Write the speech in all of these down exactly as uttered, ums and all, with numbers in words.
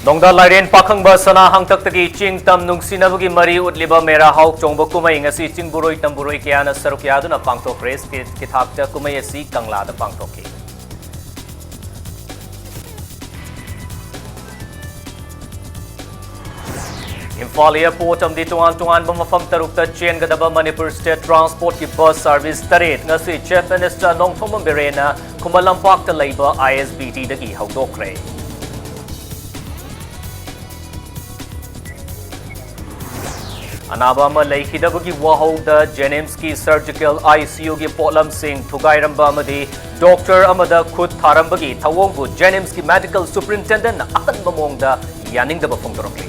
ꯅꯣꯡꯗꯥ ꯂꯥꯏꯔꯦꯟ ꯄꯥꯈꯪꯕ ꯁꯅꯥ ꯍꯥꯡꯇꯛꯇꯒꯤ ꯆꯤꯡ ꯇꯝ ꯅꯨꯡꯁꯤꯅꯕꯒꯤ ꯃꯔꯤ ꯎꯠꯂꯤꯕ ꯃꯦꯔꯥ ꯍꯥꯎ ꯆꯣꯡꯕ ꯀꯨꯝꯍꯩ ꯉꯁꯤ ꯆꯤꯡꯕꯨꯔꯣꯏ ꯇꯝꯕꯨꯔꯣꯏ ꯀꯌꯥꯅ ꯁꯔꯨꯛ ꯌꯥꯗꯨꯅ ꯄꯥꯡꯊꯣꯛꯈ꯭ꯔꯦ꯫ ꯁ꯭ꯇꯦꯠꯀꯤ ꯊꯥꯛꯇ ꯀꯨꯝꯍꯩ ꯑꯁꯤ ꯀꯪꯂꯥꯗ ꯄꯥꯡꯊꯣꯛꯈꯤ꯫ ꯏꯝꯐꯥꯜ ꯑꯦꯌꯔꯄꯣꯔꯠ ꯑꯃꯗꯤ ꯇꯣꯉꯥꯟ ꯇꯣꯉꯥꯟꯕ ꯃꯐꯝ ꯇꯔꯨꯛꯇ ꯆꯦꯟꯒꯗꯕ ꯃꯅꯤꯄꯨꯔ ꯁ꯭ꯇꯦꯠ ꯇ꯭ꯔꯥꯟꯁꯄꯣꯔꯠꯀꯤ ꯕꯁ ꯁꯥꯔꯚꯤꯁ ꯇꯔꯦꯠ ꯉꯁꯤ ꯆꯤꯐ ꯃꯤꯅꯤꯁꯇꯔ ꯅꯣꯡꯊꯣꯝꯕꯝ ꯕꯤꯔꯦꯟꯅ ꯈꯨꯃꯟ ꯂꯝꯄꯥꯛꯇ ꯂꯩꯕ ꯑꯥꯏ ꯑꯦꯁ ꯕꯤ ꯇꯤꯗꯒꯤ ꯍꯧꯗꯣꯛꯈ꯭ꯔꯦ꯫ ꯑꯅꯥꯕ ꯑꯃ ꯂꯩꯈꯤꯗꯕꯒꯤ ꯋꯥꯍꯧꯗ ꯖꯦꯅꯤꯝꯁꯀꯤ ꯁꯔꯖꯤꯀꯦꯜ ꯑꯥꯏ ꯁꯤ ꯌꯨꯒꯤ ꯄꯣꯠꯂꯝꯁꯤꯡ ꯊꯨꯒꯥꯏꯔꯝꯕ ꯑꯃꯗꯤ ꯗꯣꯛꯇꯔ ꯑꯃꯗ ꯈꯨꯠ ꯊꯥꯔꯝꯕꯒꯤ ꯊꯧꯑꯣꯡꯕꯨ ꯖꯦꯅꯤꯝꯁꯀꯤ ꯃꯦꯗꯤꯀꯦꯜ ꯁꯨꯄ꯭ꯔꯤꯟꯇꯦꯟꯗꯦꯟꯠꯅ ꯑꯀꯟꯕ ꯃꯑꯣꯡꯗ ꯌꯥꯅꯤꯡꯗꯕ ꯐꯣꯡꯗꯣꯔꯛꯂꯤ꯫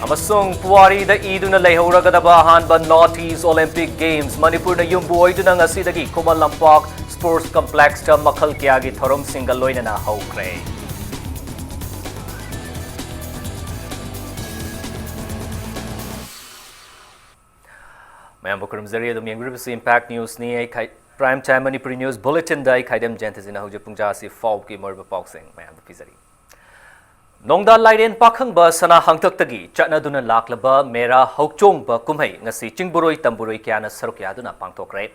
ꯑꯃꯁꯨꯡ ꯄꯨꯋꯥꯔꯤꯗ ꯏꯗꯨꯅ ꯂꯩꯍꯧꯔꯒꯗꯕ ꯑꯍꯥꯟꯕ ꯅꯣꯔꯠ ꯏꯁ ꯑꯣꯂꯤꯝꯄꯤꯛ ꯒꯦꯝꯁ ꯃꯅꯤꯄꯨꯔꯅ ꯌꯨꯝꯕꯨ ꯑꯣꯏꯗꯨꯅ ꯉꯁꯤꯗꯒꯤ ꯈꯨꯃꯟ ꯂꯝꯄꯥꯛ ꯁ꯭ꯄꯣꯔꯠꯁ ꯀꯝꯄ꯭ꯂꯦꯛꯁꯇ ꯃꯈꯜ ꯀꯌꯥꯒꯤ ꯊꯧꯔꯝꯁꯤꯡꯒ ꯂꯣꯏꯅꯅ ꯍꯧꯈ꯭ꯔꯦ꯫ ꯃꯌꯥꯝꯕꯨ ꯈꯨꯔꯨꯝꯖꯔꯤ꯫ ꯑꯗꯨꯝ ꯌꯦꯡꯕꯤꯔꯤꯕꯁꯤ ꯏꯝꯄꯦꯛ ꯅ꯭ꯌꯨꯁꯅꯤ꯫ ꯑꯩ ꯈꯥꯏ-, ꯄ꯭ꯔꯥꯏꯝ ꯇꯥꯏꯝ ꯃꯅꯤꯄꯨꯔꯤ ꯅ꯭ꯌꯨꯁ ꯕꯨꯂꯦꯇꯤꯟꯗ ꯑꯩ ꯈꯥꯏꯗꯦꯝ ꯖꯌꯟꯇꯖꯤꯅ ꯍꯧꯖꯤꯛ ꯄꯨꯡ ꯇꯔꯥꯁꯤ ꯐꯥꯎꯕꯒꯤ ꯃꯔꯨꯑꯣꯏꯕ ꯄꯥꯎꯁꯤꯡ ꯃꯌꯥꯝꯗ ꯄꯤꯖꯔꯤ꯫ ꯅꯣꯡꯗꯥ ꯂꯥꯏꯔꯦꯟ ꯄꯥꯈꯪꯕ ꯁꯅꯥ ꯍꯥꯡꯇꯛꯇꯒꯤ ꯆꯠꯅꯗꯨꯅ ꯂꯥꯛꯂꯕ ꯃꯦꯔꯥ ꯍꯧꯆꯣꯡꯕ ꯀꯨꯝꯍꯩ ꯉꯁꯤ ꯆꯤꯡꯕꯨꯔꯣꯏ ꯇꯝꯕꯨꯔꯣꯏ ꯀꯌꯥꯅ ꯁꯔꯨꯛ ꯌꯥꯗꯨꯅ ꯄꯥꯡꯊꯣꯛꯈ꯭ꯔꯦ꯫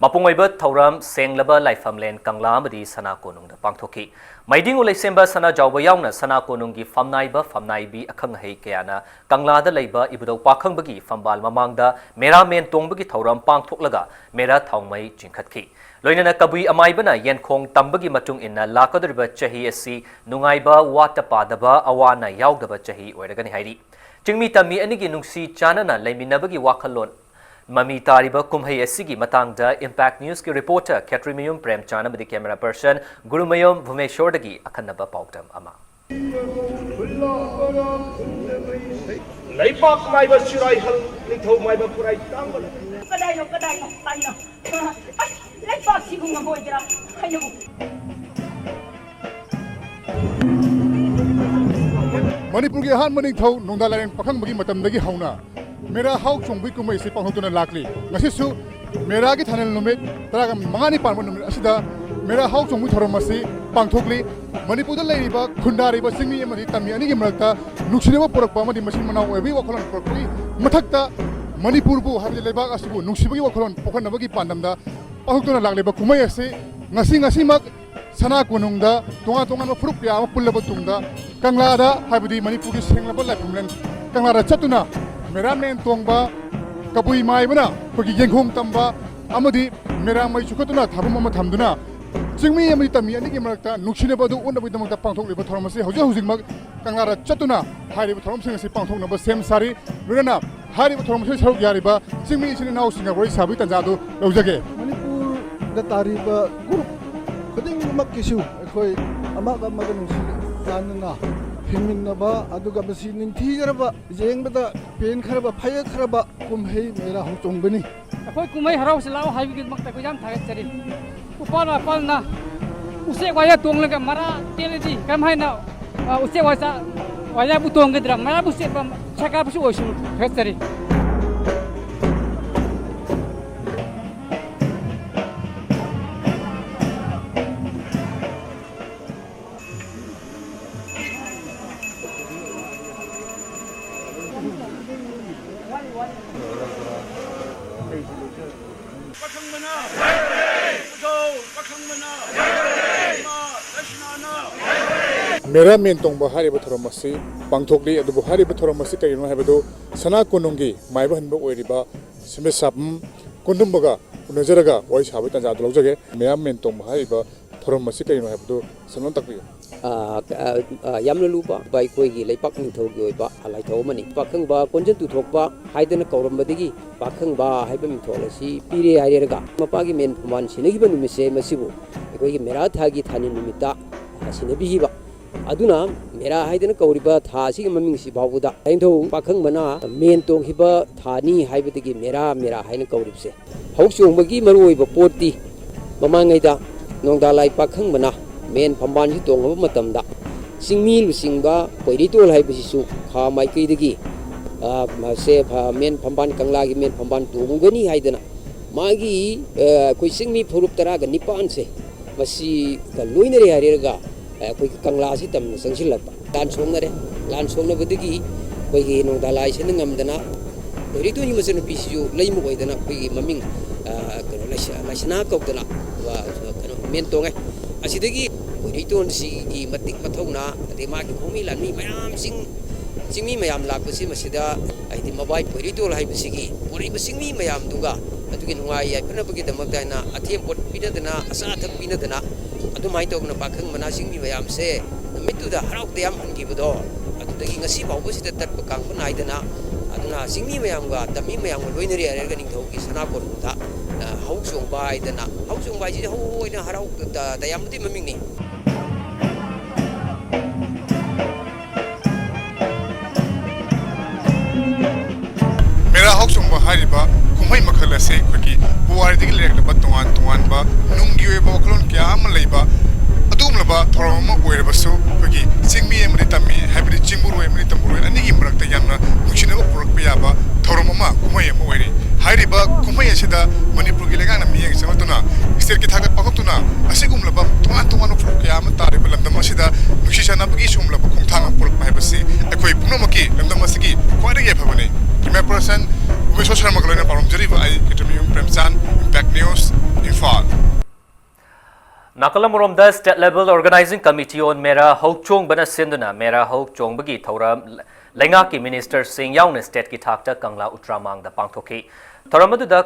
ꯃꯄꯨꯡ ꯑꯣꯏꯕ ꯊꯧꯔꯝ ꯁꯦꯡꯂꯕ ꯂꯥꯏꯐꯝꯂꯦꯟ ꯀꯪꯂꯥ ꯑꯃꯗꯤ ꯁꯅꯥ ꯀꯣꯅꯨꯡꯗ ꯄꯥꯡꯊꯣꯛꯈꯤ꯫ ꯃꯩꯗꯤꯡ ꯎꯂꯩꯁꯦꯝꯕ ꯁꯅꯥꯖꯥꯎꯕ ꯌꯥꯎꯅ ꯁꯅꯥ ꯀꯣꯅꯨꯡꯒꯤ ꯐꯝꯅꯥꯏꯕ ꯐꯝꯅꯥꯏꯕꯤ ꯑꯈꯪ ꯑꯍꯩ ꯀꯌꯥꯅ ꯀꯪꯂꯥꯗ ꯂꯩꯕ ꯏꯕꯨꯙꯧ ꯄꯥꯈꯪꯕꯒꯤ ꯐꯝꯕꯥꯜ ꯃꯃꯥꯡꯗ ꯃꯦꯔꯥꯃꯦꯟ ꯇꯣꯡꯕꯒꯤ ꯊꯧꯔꯝ ꯄꯥꯡꯊꯣꯛꯂꯒ ꯃꯦꯔꯥ ꯊꯥꯎꯃꯩ ꯆꯤꯡꯈꯠꯈꯤ꯫ ꯂꯣꯏꯅꯅ ꯀꯕꯨꯏ ꯑꯃꯥꯏꯕꯅ ꯌꯦꯟꯈꯣꯡ ꯇꯝꯕꯒꯤ ꯃꯇꯨꯡ ꯏꯟꯅ ꯂꯥꯛꯀꯗꯧꯔꯤꯕ ꯆꯍꯤ ꯑꯁꯤ ꯅꯨꯡꯉꯥꯏꯕ, ꯋꯥꯠꯇ ꯄꯥꯗꯕ, ꯑꯋꯥ ꯑꯅꯥ ꯌꯥꯎꯗꯕ ꯆꯍꯤ ꯑꯣꯏꯔꯒꯅꯤ ꯍꯥꯏꯔꯤ꯫ ꯆꯤꯡꯃꯤ ꯇꯝꯃꯤ ꯑꯅꯤꯒꯤ ꯅꯨꯡꯁꯤ ꯆꯥꯟꯅꯅ ꯂꯩꯃꯤꯟꯅꯕꯒꯤ ꯋꯥꯈꯜꯂꯣꯟ ꯃꯃꯤ ꯇꯥꯔꯤꯕ ꯀꯨꯝꯍꯩ ꯑꯁꯤꯒꯤ ꯃꯇꯥꯡꯗ ꯏꯝꯄꯦꯛ ꯅ꯭ꯌꯨꯁꯀꯤ ꯔꯤꯄꯣꯔꯇꯔ ꯈꯦꯇ꯭ꯔꯤꯃꯌꯨꯝ ꯄ꯭ꯔꯦꯝꯆꯥꯟ ꯑꯃꯗꯤ ꯀꯦꯃꯦꯔꯥ ꯄꯔꯁꯟ ꯒꯨꯔꯨꯃꯌꯨꯝ ꯚꯨꯃꯦꯁꯣꯔꯗꯒꯤ ꯑꯈꯟꯅꯕ ꯄꯥꯎꯗꯝ ꯑꯃ꯫ ꯂꯩꯄꯥꯛ ꯃꯥꯏꯕ ꯆꯤꯔꯥꯏꯍꯜ ꯅꯤꯡꯊꯧ ꯃꯥꯏꯕ ꯈꯨꯔꯥꯏ ꯇꯥꯡꯕ꯫ ꯀꯗꯥꯏꯅꯣ, ꯀꯗꯥꯏꯅꯣ, ꯀꯗꯥꯏꯅꯣ? ꯑꯩ ꯂꯩꯄꯥꯛꯁꯤꯕꯨ ꯉꯝꯃꯣꯏꯗ꯭ꯔꯥ? ꯍꯥꯏꯅꯕꯨ꯫ ꯃꯅꯤꯄꯨꯔꯒꯤ ꯑꯍꯥꯟꯕ ꯅꯤꯡꯊꯧ ꯅꯣꯡꯗꯥ ꯂꯥꯏꯔꯦꯟ ꯄꯥꯈꯪꯕꯒꯤ ꯃꯇꯝꯗꯒꯤ ꯍꯧꯅ ꯃꯦꯔꯥ ꯍꯥꯎ ꯆꯣꯡꯕꯒꯤ ꯀꯨꯝꯍꯩ ꯑꯁꯤ ꯄꯥꯡꯊꯣꯛꯇꯨꯅ ꯂꯥꯛꯂꯤ꯫ ꯉꯁꯤꯁꯨ ꯃꯦꯔꯥꯒꯤ ꯊꯥꯅꯤꯜ ꯅꯨꯃꯤꯠ ꯇꯔꯥꯃꯉꯥꯅꯤ ꯄꯥꯟꯕ ꯅꯨꯃꯤꯠ ꯑꯁꯤꯗ ꯃꯦꯔꯥ ꯍꯥꯎ ꯆꯣꯡꯕꯒꯤ ꯊꯧꯔꯝ ꯑꯁꯤ ꯄꯥꯡꯊꯣꯛꯂꯤ꯫ ꯃꯅꯤꯄꯨꯔꯗ ꯂꯩꯔꯤꯕ ꯈꯨꯟꯗꯥꯔꯤꯕ ꯆꯤꯡꯃꯤ ꯑꯃꯗꯤ ꯇꯝꯃꯤ ꯑꯅꯤꯒꯤ ꯃꯔꯛꯇ ꯅꯨꯡꯁꯤꯅꯕ ꯄꯨꯔꯛꯄ ꯑꯃꯗꯤ ꯃꯆꯤꯟ ꯃꯅꯥꯎ ꯑꯣꯏꯕꯒꯤ ꯋꯥꯈꯜꯂꯣꯟ ꯄꯨꯔꯛꯄꯒꯤ ꯃꯊꯛꯇ ꯃꯅꯤꯄꯨꯔꯕꯨ, ꯍꯥꯏꯕꯗꯤ ꯂꯩꯕꯥꯛ ꯑꯁꯤꯕꯨ ꯅꯨꯡꯁꯤꯕꯒꯤ ꯋꯥꯈꯜꯂꯣꯟ ꯄꯣꯛꯍꯟꯅꯕꯒꯤ ꯄꯥꯟꯗꯝꯗ ꯄꯥꯡꯊꯣꯛꯇꯨꯅ ꯂꯥꯛꯂꯤꯕ ꯀꯨꯝꯍꯩ ꯑꯁꯤ ꯉꯁꯤ, ꯉꯁꯤꯃꯛ ꯁꯅꯥ ꯀꯣꯅꯨꯡꯗ ꯇꯣꯉꯥꯟ ꯇꯣꯉꯥꯟꯕ ꯐꯨꯔꯨꯞ ꯀꯌꯥ ꯑꯃ ꯄꯨꯜꯂꯕ ꯇꯨꯡꯗ ꯀꯪꯂꯥꯗ, ꯍꯥꯏꯕꯗꯤ ꯃꯅꯤꯄꯨꯔꯒꯤ ꯁꯦꯡꯂꯕ ꯂꯥꯏꯐꯝꯂꯦꯟ ꯀꯪꯂꯥꯗ ꯆꯠꯇꯨꯅ ꯃꯦꯔꯥꯃꯦꯟ ꯇꯣꯡꯕ, ꯀꯕꯨꯏ ꯃꯥꯏꯕꯅ ꯑꯩꯈꯣꯏꯒꯤ ꯌꯦꯡꯈꯣꯡ ꯇꯝꯕ ꯑꯃꯗꯤ ꯃꯦꯔꯥ ꯃꯩ ꯆꯨꯈꯠꯇꯨꯅ ꯊꯥꯕꯨꯝ ꯑꯃ ꯊꯝꯗꯨꯅ ꯆꯤꯡꯃꯤ ꯑꯃꯗꯤ ꯇꯝꯃꯤ ꯑꯅꯤꯒꯤ ꯃꯔꯛꯇ ꯅꯨꯡꯁꯤꯅꯕ ꯑꯗꯨ ꯎꯠꯅꯕꯒꯤꯗꯃꯛꯇ ꯄꯥꯡꯊꯣꯛꯂꯤꯕ ꯊꯧꯔꯝ ꯑꯁꯤ ꯍꯧꯖꯤꯛ ꯍꯧꯖꯤꯛꯃꯛ ꯀꯪꯂꯥꯗ ꯆꯠꯇꯨꯅ ꯍꯥꯏꯔꯤꯕ ꯊꯧꯔꯝꯁꯤꯡ ꯑꯁꯤ ꯄꯥꯡꯊꯣꯛꯅꯕ ꯁꯦꯝ ꯁꯥꯔꯤ꯫ ꯂꯣꯏꯅꯅ ꯍꯥꯏꯔꯤꯕ ꯊꯧꯔꯝ ꯑꯁꯤꯗ ꯁꯔꯨꯛ ꯌꯥꯔꯤꯕ ꯆꯤꯡꯃꯤ ꯏꯆꯤꯟ ꯏꯅꯥꯎꯁꯤꯡꯒ ꯋꯥꯔꯤ ꯁꯥꯕꯒꯤ ꯇꯥꯟꯖꯥ ꯑꯗꯨ ꯂꯧꯖꯒꯦ꯫ ꯃꯅꯤꯄꯨꯔꯗ ꯇꯥꯔꯤꯕ ꯒ꯭ꯔꯨꯞ ꯈꯨꯗꯤꯡꯃꯛꯀꯤꯁꯨ ꯑꯩꯈꯣꯏ ꯑꯃꯒ ꯑꯃꯒ ꯅꯨꯡꯁꯤ ꯆꯥꯟꯅꯅ ꯍꯤꯡꯃꯤꯟꯅꯕ, ꯑꯗꯨꯒ ꯃꯁꯤ ꯅꯤꯡꯊꯤꯖꯔꯕ, ꯌꯦꯡꯕꯗ ꯄꯦꯟꯈ꯭ꯔꯕ, ꯐꯖꯈ꯭ꯔꯕ ꯀꯨꯝꯍꯩ ꯃꯦꯔꯥ ꯍꯧꯆꯣꯡꯕꯅꯤ꯫ ꯑꯩꯈꯣꯏ ꯀꯨꯝꯍꯩ ꯍꯔꯥꯎꯁꯤ ꯂꯥꯛꯑꯣ ꯍꯥꯏꯕꯒꯤꯗꯃꯛꯇ ꯑꯩꯈꯣꯏ ꯌꯥꯝ ꯊꯥꯒꯠꯆꯔꯤ꯫ ꯎꯄꯥꯜ ꯋꯥꯄꯥꯜꯅ ꯎꯆꯦꯛ ꯋꯥꯌꯥ ꯇꯣꯡꯂꯒ ꯃꯔꯥ ꯇꯦꯜꯂꯗꯤ ꯀꯔꯝ ꯍꯥꯏꯅ, ꯑ, ꯎꯆꯦꯛ ꯋꯥꯌꯥ, ꯋꯥꯌꯥꯕꯨ ꯇꯣꯡꯒꯗ꯭ꯔꯥ? ꯃꯔꯥꯕꯨ ꯆꯦꯟꯕ ꯁꯔꯀꯥꯔꯕꯨꯁꯨ ꯑꯣꯏꯁꯅꯨ꯫ ꯊꯥꯒꯠꯆꯔꯤ꯫ ꯄꯥꯈꯪꯕꯅ! ꯄꯥꯈꯪꯕꯅ! ꯏꯃꯥ ꯗꯛꯁꯤꯅꯥꯅ! ꯃꯦꯔꯥ ꯃꯦꯟ ꯇꯣꯡꯕ ꯍꯥꯏꯔꯤꯕ ꯊꯧꯔꯝ ꯑꯁꯤ ꯄꯥꯡꯊꯣꯛꯂꯤ꯫ ꯑꯗꯨꯕꯨ ꯍꯥꯏꯔꯤꯕ ꯊꯧꯔꯝ ꯑꯁꯤ ꯀꯔꯤꯅꯣ ꯍꯥꯏꯕꯗꯨ ꯁꯅꯥ ꯀꯣꯅꯨꯡꯒꯤ ꯃꯥꯏꯕ ꯍꯟꯕ ꯑꯣꯏꯔꯤꯕ ꯁꯦꯝꯕ ꯁꯥꯐꯝ ꯀꯣꯟꯗꯨꯝꯕꯒ ꯎꯅꯖꯔꯒ ꯋꯥꯔꯤ ꯁꯥꯕꯒꯤ ꯇꯥꯟꯖꯥ ꯑꯗꯨ ꯂꯧꯖꯒꯦ꯫ ꯃꯦꯔꯥ ꯃꯦꯟ ꯇꯣꯡꯕ ꯍꯥꯏꯔꯤꯕ ꯊꯧꯔꯝ ꯑꯁꯤ ꯀꯔꯤꯅꯣ ꯍꯥꯏꯕꯗꯨ ꯁꯝꯂꯞꯅ ꯇꯥꯛꯄꯤꯌꯨ꯫ ꯑ, ꯑ, ꯑ, ꯌꯥꯝꯅ ꯂꯨꯕ ꯑꯩꯈꯣꯏꯒꯤ ꯂꯩꯄꯥꯛ ꯅꯤꯡꯊꯧꯒꯤ ꯑꯣꯏꯕ ꯂꯥꯏꯊꯧ ꯑꯃꯅꯤ꯫ ꯄꯥꯈꯪꯕ ꯀꯣꯟꯖꯟ ꯇꯨꯊꯣꯛꯄ ꯍꯥꯏꯗꯅ ꯀꯧꯔꯝꯕꯗꯒꯤ ꯄꯥꯈꯪꯕ ꯍꯥꯏꯕ ꯃꯤꯡꯊꯣꯜ ꯑꯁꯤ ꯄꯤꯔꯦ ꯍꯥꯏꯔꯒ ꯃꯄꯥꯒꯤ ꯃꯦꯟ ꯐꯝꯕꯥꯜ ꯁꯤꯟꯅꯈꯤꯕ ꯅꯨꯃꯤꯠꯁꯦ ꯃꯁꯤꯕꯨ ꯑꯩꯈꯣꯏꯒꯤ ꯃꯦꯔꯥ ꯊꯥꯒꯤ ꯊꯥꯅꯤꯜ ꯅꯨꯃꯤꯠꯇ, ꯑ, ꯁꯤꯟꯅꯕꯤꯈꯤꯕ꯫ ꯑꯗꯨꯅ ꯃꯦꯔꯥ ꯍꯥꯏꯗꯅ ꯀꯧꯔꯤꯕ ꯊꯥ ꯑꯁꯤꯒꯤ ꯃꯃꯤꯡꯁꯤ ꯐꯥꯎꯕꯗ ꯂꯥꯏꯅꯤꯡꯊꯧ ꯄꯥꯈꯪꯕꯅ ꯃꯦꯟ ꯇꯣꯡꯈꯤꯕ ꯊꯥꯅꯤ ꯍꯥꯏꯕꯗꯒꯤ ꯃꯦꯔꯥ, ꯃꯦꯔꯥ ꯍꯥꯏꯅ ꯀꯧꯔꯤꯕꯁꯦ꯫ ꯍꯧ ꯆꯣꯡꯕꯒꯤ ꯃꯔꯨꯑꯣꯏꯕ ꯄꯣꯠꯇꯤ ꯃꯃꯥꯡꯉꯩꯗ ꯅꯣꯡꯗꯥ ꯂꯥꯏ ꯄꯥꯈꯪꯕꯅ ꯃꯦꯟ ꯐꯝꯕꯥꯜꯁꯤ ꯇꯣꯡꯂꯕ ꯃꯇꯝꯗ ꯆꯤꯡꯃꯤ ꯂꯨꯆꯤꯡꯕ ꯄꯣꯏꯔꯩꯇꯣꯜ ꯍꯥꯏꯕꯁꯤꯁꯨ ꯈꯥ ꯃꯥꯏꯀꯩꯗꯒꯤ, ꯃꯁꯦ ꯃꯦꯟ ꯐꯝꯕꯥꯜ, ꯀꯪꯂꯥꯒꯤ ꯃꯦꯟ ꯐꯝꯕꯥꯜ ꯇꯣꯡꯒꯅꯤ ꯍꯥꯏꯗꯅ ꯃꯥꯒꯤ ꯑꯩꯈꯣꯏ ꯆꯤꯡꯃꯤ ꯐꯨꯔꯨꯞ ꯇꯔꯥꯒ ꯅꯤꯄꯥꯟꯁꯦ ꯃꯁꯤꯒ ꯂꯣꯏꯅꯔꯦ ꯍꯥꯏꯔꯒ ꯑꯩꯈꯣꯏꯒꯤ ꯀꯪꯂꯥꯁꯤ ꯇꯝꯅ ꯆꯪꯁꯤꯜꯂꯛꯄ꯫ ꯂꯥꯟ ꯁꯣꯛꯅꯔꯦ꯫ ꯂꯥꯟ ꯁꯣꯛꯅꯕꯗꯒꯤ ꯑꯩꯈꯣꯏꯒꯤ ꯅꯣꯡꯗꯥ ꯂꯥꯏꯁꯦꯟꯗ ꯉꯝꯗꯅ ꯄꯣꯏꯔꯩꯇꯣꯟꯒꯤ ꯃꯆꯟꯅꯨꯄꯤꯁꯤꯁꯨ ꯂꯩꯃ ꯑꯣꯏꯗꯅ ꯑꯩꯈꯣꯏꯒꯤ ꯃꯃꯤꯡ ꯀꯩꯅꯣ ꯂꯥꯏꯁꯅꯥ ꯀꯧꯗꯅ ꯀꯩꯅꯣ ꯃꯦꯟ ꯇꯣꯡꯉꯦ꯫ ꯑꯁꯤꯗꯒꯤ ꯄꯣꯏꯔꯩꯇꯣꯟꯁꯤꯒꯤ ꯃꯇꯤꯛ ꯃꯊꯧꯅꯥ, ꯑꯗꯩ ꯃꯥꯒꯤ ꯈꯣꯡꯃꯤ ꯂꯥꯟꯃꯤ ꯃꯌꯥꯝꯁꯤꯡ, ꯆꯤꯡꯃꯤ ꯃꯌꯥꯝ ꯂꯥꯛꯄꯁꯤ ꯃꯁꯤꯗ ꯍꯥꯏꯗꯤ ꯃꯕꯥꯏ ꯄꯣꯏꯔꯩꯇꯣꯜ ꯍꯥꯏꯕꯁꯤꯒꯤ ꯄꯣꯔꯛꯏꯕ ꯆꯤꯡꯃꯤ ꯃꯌꯥꯝꯗꯨꯒ ꯑꯗꯨꯒꯤ ꯅꯨꯡꯉꯥꯏ ꯌꯥꯏꯐꯅꯕꯒꯤꯗꯃꯛꯇ ꯍꯥꯏꯅ ꯑꯊꯦꯝ ꯄꯣꯠ ꯄꯤꯅꯗꯅ, ꯑꯆꯥ ꯑꯊꯛ ꯄꯤꯅꯗꯅ, ꯑꯗꯨꯃꯥꯏꯅ ꯇꯧꯗꯅ ꯄꯥꯈꯪ ꯃꯅꯥ ꯆꯤꯡꯃꯤ ꯃꯌꯥꯝꯁꯦ ꯅꯨꯃꯤꯠꯇꯨꯗ ꯍꯔꯥꯎ ꯇꯌꯥꯝꯍꯟꯈꯤꯕꯗꯣ, ꯑꯗꯨꯗꯒꯤ ꯉꯁꯤ ꯐꯥꯎꯕꯁꯤꯗ ꯇꯠꯄ ꯀꯥꯡꯕ ꯅꯥꯏꯗꯅ, ꯑꯗꯨꯅ ꯆꯤꯡꯃꯤ ꯃꯌꯥꯝꯒ ꯇꯝꯃꯤ ꯃꯌꯥꯝꯒ ꯂꯣꯏꯅꯔꯤ ꯍꯥꯏꯔꯒ ꯅꯤꯡꯊꯧꯒꯤ ꯁꯅꯥ ꯀꯣꯅꯨꯡꯗ ꯍꯧ ꯆꯣꯡꯕ ꯍꯥꯏꯗꯅ, ꯍꯧ ꯆꯣꯡꯕ ꯍꯥꯏꯁꯤꯗꯤ ꯍꯧ ꯑꯣꯏꯅ ꯍꯔꯥꯎ ꯇꯌꯥꯝꯕꯗꯤ ꯃꯃꯤꯡꯅꯤ꯫ ꯃꯦꯔꯥ ꯍꯧꯆꯣꯡꯕ ꯍꯥꯏꯔꯤꯕ ꯀꯨꯝꯍꯩ ꯃꯈꯜ ꯑꯁꯤ ꯑꯩꯈꯣꯏꯒꯤ ꯄꯨꯋꯥꯔꯤꯗꯒꯤ ꯂꯩꯔꯛꯂꯕ ꯇꯣꯉꯥꯟ ꯇꯣꯉꯥꯟꯕ ꯅꯨꯡꯒꯤ ꯑꯣꯏꯕ ꯋꯥꯈꯜꯂꯣꯟ ꯀꯌꯥ ꯑꯃ ꯂꯩꯕ ꯑꯗꯨꯒꯨꯝꯂꯕ ꯊꯧꯔꯝ ꯑꯃ ꯑꯣꯏꯔꯕꯁꯨ, ꯑꯩꯈꯣꯏꯒꯤ ꯆꯤꯡꯃꯤ ꯑꯃꯗꯤ ꯇꯝꯃꯤ, ꯍꯥꯏꯕꯗꯤ ꯆꯤꯡꯕꯨꯔꯣꯏ ꯑꯃꯗꯤ ꯇꯝꯕꯨꯔꯣꯏ ꯑꯅꯤꯒꯤ ꯃꯔꯛꯇ ꯌꯥꯝꯅ ꯅꯨꯡꯁꯤꯅꯕ ꯄꯨꯔꯛꯄ ꯌꯥꯕ ꯊꯧꯔꯝ ꯑꯃ, ꯀꯨꯝꯍꯩ ꯑꯃ ꯑꯣꯏꯔꯤ꯫ ꯍꯥꯏꯔꯤꯕ ꯀꯨꯝꯍꯩ ꯑꯁꯤꯗ ꯃꯅꯤꯄꯨꯔꯒꯤ ꯂꯩꯉꯥꯛꯅ ꯃꯤꯠꯌꯦꯡ ꯆꯪꯂꯛꯇꯨꯅ, ꯁ꯭ꯇꯦꯠꯀꯤ ꯊꯥꯛꯇ ꯄꯥꯡꯊꯣꯛꯇꯨꯅ, ꯑꯁꯤꯒꯨꯝꯂꯕ ꯇꯣꯉꯥꯟ ꯇꯣꯉꯥꯟꯕ ꯐꯨꯔꯨꯞ ꯀꯌꯥ ꯑꯃ ꯇꯥꯔꯤꯕ ꯂꯝꯗꯝ ꯑꯁꯤꯗ ꯅꯨꯡꯁꯤ ꯆꯥꯟꯅꯕꯒꯤ ꯁꯤꯒꯨꯝꯂꯕ ꯈꯣꯡꯊꯥꯡ ꯑꯃ ꯄꯨꯔꯛꯄ ꯍꯥꯏꯕꯁꯤ ꯑꯩꯈꯣꯏ ꯄꯨꯝꯅꯃꯛꯀꯤ ꯂꯝꯗꯝ ꯑꯁꯤꯒꯤ ꯈ꯭ꯋꯥꯏꯗꯒꯤ ꯑꯐꯕꯅꯤ꯫ Camera person ꯎꯃꯦꯁꯣꯔ ꯁꯔꯃꯒ ꯂꯣꯏꯅꯅ ꯄꯥꯎꯔꯝꯖꯔꯤꯕ ꯑꯩ ꯀꯦꯇꯃꯤꯌꯨꯝ ꯄ꯭ꯔꯦꯝꯆꯥꯟ, Impact News, ꯏꯝꯐꯥꯜ꯫ ꯅꯥꯀꯜ ꯑꯃꯔꯣꯝꯗ, State Level Organizing Committee on ꯃꯦꯔꯥ ꯍꯧꯆꯣꯡꯕꯅ ꯁꯤꯟꯗꯨꯅ ꯃꯦꯔꯥ ꯍꯧꯆꯣꯡꯕꯒꯤ ꯊꯧꯔꯝ ꯂꯩꯉꯥꯛꯀꯤ ꯃꯤꯅꯤꯁꯇꯔꯁꯤꯡ ꯌꯥꯎꯅ ꯁ꯭ꯇꯦꯠꯀꯤ ꯊꯥꯛꯇ ꯀꯪꯂꯥ ꯎꯇ꯭ꯔꯥꯃꯥꯡꯗ ꯄꯥꯡꯊꯣꯛꯈꯤ꯫ ꯊꯧꯔꯝ ꯑꯗꯨꯗ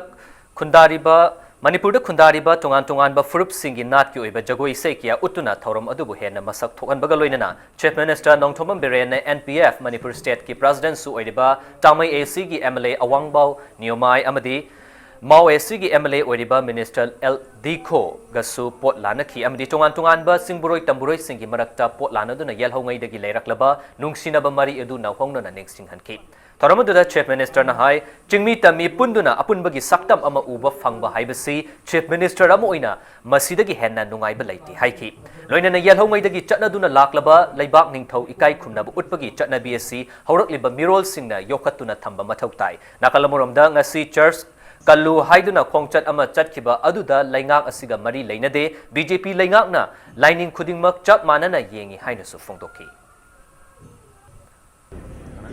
ꯈꯨꯟꯗꯥꯔꯤꯕ, ꯃꯅꯤꯄꯨꯔꯗ ꯈꯨꯟꯗꯥꯔꯤꯕ ꯇꯣꯉꯥꯟ ꯇꯣꯉꯥꯟꯕ ꯐꯨꯔꯨꯞꯁꯤꯡꯒꯤ ꯅꯥꯠꯀꯤ ꯑꯣꯏꯕ ꯖꯒꯣꯏ ꯏꯁꯩ ꯀꯌꯥ ꯎꯠꯇꯨꯅ ꯊꯧꯔꯝ ꯑꯗꯨꯕꯨ ꯍꯦꯟꯅ ꯃꯁꯛ ꯊꯣꯛꯍꯟꯕꯒ ꯂꯣꯏꯅꯅ Chief Minister Nongthombam ꯕꯤꯔꯦꯟꯅ N P F, Manipur ꯁ꯭ꯇꯦꯠꯀꯤ ꯄ꯭ꯔꯦꯁꯤꯗꯦꯟꯠꯁꯨ ꯑꯣꯏꯔꯤꯕ ꯇꯥꯡꯃꯩ A Cꯒꯤ M L A ꯑꯋꯥꯡꯕꯥꯎ ꯅꯤꯌꯣꯃꯥꯏ ꯑꯃꯗꯤ ꯃꯥꯎ A Cꯒꯤ M L A ꯑꯣꯏꯔꯤꯕ ꯃꯤꯅꯤꯁꯇꯔ ꯑꯦꯜ ꯗꯤꯈꯣꯒꯁꯨ ꯄꯣꯠ ꯂꯥꯟꯅꯈꯤ ꯑꯃꯗꯤ ꯇꯣꯉꯥꯟ ꯇꯣꯉꯥꯟꯕ ꯆꯤꯡꯕꯨꯔꯣꯏ ꯇꯝꯕꯨꯔꯣꯏꯁꯤꯡꯒꯤ ꯃꯔꯛꯇ ꯄꯣꯠ ꯂꯥꯟꯅꯗꯨꯅ ꯌꯦꯜꯍꯧꯉꯩꯗꯒꯤ ꯂꯩꯔꯛꯂꯕ ꯅꯨꯡꯁꯤꯅꯕ ꯃꯔꯤ ꯑꯗꯨ ꯅꯧꯍꯧꯅꯅ ꯅꯤꯡꯁꯤꯡꯍꯟꯈꯤ꯫ ꯊꯧꯔꯝ ꯑꯗꯨꯗ Chief Ministerꯅ ꯍꯥꯏ, ꯆꯤꯡꯃꯤ ꯇꯝꯃꯤ ꯄꯨꯟꯗꯨꯅ ꯑꯄꯨꯟꯕꯒꯤ ꯁꯛꯇꯝ ꯑꯃ ꯎꯕ ꯐꯪꯕ ꯍꯥꯏꯕꯁꯤ Chief Minister ꯑꯃ ꯑꯣꯏꯅ ꯃꯁꯤꯗꯒꯤ ꯍꯦꯟꯅ ꯅꯨꯡꯉꯥꯏꯕ ꯂꯩꯇꯦ ꯍꯥꯏꯈꯤ꯫ ꯂꯣꯏꯅꯅ ꯌꯦꯜꯍꯧꯉꯩꯗꯒꯤ ꯆꯠꯅꯗꯨꯅ ꯂꯥꯛꯂꯕ ꯂꯩꯕꯥꯛ ꯅꯤꯡꯊꯧ ꯏꯀꯥꯏ ꯈꯨꯝꯅꯕ ꯎꯠꯄꯒꯤ ꯆꯠꯅꯕꯤ ꯑꯁꯤ ꯍꯧꯔꯛꯂꯤꯕ ꯃꯤꯔꯣꯜꯁꯤꯡꯅ ꯌꯣꯛꯈꯠꯇꯨꯅ ꯊꯝꯕ ꯃꯊꯧ ꯇꯥꯏ꯫ ꯅꯥꯀꯜ ꯑꯃꯔꯣꯝꯗ ꯉꯁꯤ church ꯀꯜꯂꯨ ꯍꯥꯏꯗꯨꯅ ꯈꯣꯡꯆꯠ ꯑꯃ ꯆꯠꯈꯤꯕ ꯑꯗꯨꯗ ꯂꯩꯉꯥꯛ ꯑꯁꯤꯒ ꯃꯔꯤ ꯂꯩꯅꯗꯦ, BJP ꯂꯩꯉꯥꯛꯅ ꯂꯥꯏꯅꯤꯡ ꯈꯨꯗꯤꯡꯃꯛ ꯆꯞ ꯃꯥꯟꯅꯅ ꯌꯦꯡꯏ ꯍꯥꯏꯅꯁꯨ ꯐꯣꯡꯗꯣꯛꯈꯤ꯫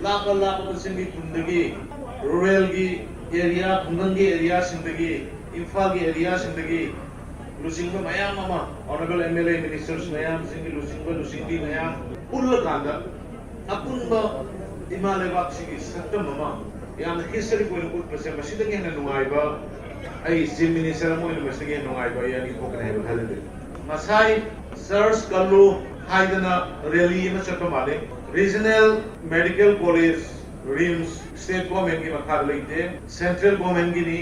ꯂꯥꯞꯄ ꯂꯥꯞꯄ ꯆꯤꯡꯒꯤ ꯈꯨꯟꯗꯒꯤ, ruralꯒꯤ area, ꯈꯨꯡꯒꯪꯒꯤ areaꯁꯤꯡꯗꯒꯤ, ꯏꯝꯐꯥꯜꯒꯤ areaꯁꯤꯡꯗꯒꯤ ꯂꯨꯆꯤꯡꯕ ꯃꯌꯥꯝ ꯑꯃ, honourable MLA ministers ꯃꯌꯥꯝꯁꯤꯡꯒꯤ ꯂꯨꯆꯤꯡꯕ ꯂꯨꯆꯤꯡꯕꯤ ꯃꯌꯥꯝ ꯄꯨꯜꯂꯀꯥꯟꯗ ꯑꯄꯨꯟꯕ ꯏꯃꯥ ꯂꯩꯕꯥꯛꯁꯤꯒꯤ ꯁꯛꯇꯝ ꯑꯃ ꯌꯥꯝꯅ historic ꯑꯣꯏꯅ ꯎꯠꯄꯁꯦ, ꯃꯁꯤꯗꯒꯤ ꯍꯦꯟꯅ ꯅꯨꯡꯉꯥꯏꯕ ꯑꯩ Chief Minister ꯑꯃ ꯑꯣꯏꯅ ꯃꯁꯤꯗꯒꯤ ꯍꯦꯟꯅ ꯅꯨꯡꯉꯥꯏꯕ ꯑꯩ ꯑꯅꯤ ꯊꯣꯛꯀꯅꯤ ꯍꯥꯏꯕ ꯈꯜꯂꯨꯗꯦ꯫ ꯉꯁꯥꯏ church ꯀꯜꯂꯨ ꯍꯥꯏꯗꯅ rally ꯑꯃ ꯆꯠꯄ ꯃꯥꯜꯂꯤ꯫ Regional Medical College, RIMS, state governmentꯀꯤ ꯃꯈꯥꯗ ꯂꯩꯇꯦ, central governmentꯀꯤꯅꯤ꯫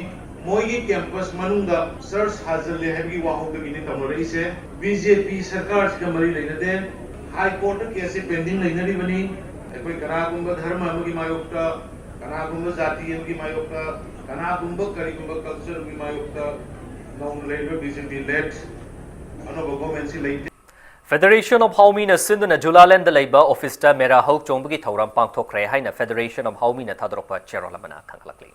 ꯃꯣꯏꯒꯤ campus ꯃꯅꯨꯡꯗ church ꯍꯥꯖꯤꯜꯂꯦ ꯍꯥꯏꯕꯒꯤ ꯋꯥꯍꯧꯗꯒꯤꯅꯤ ꯇꯧꯅꯔꯛꯏꯁꯦ꯫ BJP ꯁꯔꯀꯥꯔꯁꯤꯒ ꯃꯔꯤ ꯂꯩꯅꯗꯦ꯫ High Courtꯇ caseꯁꯦ pending ꯂꯩꯅꯔꯤꯕꯅꯤ꯫ ꯑꯩꯈꯣꯏ ꯀꯅꯥꯒꯨꯝꯕ ꯙꯔꯃ ꯑꯃꯒꯤ ꯃꯥꯌꯣꯛꯇ, ꯀꯅꯥꯒꯨꯝꯕ ꯖꯥꯇꯤ ꯑꯃꯒꯤ ꯃꯥꯌꯣꯛꯇ, ꯀꯅꯥꯒꯨꯝꯕ ꯀꯔꯤꯒꯨꯝꯕ culture ꯑꯃꯒꯤ ꯃꯥꯌꯣꯛꯇ ꯅꯧꯅ ꯂꯩꯔꯤꯕ BJP led ꯑꯅꯧꯕ governmentꯁꯤ ꯂꯩꯇꯦ꯫ Federation of Haomina ꯁꯤꯟꯗꯨꯅ ꯖꯨꯂꯥꯂꯦꯟꯗ ꯂꯩꯕ officeꯇ ꯃꯦꯔꯥ ꯍꯧ ꯆꯣꯡꯕꯒꯤ ꯊꯧꯔꯝ ꯄꯥꯡꯊꯣꯛꯈ꯭ꯔꯦ ꯍꯥꯏꯅ Federation of Haomina ꯊꯥꯗꯣꯔꯛꯄ ꯆꯦꯔꯣꯜ ꯑꯃꯅ ꯈꯪꯍꯜꯂꯛꯂꯤ꯫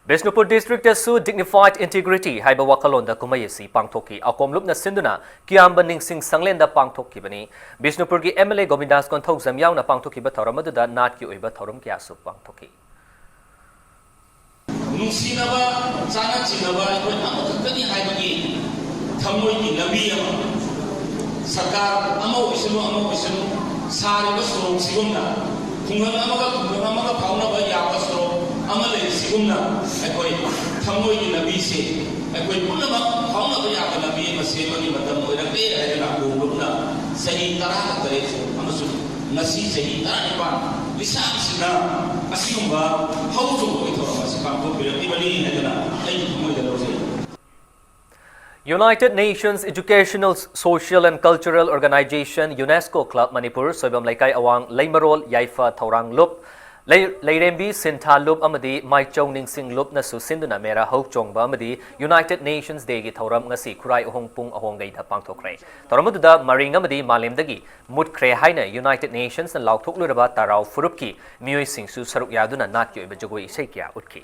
ꯕꯤꯁꯅꯨꯄꯨꯔ districtꯇꯁꯨ Dignified Integrity ꯍꯥꯏꯕ ꯋꯥꯈꯜꯂꯣꯟꯗ ꯀꯨꯝꯍꯩ ꯑꯁꯤ ꯄꯥꯡꯊꯣꯛꯈꯤ꯫ ꯑꯀꯣꯝ ꯂꯨꯞꯅ ꯁꯤꯟꯗꯨꯅ ꯀꯤꯌꯥꯝꯕ ꯅꯤꯡꯁꯤꯡ ꯁꯪꯂꯦꯟꯗ ꯄꯥꯡꯊꯣꯛꯈꯤꯕꯅꯤ꯫ ꯕꯤꯁꯅꯨꯄꯨꯔꯒꯤ MLA ꯒꯣꯕꯤꯟꯗꯥꯁ ꯀꯣꯟꯊꯧꯖꯝ ꯌꯥꯎꯅ ꯄꯥꯡꯊꯣꯛꯈꯤꯕ ꯊꯧꯔꯝ ꯑꯗꯨꯗ ꯅꯥꯠꯀꯤ ꯑꯣꯏꯕ ꯊꯧꯔꯝ ꯀꯌꯥꯁꯨ ꯄꯥꯡꯊꯣꯛꯈꯤ꯫ ꯅꯨꯡꯁꯤꯅꯕ, ꯆꯥꯟꯅ ꯆꯤꯟꯅꯕ ꯑꯩꯈꯣꯏ ꯑꯃꯈꯛꯇꯅꯤ ꯍꯥꯏꯕꯒꯤ ꯊꯃꯣꯏꯒꯤ ꯂꯝꯕꯤ ꯑꯃ, ꯁꯔꯀꯥꯔ ꯑꯃ ꯑꯣꯏꯁꯅꯨ, ꯑꯃ ꯑꯣꯏꯁꯅꯨ, ꯁꯥꯔꯤꯕ ꯁꯣꯔꯣꯛꯁꯤꯒꯨꯝꯅ, ꯈꯨꯡꯒꯪ ꯑꯃꯒ ꯈꯨꯡꯒꯪ ꯑꯃꯒ ꯐꯥꯎꯅꯕ ꯌꯥꯕ ꯁꯣꯔꯣꯛ ꯑꯃ ꯂꯩꯔꯤꯁꯤꯒꯨꯝꯅ, ꯑꯩꯈꯣꯏ ꯊꯃꯣꯏꯒꯤ ꯂꯝꯕꯤꯁꯦ ꯑꯩꯈꯣꯏ ꯄꯨꯝꯅꯃꯛ ꯐꯥꯎꯅꯕ ꯌꯥꯕ ꯂꯝꯕꯤ ꯑꯃ ꯁꯦꯝꯕꯒꯤ ꯃꯇꯝ ꯑꯣꯏꯔꯛꯂꯦ ꯍꯥꯏꯗꯨꯅ ꯀꯣꯡꯂꯨꯞꯅ ꯆꯍꯤ ꯇꯔꯥꯒ ꯇꯔꯦꯠ ꯑꯃꯁꯨꯡ ꯉꯁꯤ ꯆꯍꯤ ꯇꯔꯥꯅꯤꯄꯥꯟ ꯂꯤꯁꯥꯡꯁꯤꯟꯅ ꯑꯁꯤꯒꯨꯝꯕ ꯍꯧ ꯆꯣꯡꯕꯒꯤ ꯊꯧꯔꯝ ꯑꯁꯤ ꯄꯥꯡꯊꯣꯛꯄꯤꯔꯛꯂꯤꯕꯅꯤ ꯍꯥꯏꯗꯨꯅ ꯑꯩꯒꯤ ꯊꯃꯣꯏꯗ ꯂꯧꯖꯩ꯫ United Nations Educational, Social and Cultural Organization, UNESCO Club Manipur, Soibam ꯂꯩꯀꯥꯏ ꯑꯋꯥꯡ ꯂꯩꯃꯔꯣꯜ ꯌꯥꯏꯐ ꯊꯧꯔꯥꯡ ꯂꯨꯞ, ꯂꯩ-, ꯂꯩꯔꯦꯝꯕꯤ ꯁꯤꯟꯊꯥ ꯂꯨꯞ ꯑꯃꯗꯤ ꯃꯥꯏꯆꯧ ꯅꯤꯡꯁꯤꯡ ꯂꯨꯞꯅꯁꯨ ꯁꯤꯟꯗꯨꯅ ꯃꯦꯔꯥ ꯍꯧ ꯆꯣꯡꯕ ꯑꯃꯗꯤ United Nations Day ꯒꯤ ꯊꯧꯔꯝ ꯉꯁꯤ ꯈꯨꯔꯥꯏ ꯑꯍꯣꯡ ꯄꯨꯡ ꯑꯍꯣꯡꯒꯩꯗ ꯄꯥꯡꯊꯣꯛꯈ꯭ꯔꯦ꯫ ꯊꯧꯔꯝ ꯑꯗꯨꯗ ꯃꯔꯤꯡ ꯑꯃꯗꯤ ꯃꯥꯂꯦꯝꯗꯒꯤ ꯃꯨꯠꯈ꯭ꯔꯦ ꯍꯥꯏꯅ United Nations ꯅ ꯂꯥꯎꯊꯣꯛꯂꯨꯔꯕ ꯇꯔꯥꯎ ꯐꯨꯔꯨꯞꯀꯤ ꯃꯤꯑꯣꯏꯁꯤꯡꯁꯨ ꯁꯔꯨꯛ ꯌꯥꯗꯨꯅ ꯅꯥꯠꯀꯤ ꯑꯣꯏꯕ ꯖꯒꯣꯏ ꯏꯁꯩ ꯀꯌꯥ ꯎꯠꯈꯤ꯫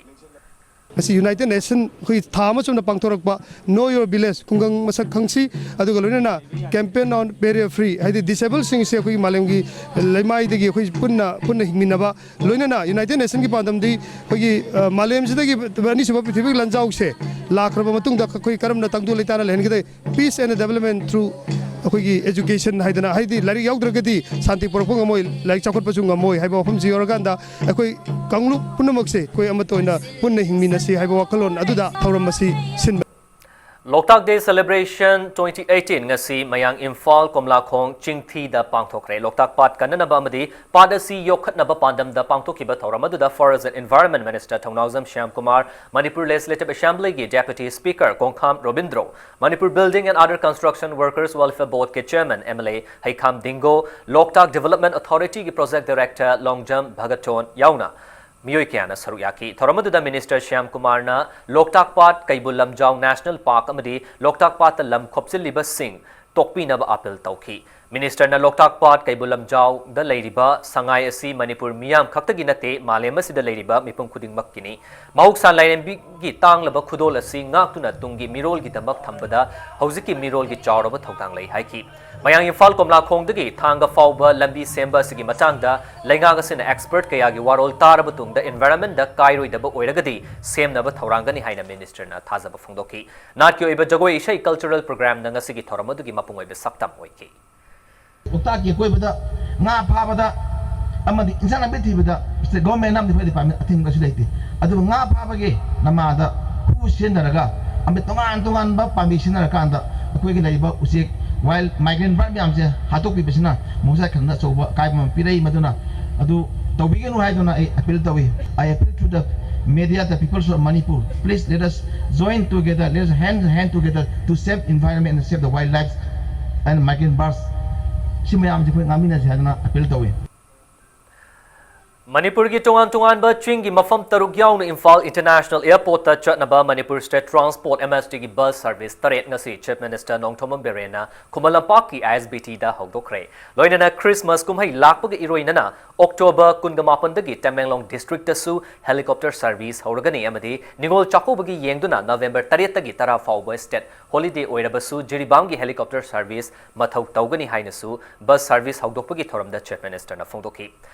ꯉꯁꯤ United Nation ꯑꯩꯈꯣꯏ ꯊꯥ ꯑꯃ ꯆꯨꯞꯅ ꯄꯥꯡꯊꯣꯔꯛꯄ Know Your Village, ꯈꯨꯡꯒꯪ ꯃꯁꯛ ꯈꯪꯁꯤ, ꯑꯗꯨꯒ ꯂꯣꯏꯅꯅ Campaign on Barrier Free, ꯍꯥꯏꯗꯤ disabled ꯁꯤꯡꯁꯦ ꯑꯩꯈꯣꯏꯒꯤ ꯃꯥꯂꯦꯝꯒꯤ ꯂꯩꯃꯥꯏꯗꯒꯤ ꯑꯩꯈꯣꯏ ꯄꯨꯟꯅ, ꯄꯨꯟꯅ ꯍꯤꯡꯃꯤꯟꯅꯕ, ꯂꯣꯏꯅꯅ United Nation ꯒꯤ ꯄꯥꯟꯗꯝꯗꯤ ꯑꯩꯈꯣꯏꯒꯤ, ꯑ, ꯃꯥꯂꯦꯝꯁꯤꯗꯒꯤ ꯑꯅꯤꯁꯨꯕ ꯄ꯭ꯔꯤꯊꯤꯕꯤꯒꯤ ꯂꯥꯟꯖꯥꯎꯁꯦ ꯂꯥꯛꯈ꯭ꯔꯕ ꯃꯇꯨꯡꯗ ꯑꯩꯈꯣꯏ ꯀꯔꯝꯅ ꯇꯪꯗꯨ ꯂꯩꯇꯥꯅ ꯂꯩꯍꯟꯒꯗꯒꯦ, peace and development through ꯑꯩꯈꯣꯏꯒꯤ education ꯍꯥꯏꯗꯅ, ꯍꯥꯏꯗꯤ ꯂꯥꯏꯔꯤꯛ ꯌꯥꯎꯗ꯭ꯔꯒꯗꯤ ꯁꯥꯟꯇꯤ ꯄꯨꯔꯛꯄ ꯉꯝꯃꯣꯏ, ꯂꯥꯏꯔꯤꯛ ꯆꯥꯎꯈꯠꯄꯁꯨ ꯉꯝꯃꯣꯏ ꯍꯥꯏꯕ ꯋꯥꯐꯝꯁꯤ ꯌꯧꯔꯀꯥꯟꯗ ꯑꯩꯈꯣꯏ ꯀꯥꯡꯂꯨꯞ ꯄꯨꯝꯅꯃꯛꯁꯦ ꯑꯩꯈꯣꯏ ꯑꯃꯠꯇ ꯑꯣꯏꯅ ꯄꯨꯟꯅ ꯍꯤꯡꯃꯤꯟꯅꯁꯤ ꯍꯥꯏꯕ ꯋꯥꯈꯜꯂꯣꯟ ꯑꯗꯨꯗ ꯊꯧꯔꯝ ꯑꯁꯤ ꯁꯤꯟꯕ꯫ Loktak Day Celebration twenty eighteen ꯉꯁꯤ ꯃꯌꯥꯡ ꯏꯝꯐꯥꯜ ꯀꯣꯝꯂꯥꯈꯣꯡ ꯆꯤꯡꯊꯤꯗ ꯄꯥꯡꯊꯣꯛꯈ꯭ꯔꯦ꯫ ꯂꯣꯛꯇꯥꯛ ꯄꯥꯠ ꯀꯟꯅꯅꯕ ꯑꯃꯗꯤ ꯄꯥꯠ ꯑꯁꯤ ꯌꯣꯛꯈꯠꯅꯕ ꯄꯥꯟꯗꯝꯗ ꯄꯥꯡꯊꯣꯛꯈꯤꯕ ꯊꯧꯔꯝ ꯑꯗꯨꯗ Forest and Environment Minister Thounaojam Shyam Kumar, Manipur Legislative Assembly ꯒꯤ Deputy Speaker ꯀꯣꯡꯈꯥꯝ Robindro, Manipur Building and Other Construction Workers Welfare Board ꯀꯤ Chairman, M L A ꯍꯩꯈꯥꯝ ꯗꯤꯡꯒꯣ, Loktak Development Authority ꯒꯤ Project Director ꯂꯣꯡꯖꯝ ꯚꯒꯠꯆꯣꯟ ꯌꯥꯎꯅ ꯃꯤꯑꯣꯏ ꯀꯌꯥꯅ ꯁꯔꯨꯛ ꯌꯥꯈꯤ꯫ ꯊꯧꯔꯝ ꯑꯗꯨꯗ Minister ꯁ꯭ꯌꯥꯝ ꯀꯨꯃꯥꯔꯅ ꯂꯣꯛꯇꯥꯛ ꯄꯥꯠ, ꯀꯩꯕꯨꯜ ꯂꯝꯖꯥꯎ National Park ꯑꯃꯗꯤ ꯂꯣꯛꯇꯥꯛ ꯄꯥꯠꯇ ꯂꯝ ꯈꯣꯞꯆꯤꯜꯂꯤꯕꯁꯤꯡ ꯇꯣꯛꯄꯤꯅꯕ appeal ꯇꯧꯈꯤ꯫ Minister ꯅ ꯂꯣꯛꯇꯥꯛ ꯄꯥꯠ, ꯀꯩꯕꯨꯜ ꯂꯝꯖꯥꯎꯗ ꯂꯩꯔꯤꯕ ꯁꯉꯥꯏ ꯑꯁꯤ ꯃꯅꯤꯄꯨꯔ ꯃꯤꯌꯥꯝ ꯈꯛꯇꯒꯤ ꯅꯠꯇꯦ, ꯃꯥꯂꯦꯝ ꯑꯁꯤꯗ ꯂꯩꯔꯤꯕ ꯃꯤꯄꯨꯝ ꯈꯨꯗꯤꯡꯃꯛꯀꯤꯅꯤ꯫ ꯃꯍꯧꯁꯥ ꯂꯥꯏꯔꯦꯝꯕꯤꯒꯤ ꯇꯥꯡꯂꯕ ꯈꯨꯗꯣꯜ ꯑꯁꯤ ꯉꯥꯛꯇꯨꯅ ꯇꯨꯡꯒꯤ ꯃꯤꯔꯣꯜꯒꯤꯗꯃꯛ ꯊꯝꯕꯗ ꯍꯧꯖꯤꯛꯀꯤ ꯃꯤꯔꯣꯜꯒꯤ ꯆꯥꯎꯔꯕ ꯊꯧꯗꯥꯡ ꯂꯩ ꯍꯥꯏꯈꯤ꯫ ꯃꯌꯥꯡ ꯏꯝꯐꯥꯜ ꯀꯣꯝꯂꯥꯈꯣꯡꯗꯒꯤ ꯊꯥꯡꯒ ꯐꯥꯎꯕ ꯂꯝꯕꯤ ꯁꯦꯝꯕ ꯑꯁꯤꯒꯤ ꯃꯇꯥꯡꯗ ꯂꯩꯉꯥꯛ ꯑꯁꯤꯅ expert ꯀꯌꯥꯒꯤ ꯋꯥꯔꯣꯜ ꯇꯥꯔꯕ ꯇꯨꯡꯗ environment ꯗ ꯀꯥꯏꯔꯣꯏꯗꯕ ꯑꯣꯏꯔꯒꯗꯤ ꯁꯦꯝꯅꯕ ꯊꯧꯔꯥꯡꯒꯅꯤ ꯍꯥꯏꯅ Minister ꯅ ꯊꯥꯖꯕ ꯐꯣꯡꯗꯣꯛꯈꯤ꯫ ꯅꯥꯠꯀꯤ ꯑꯣꯏꯕ ꯖꯒꯣꯏ ꯏꯁꯩ cultural program ꯅ ꯉꯁꯤꯒꯤ ꯊꯧꯔꯝ ꯑꯗꯨꯒꯤ ꯃꯄꯨꯡ ꯑꯣꯏꯕ ꯁꯛꯇꯝ ꯑꯣꯏꯈꯤ꯫ ꯂꯣꯛꯇꯥꯛꯀꯤ ꯑꯀꯣꯏꯕꯗ ꯉꯥ ꯐꯥꯕꯗ ꯑꯃꯗꯤ ꯏꯟꯁꯥꯡ ꯅꯥꯄꯤ ꯊꯤꯕꯗ state government ꯅ ꯑꯃꯗꯤ ꯑꯩꯈꯣꯏ department ꯑꯊꯤꯡꯕ ꯀꯩꯁꯨ ꯂꯩꯇꯦ꯫ ꯑꯗꯨꯕꯨ ꯉꯥ ꯐꯥꯕꯒꯤ ꯅꯃꯥꯗ ꯈꯨ ꯁꯤꯖꯤꯟꯅꯔꯒ ꯑꯃꯗꯤ ꯇꯣꯉꯥꯟ ꯇꯣꯉꯥꯟꯕ ꯄꯥꯝꯕꯤ ꯁꯤꯖꯤꯟꯅꯔꯀꯥꯟꯗ ꯑꯩꯈꯣꯏꯒꯤ ꯂꯩꯔꯤꯕ ꯎꯆꯦꯛ, wild migrant bird ꯃꯌꯥꯝꯁꯦ ꯍꯥꯠꯇꯣꯛꯄꯤꯕꯁꯤꯅ ꯃꯍꯧꯁꯥ ꯈꯪꯗ ꯑꯆꯧꯕ ꯑꯀꯥꯏꯕ ꯑꯃ ꯄꯤꯔꯛꯏ꯫ ꯃꯗꯨꯅ ꯑꯗꯨ ꯇꯧꯕꯤꯒꯅꯨ ꯍꯥꯏꯗꯨꯅ ꯑꯩ appeal ꯇꯧꯏ꯫ I appeal to the media, the peoples of Manipur, please let us join together, let us hand hand together to save environment and save the wildlife and migrant birds. ꯁꯤ ꯃꯌꯥꯝꯁꯦ ꯑꯩꯈꯣꯏ ꯉꯥꯡꯃꯤꯟꯅꯁꯤ ꯍꯥꯏꯗꯅ appeal ꯇꯧꯏ꯫ ꯃꯅꯤꯄꯨꯔꯒꯤ ꯇꯣꯉꯥꯟ ꯇꯣꯉꯥꯟꯕ ꯆꯤꯡꯒꯤ ꯃꯐꯝ ꯇꯔꯨꯛ ꯌꯥꯎꯅ ꯏꯝꯐꯥꯜ ꯏꯟꯇꯔꯅꯦꯁꯅꯦꯜ ꯑꯦꯌꯔꯄꯣꯔꯠꯇ ꯆꯠꯅꯕ ꯃꯅꯤꯄꯨꯔ ꯁ꯭ꯇꯦꯠ ꯇ꯭ꯔꯥꯟꯁꯄꯣꯔꯠ, MSTꯒꯤ ꯕꯁ ꯁꯔꯚꯤꯁ ꯇꯔꯦꯠ ꯉꯁꯤ ꯆꯤꯐ ꯃꯤꯅꯤꯁꯇꯔ ꯅꯣꯡꯊꯣꯝꯕꯝ ꯕꯤꯔꯦꯟꯅ ꯈꯨꯃꯟ ꯂꯝꯄꯥꯛꯀꯤ ISBTꯗ ꯍꯧꯗꯣꯛꯈ꯭ꯔꯦ꯫ ꯂꯣꯏꯅꯅ ꯈ꯭ꯔꯤꯁꯃꯁ ꯀꯨꯝꯍꯩ ꯂꯥꯛꯄꯒ ꯏꯔꯣꯏꯅꯅ ꯑꯣꯛꯇꯣꯕꯔ ꯀꯨꯟꯒ ꯃꯥꯄꯟꯗꯒꯤ ꯇꯃꯦꯡꯂꯣꯡ ꯗꯤꯁꯇ꯭ꯔꯤꯛꯇꯁꯨ ꯍꯦꯂꯤꯀꯣꯞꯇꯔ ꯁꯔꯚꯤꯁ ꯍꯧꯔꯒꯅꯤ ꯑꯃꯗꯤ ꯅꯤꯉꯣꯜ ꯆꯥꯛꯀꯧꯕꯒꯤ ꯌꯦꯡꯗꯨꯅ ꯅꯕꯦꯝꯕꯔ ꯇꯔꯦꯠꯇꯒꯤ ꯇꯔꯥ ꯐꯥꯎꯕ ꯁ꯭ꯇꯦꯠ ꯍꯣꯂꯤꯗꯦ ꯑꯣꯏꯔꯕꯁꯨ ꯖꯤꯔꯤꯕꯥꯝꯒꯤ ꯍꯦꯂꯤꯀꯣꯞꯇꯔ ꯁꯔꯚꯤꯁ ꯃꯊꯧ ꯇꯧꯒꯅꯤ ꯍꯥꯏꯅꯁꯨ ꯕꯁ ꯁꯔꯚꯤꯁ ꯍꯧꯗꯣꯛꯄꯒꯤ ꯊꯧꯔꯝꯗ ꯆꯤꯐ ꯃꯤꯅꯤꯁꯇꯔꯅ ꯐꯣꯡꯗꯣꯛꯈꯤ꯫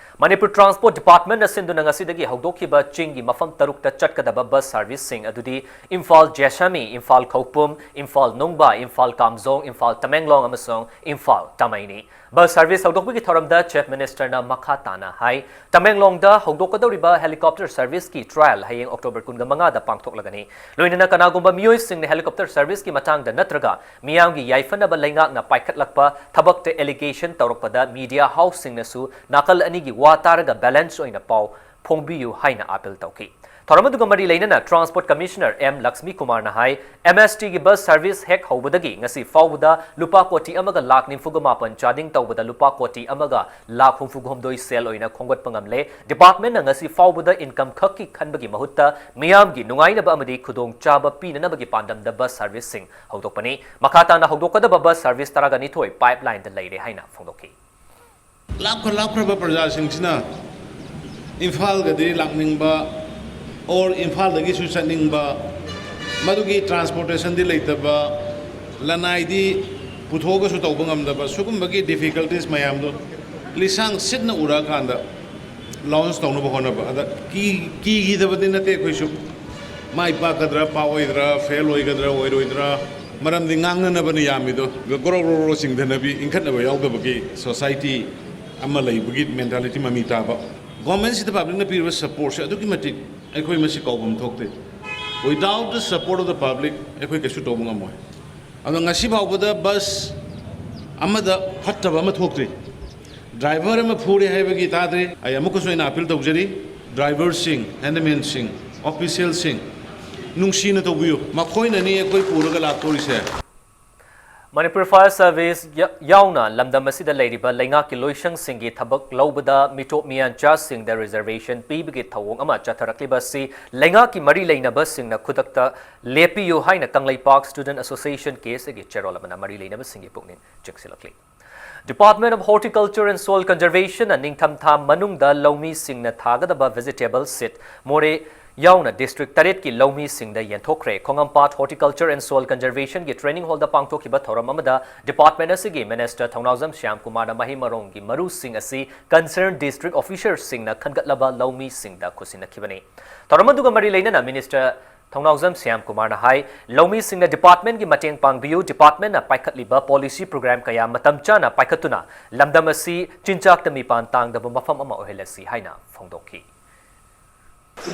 ꯃꯅꯤꯄꯨꯔ ꯇ꯭ꯔꯥꯟꯁꯄꯣꯔꯠ ꯗꯤꯄꯥꯔꯠꯃꯦꯟꯠꯅ ꯁꯤꯟꯗꯨꯅ ꯉꯁꯤꯗꯒꯤ ꯍꯧꯗꯣꯛꯈꯤꯕ ꯆꯤꯡꯒꯤ ꯃꯐꯝ ꯇꯔꯨꯛꯇ ꯆꯠꯀꯗꯕ ꯕꯁ ꯁꯔꯚꯤꯁꯁꯤꯡ ꯑꯗꯨꯗꯤ ꯏꯝꯐꯥꯜ ꯖꯦꯁꯥꯃꯤ, ꯏꯝꯐꯥꯜ ꯈꯧꯄꯨꯝ, ꯏꯝꯐꯥꯜ ꯅꯨꯡꯕ, ꯏꯝꯐꯥꯜ ꯀꯥꯝꯖꯣꯡ, ꯏꯝꯐꯥꯜ ꯇꯃꯦꯡꯂꯣꯡ ꯑꯃꯁꯨꯡ ꯏꯝꯐꯥꯜ ꯇꯥꯃꯩꯅꯤ꯫ ꯕꯁ ꯁꯔꯚꯤꯁ ꯍꯧꯗꯣꯛꯄꯒꯤ ꯊꯧꯔꯝꯗ ꯆꯤꯐ ꯃꯤꯅꯤꯁꯇꯔꯅ ꯃꯈꯥ ꯇꯥꯅ ꯍꯥꯏ, ꯇꯃꯦꯡꯂꯣꯡꯗ ꯍꯧꯗꯣꯛꯀꯗꯧꯔꯤꯕ ꯍꯦꯂꯤꯀꯣꯞꯇꯔ ꯁꯔꯚꯤꯁꯀꯤ ꯇ꯭ꯔꯥꯌꯦꯜ ꯍꯌꯦꯡ ꯑꯣꯛꯇꯣꯕꯔ ꯀꯨꯟꯒ ꯃꯉꯥꯗ ꯄꯥꯡꯊꯣꯛꯂꯒꯅꯤ꯫ ꯂꯣꯏꯅꯅ ꯀꯅꯥꯒꯨꯝꯕ ꯃꯤꯑꯣꯏꯁꯤꯡꯅ ꯍꯦꯂꯤꯀꯣꯞꯇꯔ ꯁꯔꯚꯤꯁꯀꯤ ꯃꯇꯥꯡꯗ ꯅꯠꯇ꯭ꯔꯒ ꯃꯤꯌꯥꯝꯒꯤ ꯌꯥꯏꯐꯅꯕ ꯂꯩꯉꯥꯛꯅ ꯄꯥꯏꯈꯠꯂꯛꯄ ꯊꯕꯛꯇ ꯑꯦꯂꯤꯒꯦꯁꯟ ꯇꯧꯔꯛꯄꯗ ꯃꯤꯗꯤꯌꯥ ꯍꯥꯎꯁꯁꯤꯡꯅꯁꯨ ꯅꯥꯀꯜ ꯑꯅꯤꯒꯤ ꯋꯥ ꯇꯥꯔꯒ ꯕꯦꯂꯦꯟꯁ ꯑꯣꯏꯅ ꯄꯥꯎ ꯐꯣꯡꯕꯤꯌꯨ ꯍꯥꯏꯅ ꯑꯥꯄꯤꯜ ꯇꯧꯈꯤ꯫ ꯊꯧꯔꯝ ꯑꯗꯨꯒ ꯃꯔꯤ ꯂꯩꯅꯅ ꯇ꯭ꯔꯥꯟꯁꯄꯣꯔꯠ ꯀꯃꯤꯁꯅꯔ ꯑꯦꯝ ꯂꯛꯁꯃꯤ ꯀꯨꯃꯥꯔꯅ ꯍꯥꯏ, MSTꯒꯤ ꯕꯁ ꯁꯔꯚꯤꯁ ꯍꯦꯛ ꯍꯧꯕꯗꯒꯤ ꯉꯁꯤ ꯐꯥꯎꯕꯗ ꯂꯨꯄꯥ ꯀꯣꯇꯤ ꯑꯃꯒ ꯂꯥꯈ ꯅꯤꯐꯨꯒ ꯃꯥꯄꯟ ꯆꯥꯗꯤꯡ ꯇꯧꯕꯗ ꯂꯨꯄꯥ ꯀꯣꯇꯤ ꯑꯃꯒ ꯂꯥꯈ ꯍꯨꯝꯐꯨꯒ ꯍꯨꯝꯗꯣꯏ ꯁꯦꯜ ꯑꯣꯏꯅ ꯈꯣꯝꯒꯠꯄ ꯉꯝꯂꯦ꯫ ꯗꯤꯄꯥꯔꯠꯃꯦꯟꯠꯅ ꯉꯁꯤ ꯐꯥꯎꯕꯗ ꯏꯟꯀꯝ ꯈꯛꯀꯤ ꯈꯟꯕꯒꯤ ꯃꯍꯨꯠꯇ ꯃꯤꯌꯥꯝꯒꯤ ꯅꯨꯡꯉꯥꯏꯅꯕ ꯑꯃꯗꯤ ꯈꯨꯗꯣꯡꯆꯥꯕ ꯄꯤꯅꯅꯕꯒꯤ ꯄꯥꯟꯗꯝꯗ ꯕꯁ ꯁꯔꯚꯤꯁꯁꯤꯡ ꯍꯧꯗꯣꯛꯄꯅꯤ꯫ ꯃꯈꯥ ꯇꯥꯅ ꯍꯧꯗꯣꯛꯀꯗꯕ ꯕꯁ ꯁꯔꯚꯤꯁ ꯇꯔꯥꯒ ꯅꯤꯊꯣꯏ ꯄꯥꯏꯞꯂꯥꯏꯟꯗ ꯂꯩꯔꯦ ꯍꯥꯏꯅ ꯐꯣꯡꯗꯣꯛꯈꯤ꯫ ꯂꯥꯞꯈ꯭ꯔ ꯂꯥꯞꯈ꯭ꯔꯕ ꯄ꯭ꯔꯖꯥꯁꯤꯡꯁꯤꯅ ꯏꯝꯐꯥꯜꯒꯗꯤ ꯂꯥꯛꯅꯤꯡꯕ, ꯑꯣꯔ ꯏꯝꯐꯥꯜꯗꯒꯤꯁꯨ ꯆꯠꯅꯤꯡꯕ, ꯃꯗꯨꯒꯤ ꯇ꯭ꯔꯥꯟꯁꯄꯣꯔꯇꯦꯁꯟꯗꯤ ꯂꯩꯇꯕ, ꯂꯅꯥꯏꯗꯤ ꯄꯨꯊꯣꯛꯑꯒꯁꯨ ꯇꯧꯕ ꯉꯝꯗꯕ, ꯁꯤꯒꯨꯝꯕꯒꯤ ꯗꯤꯐꯤꯀꯜꯇꯤꯁ ꯃꯌꯥꯝꯗꯣ ꯂꯤꯁꯥꯡ ꯁꯤꯠꯅ ꯎꯔꯛꯑꯀꯥꯟꯗ ꯂꯣꯟꯁ ꯇꯧꯅꯕ ꯍꯣꯠꯅꯕ꯫ ꯑꯗ ꯀꯤ-, ꯀꯤꯈꯤꯗꯕꯗꯤ ꯅꯠꯇꯦ ꯑꯩꯈꯣꯏꯁꯨ꯫ ꯃꯥꯏ ꯄꯥꯛꯀꯗ꯭ꯔꯥ, ꯄꯥꯛꯑꯣꯏꯗ꯭ꯔꯥ, ꯐꯦꯜ ꯑꯣꯏꯒꯗ꯭ꯔꯥ, ꯑꯣꯏꯔꯣꯏꯗ꯭ꯔꯥ, ꯃꯔꯝꯗꯤ ꯉꯥꯡꯅꯅꯕꯅ ꯌꯥꯝꯃꯤꯗꯣ꯫ ꯒ꯭ꯔꯣ ꯒ꯭ꯔꯣ ꯒ꯭ꯔꯣ ꯆꯤꯡꯊꯅꯕꯤ, ꯏꯟꯈꯠꯅꯕ ꯌꯥꯎꯗꯕꯒꯤ ꯁꯣꯁꯥꯏꯇꯤ ꯑꯃ ꯂꯩꯕꯒꯤ ꯃꯦꯟꯇꯥꯂꯤꯇꯤ ꯃꯃꯤ ꯇꯥꯕ꯫ ꯒꯣꯔꯃꯦꯟꯁꯤꯗ ꯄꯕ꯭ꯂꯤꯛꯅ ꯄꯤꯔꯤꯕ ꯁꯄꯣꯔꯠꯁꯦ ꯑꯗꯨꯛꯀꯤ ꯃꯇꯤꯛ ꯑꯩꯈꯣꯏ ꯃꯁꯤ ꯀꯥꯎꯐꯝ ꯊꯣꯛꯇꯦ꯫ Without the support of the public, ꯑꯩꯈꯣꯏ ꯀꯩꯁꯨ ꯇꯧꯕ ꯉꯝꯃꯣꯏ꯫ ꯑꯗꯣ ꯉꯁꯤ ꯐꯥꯎꯕꯗ ꯕꯁ ꯑꯃꯗ ꯐꯠꯇꯕ ꯑꯃ ꯊꯣꯛꯇ꯭ꯔꯤ꯫ ꯗ꯭ꯔꯥꯏꯚꯔ ꯑꯃ ꯐꯨꯔꯦ ꯍꯥꯏꯕꯒꯤ ꯇꯥꯗ꯭ꯔꯤ꯫ ꯑꯩ ꯑꯃꯨꯛꯀꯁꯨ ꯑꯩꯅ ꯑꯄꯤꯜ ꯇꯧꯖꯔꯤ, ꯗ꯭ꯔꯥꯏꯚꯔꯁꯤꯡ, ꯍꯦꯟꯗꯃꯦꯟꯁꯤꯡ, ꯑꯣꯐꯤꯁꯤꯌꯦꯜꯁꯤꯡ, ꯅꯨꯡꯁꯤꯅ ꯇꯧꯕꯤꯌꯨ꯫ ꯃꯈꯣꯏꯅꯅꯤ ꯑꯩꯈꯣꯏ ꯄꯨꯔꯒ ꯂꯥꯛꯇꯣꯔꯤꯁꯦ꯫ ꯃꯅꯤꯄꯨꯔ Fire Service ꯌꯥ-, ꯌꯥꯎꯅ ꯂꯝꯗꯝ ꯑꯁꯤꯗ ꯂꯩꯔꯤꯕ ꯂꯩꯉꯥꯛꯀꯤ ꯂꯣꯏꯁꯪꯁꯤꯡꯒꯤ ꯊꯕꯛ ꯂꯧꯕꯗ ꯃꯤꯇꯣꯞ ꯃꯤꯌꯥꯟꯆꯥꯁꯤꯡꯗ reservation ꯄꯤꯕꯒꯤ ꯊꯧꯑꯣꯡ ꯑꯃ ꯆꯠꯊꯔꯛꯂꯤꯕ ꯑꯁꯤ ꯂꯩꯉꯥꯛꯀꯤ ꯃꯔꯤ ꯂꯩꯅꯕꯁꯤꯡꯅ ꯈꯨꯗꯛꯇ ꯂꯦꯞꯄꯤꯌꯨ ꯍꯥꯏꯅ ꯀꯪꯂꯩꯄꯥꯛ Student Association, KSA ꯒꯤ ꯆꯦꯔꯣꯜ ꯑꯃꯅ ꯃꯔꯤ ꯂꯩꯅꯕꯁꯤꯡꯒꯤ ꯄꯨꯛꯅꯤꯡ ꯆꯤꯡꯁꯤꯜꯂꯛꯂꯤ꯫ Department of Horticulture and Soil Conservation ꯅ ꯅꯤꯡꯊꯝꯊꯥ ꯃꯅꯨꯡꯗ ꯂꯧꯃꯤꯁꯤꯡꯅ ꯊꯥꯒꯗꯕ vegetable seed ꯃꯣꯔꯦ ꯌꯥꯎꯅ district ꯇꯔꯦꯠꯀꯤ ꯂꯧꯃꯤꯁꯤꯡꯗ ꯌꯦꯟꯊꯣꯛꯈ꯭ꯔꯦ꯫ ꯈꯣꯡꯉꯝꯄꯥꯠ Horticulture and Soil Conservation ꯒꯤ training hall ꯗ ꯄꯥꯡꯊꯣꯛꯈꯤꯕ ꯊꯧꯔꯝ ꯑꯃꯗ department ꯑꯁꯤꯒꯤ minister ꯊꯧꯅꯥꯎꯖꯝ ꯁ꯭ꯌꯥꯝ ꯀꯨꯃꯥꯔꯅ ꯃꯍꯩ ꯃꯔꯣꯡꯒꯤ ꯃꯔꯨꯁꯤꯡ ꯑꯁꯤ concerned district officer ꯁꯤꯡꯅ ꯈꯟꯒꯠꯂꯕ ꯂꯧꯃꯤꯁꯤꯡꯗ ꯈꯨꯠꯁꯤꯟꯅꯈꯤꯕꯅꯤ꯫ ꯊꯧꯔꯝ ꯑꯗꯨꯒ ꯃꯔꯤ ꯂꯩꯅꯅ minister ꯊꯧꯅꯥꯎꯖꯝ ꯁ꯭ꯌꯥꯝ ꯀꯨꯃꯥꯔꯅ ꯍꯥꯏ, ꯂꯧꯃꯤꯁꯤꯡꯅ department ꯀꯤ ꯃꯇꯦꯡ ꯄꯥꯡꯕꯤꯌꯨ, department ꯅ ꯄꯥꯏꯈꯠꯂꯤꯕ policy program ꯀꯌꯥ ꯃꯇꯝ ꯆꯥꯅ ꯄꯥꯏꯈꯠꯇꯨꯅ ꯂꯝꯗꯝ ꯑꯁꯤ ꯆꯤꯟꯖꯥꯛꯇ ꯃꯤꯄꯥꯟ ꯇꯥꯡꯗꯕ ꯃꯐꯝ ꯑꯃ ꯑꯣꯏꯍꯜꯂꯁꯤ ꯍꯥꯏꯅ ꯐꯣꯡꯗꯣꯛꯈꯤ꯫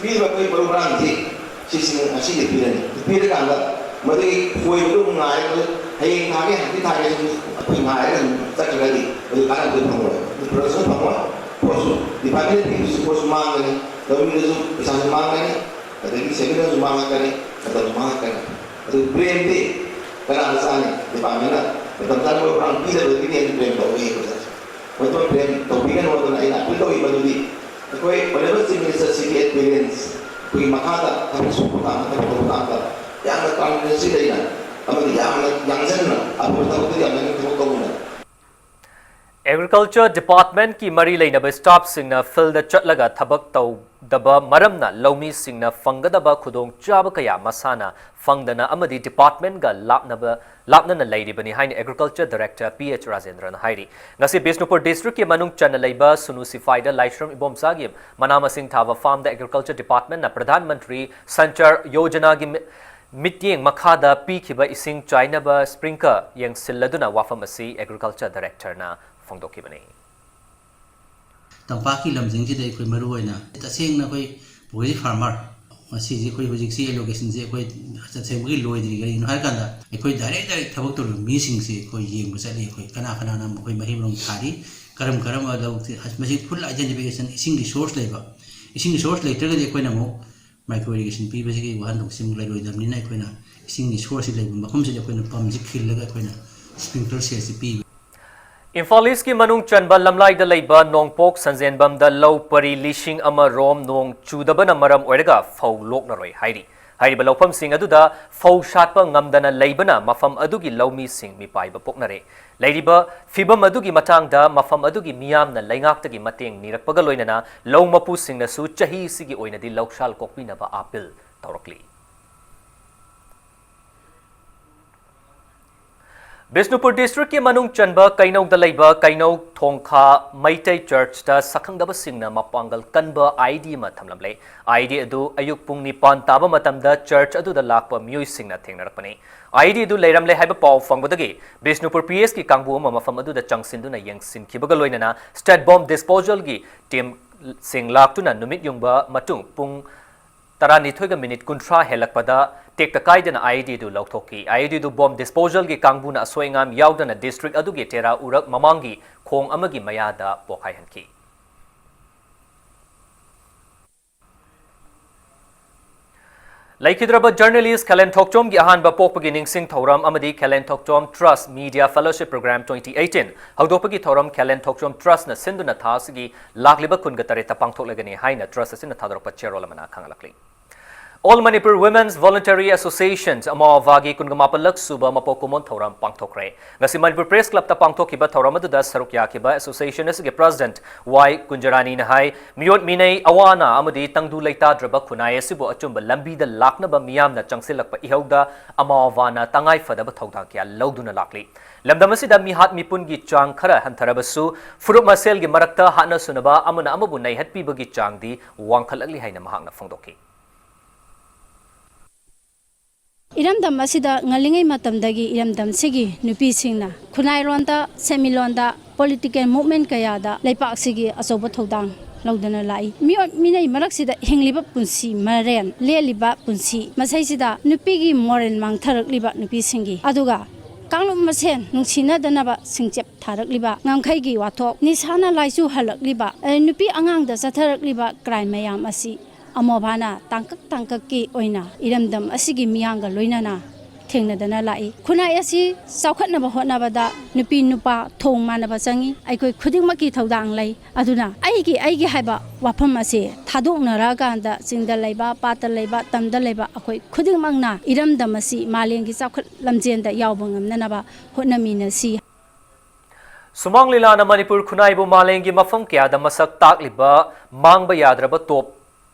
ꯄꯤꯔꯤꯕ ꯑꯩꯈꯣꯏ ꯃꯔꯨ ꯃꯔꯥꯡꯁꯤ ꯁꯤꯁꯤꯡ ꯑꯁꯤꯗ ꯄꯤꯔꯅꯤ꯫ ꯄꯤꯔꯀꯥꯟꯗ ꯃꯗꯨꯒꯤ ꯈꯣꯏꯕꯗꯨ ꯉꯥꯏꯔꯒ ꯍꯌꯦꯡ ꯊꯥꯒꯦ, ꯍꯪꯆꯤꯠ ꯊꯥꯒꯦ ꯁꯨꯝ ꯑꯩꯈꯣꯏ ꯉꯥꯏꯔꯒ ꯑꯗꯨꯝ ꯆꯠꯈ꯭ꯔꯒꯗꯤ ꯃꯗꯨ ꯀꯥꯟꯅꯕꯗꯨ ꯐꯪꯉꯣꯏ꯫ ꯑꯗꯨ production ꯐꯪꯉꯣꯏ꯫ ꯄꯣꯠꯁꯨ department ꯅ ꯄꯤꯔꯤꯕꯁꯨ ꯄꯣꯠꯁꯨ ꯃꯥꯡꯒꯅꯤ, ꯂꯧꯃꯤꯗꯁꯨ ꯄꯩꯁꯥꯁꯨ ꯃꯥꯡꯒꯅꯤ꯫ ꯑꯗꯒꯤ ꯁꯦꯟꯃꯤꯠꯂꯣꯟꯁꯨ ꯃꯥꯡꯉꯛꯀꯅꯤ, ꯃꯇꯝꯁꯨ ꯃꯥꯡꯉꯛꯀꯅꯤ꯫ ꯑꯗꯨ ꯄ꯭ꯔꯦꯝꯗꯤ ꯀꯅꯥꯅ ꯆꯥꯅꯤ? Department ꯅ ꯃꯇꯝ ꯆꯥꯅ ꯃꯔꯨ ꯃꯔꯥꯡ ꯄꯤꯗꯕꯗꯒꯤꯅꯦ ꯄ꯭ꯔꯦꯝ ꯇꯧꯕ ꯌꯦꯡꯕꯁꯦ꯫ ꯃꯗꯨ ꯄ꯭ꯔꯦꯝ ꯇꯧꯕꯤꯒꯅꯨ ꯑꯗꯨꯅ ꯑꯩꯅ appeal ꯇꯧꯏ꯫ ꯃꯗꯨꯗꯤ ꯑꯩꯈꯣꯏ Honourable Chief Minister C T Experience ꯑꯩꯈꯣꯏꯒꯤ ꯃꯈꯥꯗ ꯊꯕꯛ ꯁꯨꯕ ꯀꯥꯟꯗ, ꯊꯕꯛ ꯇꯧꯕ ꯀꯥꯟꯗ ꯌꯥꯝꯅ transparency ꯂꯩꯅ ꯑꯃꯗꯤ ꯌꯥꯝꯅ ꯌꯥꯡꯖꯟꯅ ꯑꯐꯕ ꯊꯕꯛꯇ ꯌꯥꯝꯅ ꯊꯕꯛ ꯇꯧꯕꯅ꯫ Agriculture Department ꯀꯤ ꯃꯔꯤ ꯂꯩꯅꯕ staff ꯁꯤꯡꯅ field ꯗ ꯆꯠꯂꯒ ꯊꯕꯛ ꯇꯧꯗꯕ ꯃꯔꯝꯅ ꯂꯧꯃꯤꯁꯤꯡꯅ ꯐꯪꯒꯗꯕ ꯈꯨꯗꯣꯡꯆꯥꯕ ꯀꯌꯥ ꯃꯁꯥꯅ ꯐꯪꯗꯅ ꯑꯃꯗꯤ department ꯀ ꯂꯥꯞꯅꯕ, ꯂꯥꯞꯅꯅ ꯂꯩꯔꯤꯕꯅꯤ ꯍꯥꯏꯅ Agriculture Director P H ꯔꯥꯖꯦꯟꯗ꯭ꯔꯅ ꯍꯥꯏꯔꯤ꯫ ꯉꯁꯤ ꯕꯤꯁꯅꯨꯄꯨꯔ district ꯀꯤ ꯃꯅꯨꯡ ꯆꯟꯅ ꯂꯩꯕ ꯁꯨꯅꯨ ꯁꯤꯐꯥꯏꯗ ꯂꯥꯏꯁ꯭ꯔꯝ ꯏꯕꯣꯝꯆꯥꯒꯤ ꯃꯅꯥ ꯃꯁꯤꯡ ꯊꯥꯕ farm ꯗ Agriculture Department ꯅ ꯄ꯭ꯔꯙꯥꯟ ꯃꯟꯇ꯭ꯔꯤ ꯁꯟꯆꯥꯔ ꯌꯣꯖꯅꯥꯒꯤ ꯃꯤ-, ꯃꯤꯠꯌꯦꯡ ꯃꯈꯥꯗ ꯄꯤꯈꯤꯕ ꯏꯁꯤꯡ ꯆꯥꯏꯅꯕ sprinkler ꯌꯦꯡꯁꯤꯜꯂꯗꯨꯅ ꯋꯥꯐꯝ ꯑꯁꯤ Agriculture Director ꯅ ꯐꯣꯡꯗꯣꯛꯈꯤꯕꯅꯤ꯫ ꯇꯝꯄꯥꯛꯀꯤ ꯂꯝꯁꯤꯡꯁꯤꯗ ꯑꯩꯈꯣꯏ ꯃꯔꯨꯑꯣꯏꯅ ꯇꯁꯦꯡꯅ ꯑꯩꯈꯣꯏ poultry farmer ꯃꯁꯤꯁꯦ ꯑꯩꯈꯣꯏ ꯍꯧꯖꯤꯛꯁꯤ allocation ꯁꯦ ꯑꯩꯈꯣꯏ ꯇꯁꯦꯡꯕꯒꯤ ꯂꯣꯏꯗ꯭ꯔꯤ꯫ ꯀꯔꯤꯒꯤꯅꯣ ꯍꯥꯏꯔꯀꯥꯟꯗ ꯑꯩꯈꯣꯏ direct direct ꯊꯕꯛ ꯇꯧꯔꯤꯕ ꯃꯤꯁꯤꯡꯁꯤ ꯑꯩꯈꯣꯏ ꯌꯦꯡꯕ ꯆꯠꯂꯤ꯫ ꯑꯩꯈꯣꯏ ꯀꯅꯥ ꯀꯅꯥꯅ ꯃꯈꯣꯏ ꯃꯍꯩ ꯃꯔꯣꯡ ꯊꯥꯔꯤ, ꯀꯔꯝ ꯀꯔꯝꯕ ꯂꯧ, ꯃꯁꯤ full identification, ꯏꯁꯤꯡꯒꯤ source ꯂꯩꯕ, ꯏꯁꯤꯡꯒꯤ source ꯂꯩꯇ꯭ꯔꯒꯗꯤ ꯑꯩꯈꯣꯏꯅ ꯑꯃꯨꯛ micro irrigation ꯄꯤꯕꯁꯤꯒꯤ ꯋꯥꯍꯟꯊꯣꯛꯁꯤ ꯑꯃꯨꯛ ꯂꯩꯔꯣꯏꯗꯕꯅꯤꯅ ꯑꯩꯈꯣꯏꯅ ꯏꯁꯤꯡꯒꯤ source ꯁꯤ ꯂꯩꯕ ꯃꯐꯝꯁꯤꯗ ꯑꯩꯈꯣꯏꯅ pump ꯁꯤ ꯈꯤꯜꯂꯒ ꯑꯩꯈꯣꯏꯅ sprinkler shed ꯑꯁꯤ ꯄꯤꯕ꯫ ꯏꯝꯐꯥꯜ ꯏꯁꯀꯤ ꯃꯅꯨꯡ ꯆꯟꯕ ꯂꯝꯂꯥꯏꯗ ꯂꯩꯕ ꯅꯣꯡꯄꯣꯛ ꯁꯟꯖꯦꯟꯕꯝꯗ ꯂꯧ ꯄꯔꯤ ꯂꯤꯁꯤꯡ ꯑꯃ ꯔꯣꯝ ꯅꯣꯡ ꯆꯨꯗꯕꯅ ꯃꯔꯝ ꯑꯣꯏꯔꯒ ꯐꯧ ꯂꯣꯛꯅꯔꯣꯏ ꯍꯥꯏꯔꯤ꯫ ꯍꯥꯏꯔꯤꯕ ꯂꯧꯐꯝꯁꯤꯡ ꯑꯗꯨꯗ ꯐꯧ ꯁꯥꯠꯄ ꯉꯝꯗꯅ ꯂꯩꯕꯅ ꯃꯐꯝ ꯑꯗꯨꯒꯤ ꯂꯧꯃꯤꯁꯤꯡ ꯃꯤꯄꯥꯏꯕ ꯄꯣꯛꯅꯔꯦ꯫ ꯂꯩꯔꯤꯕ ꯐꯤꯚꯝ ꯑꯗꯨꯒꯤ ꯃꯇꯥꯡꯗ ꯃꯐꯝ ꯑꯗꯨꯒꯤ ꯃꯤꯌꯥꯝꯅ ꯂꯩꯉꯥꯛꯇꯒꯤ ꯃꯇꯦꯡ ꯅꯤꯔꯛꯄꯒ ꯂꯣꯏꯅꯅ ꯂꯧ ꯃꯄꯨꯁꯤꯡꯅꯁꯨ ꯆꯍꯤꯁꯤꯒꯤ ꯑꯣꯏꯅꯗꯤ ꯂꯧꯁꯥꯜ ꯀꯣꯛꯄꯤꯅꯕ ꯑꯥꯄꯤꯜ ꯇꯧꯔꯛꯂꯤ꯫ ꯕꯤꯁꯅꯨꯄꯨꯔ ꯗꯤꯁꯇ꯭ꯔꯤꯛꯀꯤ ꯃꯅꯨꯡ ꯆꯟꯕ ꯀꯩꯅꯧꯗ ꯂꯩꯕ ꯀꯩꯅꯧ ꯊꯣꯡꯈꯥ ꯃꯩꯇꯩ ꯆꯔꯆꯇ ꯁꯛꯈꯪꯗꯕꯁꯤꯡꯅ ꯃꯄꯥꯡꯒꯜ ꯀꯟꯕ ꯑꯥꯏ ꯏ ꯗꯤ ꯑꯃ ꯊꯝꯂꯝꯂꯦ꯫ ꯑꯥꯏ ꯏ ꯗꯤ ꯑꯗꯨ ꯑꯌꯨꯛ ꯄꯨꯡ ꯅꯤꯄꯥꯟ ꯇꯥꯕ ꯃꯇꯝꯗ ꯆꯔꯆ ꯑꯗꯨꯗ ꯂꯥꯛꯄ ꯃꯤꯑꯣꯏꯁꯤꯡꯅ ꯊꯦꯡꯅꯔꯛꯄꯅꯤ꯫ ꯑꯥꯏ ꯏ ꯗꯤ ꯑꯗꯨ ꯂꯩꯔꯝꯂꯦ ꯍꯥꯏꯕ ꯄꯥꯎ ꯐꯪꯕꯗꯒꯤ ꯕꯤꯁꯅꯨꯄꯨꯔ ꯄꯤ ꯑꯦꯁꯀꯤ ꯀꯥꯡꯕꯨ ꯑꯃ ꯃꯐꯝ ꯑꯗꯨꯗ ꯆꯪꯁꯤꯟꯗꯨꯅ ꯌꯦꯡꯁꯤꯟꯈꯤꯕꯒ ꯂꯣꯏꯅꯅ ꯁ꯭ꯇꯦꯠ ꯕꯣꯝ ꯗꯤꯁꯄꯣꯖꯦꯜꯒꯤ ꯇꯤꯝꯁꯤꯡ ꯂꯥꯛꯇꯨꯅ ꯅꯨꯃꯤꯠ ꯌꯨꯡꯕ ꯃꯇꯨꯡ ꯄꯨꯡ ꯇꯔꯥꯅꯤꯊꯣꯏꯒ ꯃꯤꯅꯤꯠ ꯀꯨꯟꯊ꯭ꯔꯥ ꯍꯦꯜꯂꯛꯄꯗ ꯇꯦꯛꯇ ꯀꯥꯏꯗꯅ ꯑꯥꯏ ꯏ ꯗꯤ ꯑꯗꯨ ꯂꯧꯊꯣꯛꯈꯤ꯫ ꯑꯥꯏ ꯏ ꯗꯤ ꯑꯗꯨ ꯕꯣꯝ ꯗꯤꯁꯄꯣꯖꯦꯜꯒꯤ ꯀꯥꯡꯕꯨꯅ ꯑꯁꯣꯏ ꯑꯉꯥꯝ ꯌꯥꯎꯗꯅ ꯗꯤꯁꯇ꯭ꯔꯤꯛ ꯑꯗꯨꯒꯤ ꯇꯦꯔꯥ ꯎꯔꯛ ꯃꯃꯥꯡꯒꯤ ꯈꯣꯡ ꯑꯃꯒꯤ ꯃꯌꯥꯗ ꯄꯣꯈꯥꯏꯍꯟꯈꯤ꯫ ꯂꯩꯈꯤꯗ꯭ꯔꯕ ꯖꯔꯅꯦꯂꯤꯁ ꯈꯦꯂꯦꯟ ꯊꯣꯛꯆꯣꯝꯒꯤ ꯑꯍꯥꯟꯕ ꯄꯣꯛꯄꯒꯤ ꯅꯤꯡꯁꯤꯡ ꯊꯧꯔꯝ ꯑꯃꯗꯤ Khelen Thokchom trust media fellowship programme twenty eighteen ꯍꯧꯗꯣꯛꯄꯒꯤ ꯊꯧꯔꯝ ꯈꯦꯂꯦꯟ ꯊꯣꯛꯆꯣꯝ ꯇ꯭ꯔꯁꯅ ꯁꯤꯟꯗꯨꯅ ꯊꯥ ꯑꯁꯤꯒꯤ ꯂꯥꯛꯂꯤꯕ ꯀꯨꯟꯒ ꯇꯔꯦꯠꯇ ꯄꯥꯡꯊꯣꯛꯂꯒꯅꯤ ꯍꯥꯏꯅ ꯇ꯭ꯔꯁ ꯑꯁꯤꯅ ꯊꯥꯗꯣꯔꯛꯄ ꯆꯦꯔꯣꯜ ꯑꯃꯅ ꯈꯪꯍꯜꯂꯛꯂꯤ꯫ All Manipur Women's Voluntary Association, ꯑꯃꯥꯋꯥꯒꯤ ꯀꯨꯟꯒ ꯃꯥꯄꯜꯂꯛ ꯁꯨꯕ ꯃꯄꯣꯛ ꯀꯨꯝꯑꯣꯟ ꯊꯧꯔꯝ ꯄꯥꯡꯊꯣꯛꯈ꯭ꯔꯦ꯫ ꯉꯁꯤ ꯃꯅꯤꯄꯨꯔ ꯄ꯭ꯔꯦꯁ ꯀ꯭ꯂꯕꯇ ꯄꯥꯡꯊꯣꯛꯈꯤꯕ ꯊꯧꯔꯝ ꯑꯗꯨꯗ ꯁꯔꯨꯛ ꯌꯥꯈꯤꯕ ꯑꯦꯁꯣꯁꯤꯌꯦꯁꯟ ꯑꯁꯤꯒꯤ ꯄ꯭ꯔꯦꯁꯤꯗꯦꯟꯠ ꯋꯥꯏ ꯀꯨꯟꯖꯔꯥꯅꯤꯅ ꯍꯥꯏ, ꯃꯤꯑꯣꯠ ꯃꯤꯅꯩ ꯑꯋꯥ ꯑꯅꯥ ꯑꯃꯗꯤ ꯇꯪꯗꯨ ꯂꯩꯇꯥꯗ꯭ꯔꯕ ꯈꯨꯟꯅꯥꯏ ꯑꯁꯤꯕꯨ ꯑꯆꯨꯝꯕ ꯂꯝꯕꯤꯗ ꯂꯥꯛꯅꯕ ꯃꯤꯌꯥꯝꯅ ꯆꯪꯁꯤꯜꯂꯛꯄ ꯏꯍꯧꯗ ꯑꯃꯥꯋꯥꯅ ꯇꯉꯥꯏ ꯐꯗꯕ ꯊꯧꯗꯥꯡ ꯀꯌꯥ ꯂꯧꯗꯨꯅ ꯂꯥꯛꯂꯤ꯫ ꯂꯝꯗꯝ ꯑꯁꯤꯗ ꯃꯤꯍꯥꯠ ꯃꯤꯄꯨꯟꯒꯤ ꯆꯥꯡ ꯈꯔ ꯍꯟꯊꯔꯕꯁꯨ, ꯐꯨꯔꯨꯞ ꯃꯁꯦꯜꯒꯤ ꯃꯔꯛꯇ ꯍꯥꯠꯅ ꯁꯨꯅꯕ, ꯑꯃꯅ ꯑꯃꯕꯨ ꯅꯩꯍꯠꯄꯤꯕꯒꯤ ꯆꯥꯡꯗꯤ ꯋꯥꯡꯈꯠꯂꯛꯂꯤ ꯍꯥꯏꯅ ꯃꯍꯥꯛꯅ ꯐꯣꯡꯗꯣꯛꯈꯤ꯫ ꯏꯔꯝꯗꯝ ꯑꯁꯤꯗ ꯉꯜꯂꯤꯉꯩ ꯃꯇꯝꯗꯒꯤ ꯏꯔꯝꯗꯝꯁꯤꯒꯤ ꯅꯨꯄꯤꯁꯤꯡꯅ ꯈꯨꯟꯅꯥꯏꯔꯣꯟꯗ, ꯁꯦꯟꯃꯤꯠꯂꯣꯟꯗ, ꯄꯣꯂꯤꯇꯤꯀꯦꯜ ꯃꯨꯚꯃꯦꯟꯠ ꯀꯌꯥꯗ ꯂꯩꯄꯥꯛꯁꯤꯒꯤ ꯑꯆꯧꯕ ꯊꯧꯗꯥꯡ ꯂꯧꯗꯨꯅ ꯂꯥꯛꯏ꯫ ꯃꯤꯑꯣꯠ ꯃꯤꯅꯩ ꯃꯔꯛꯁꯤꯗ ꯍꯤꯡꯂꯤꯕ ꯄꯨꯟꯁꯤ ꯃꯔꯦꯟ, ꯂꯦꯜꯂꯤꯕ ꯄꯨꯟꯁꯤ ꯃꯁꯤꯁꯤꯗ ꯅꯨꯄꯤꯒꯤ ꯃꯣꯔꯦꯜ ꯃꯥꯡꯊꯔꯛꯂꯤꯕ ꯅꯨꯄꯤꯁꯤꯡꯒꯤ, ꯑꯗꯨꯒ ꯀꯥꯡꯂꯨꯞ ꯃꯁꯦꯟ ꯅꯨꯡꯁꯤꯅꯗꯅꯕ ꯁꯤꯡꯆꯞ ꯊꯥꯔꯛꯂꯤꯕ, ꯉꯝꯈꯩꯒꯤ ꯋꯥꯊꯣꯛ, ꯅꯤꯁꯥꯅ ꯂꯥꯏꯆꯨꯍꯜꯂꯛꯂꯤꯕ, ꯑꯦ, ꯅꯨꯄꯤ ꯑꯉꯥꯡꯗ ꯆꯠꯊꯔꯛꯂꯤꯕ ꯀ꯭ꯔꯥꯏꯝ ꯃꯌꯥꯝ ꯑꯁꯤ ꯑꯃꯣꯕꯥꯅ ꯇꯥꯡꯀꯛ ꯇꯥꯡꯀꯛꯀꯤ ꯑꯣꯏꯅ ꯏꯔꯝꯗꯝ ꯑꯁꯤꯒꯤ ꯃꯤꯌꯥꯝꯒ ꯂꯣꯏꯅꯅ ꯊꯦꯡꯅꯗꯅ ꯂꯥꯛꯏ꯫ ꯈꯨꯟꯅꯥꯏ ꯑꯁꯤ ꯆꯥꯎꯈꯠꯅꯕ ꯍꯣꯠꯅꯕꯗ ꯅꯨꯄꯤ ꯅꯨꯄꯥ ꯊꯣꯡ ꯃꯥꯟꯅꯕ ꯆꯪꯏ꯫ ꯑꯩꯈꯣꯏ ꯈꯨꯗꯤꯡꯃꯛꯀꯤ ꯊꯧꯗꯥꯡ ꯂꯩ꯫ ꯑꯗꯨꯅ ꯑꯩꯒꯤ ꯑꯩꯒꯤ ꯍꯥꯏꯕ ꯋꯥꯐꯝ ꯑꯁꯤ ꯊꯥꯗꯣꯛꯅꯔꯀꯥꯟꯗ ꯆꯤꯡꯗ ꯂꯩꯕ, ꯄꯥꯠꯇ ꯂꯩꯕ, ꯇꯝꯗ ꯂꯩꯕ ꯑꯩꯈꯣꯏ ꯈꯨꯗꯤꯡꯃꯛꯅ ꯏꯔꯝꯗꯝ ꯑꯁꯤ ꯃꯥꯂꯦꯝꯒꯤ ꯆꯥꯎꯈꯠ ꯂꯝꯖꯦꯟꯗ ꯌꯥꯎꯕ ꯉꯝꯅꯅꯕ ꯍꯣꯠꯅꯃꯤꯟꯅꯁꯤ꯫ ꯁꯨꯃꯥꯡ ꯂꯤꯂꯥꯅ ꯃꯅꯤꯄꯨꯔ ꯈꯨꯟꯅꯥꯏꯕꯨ ꯃꯥꯂꯦꯝꯒꯤ ꯃꯐꯝ ꯀꯌꯥꯗ ꯃꯁꯛ ꯇꯥꯛꯂꯤꯕ ꯃꯥꯡꯕ ꯌꯥꯗ꯭ꯔꯕ ꯇꯣꯞ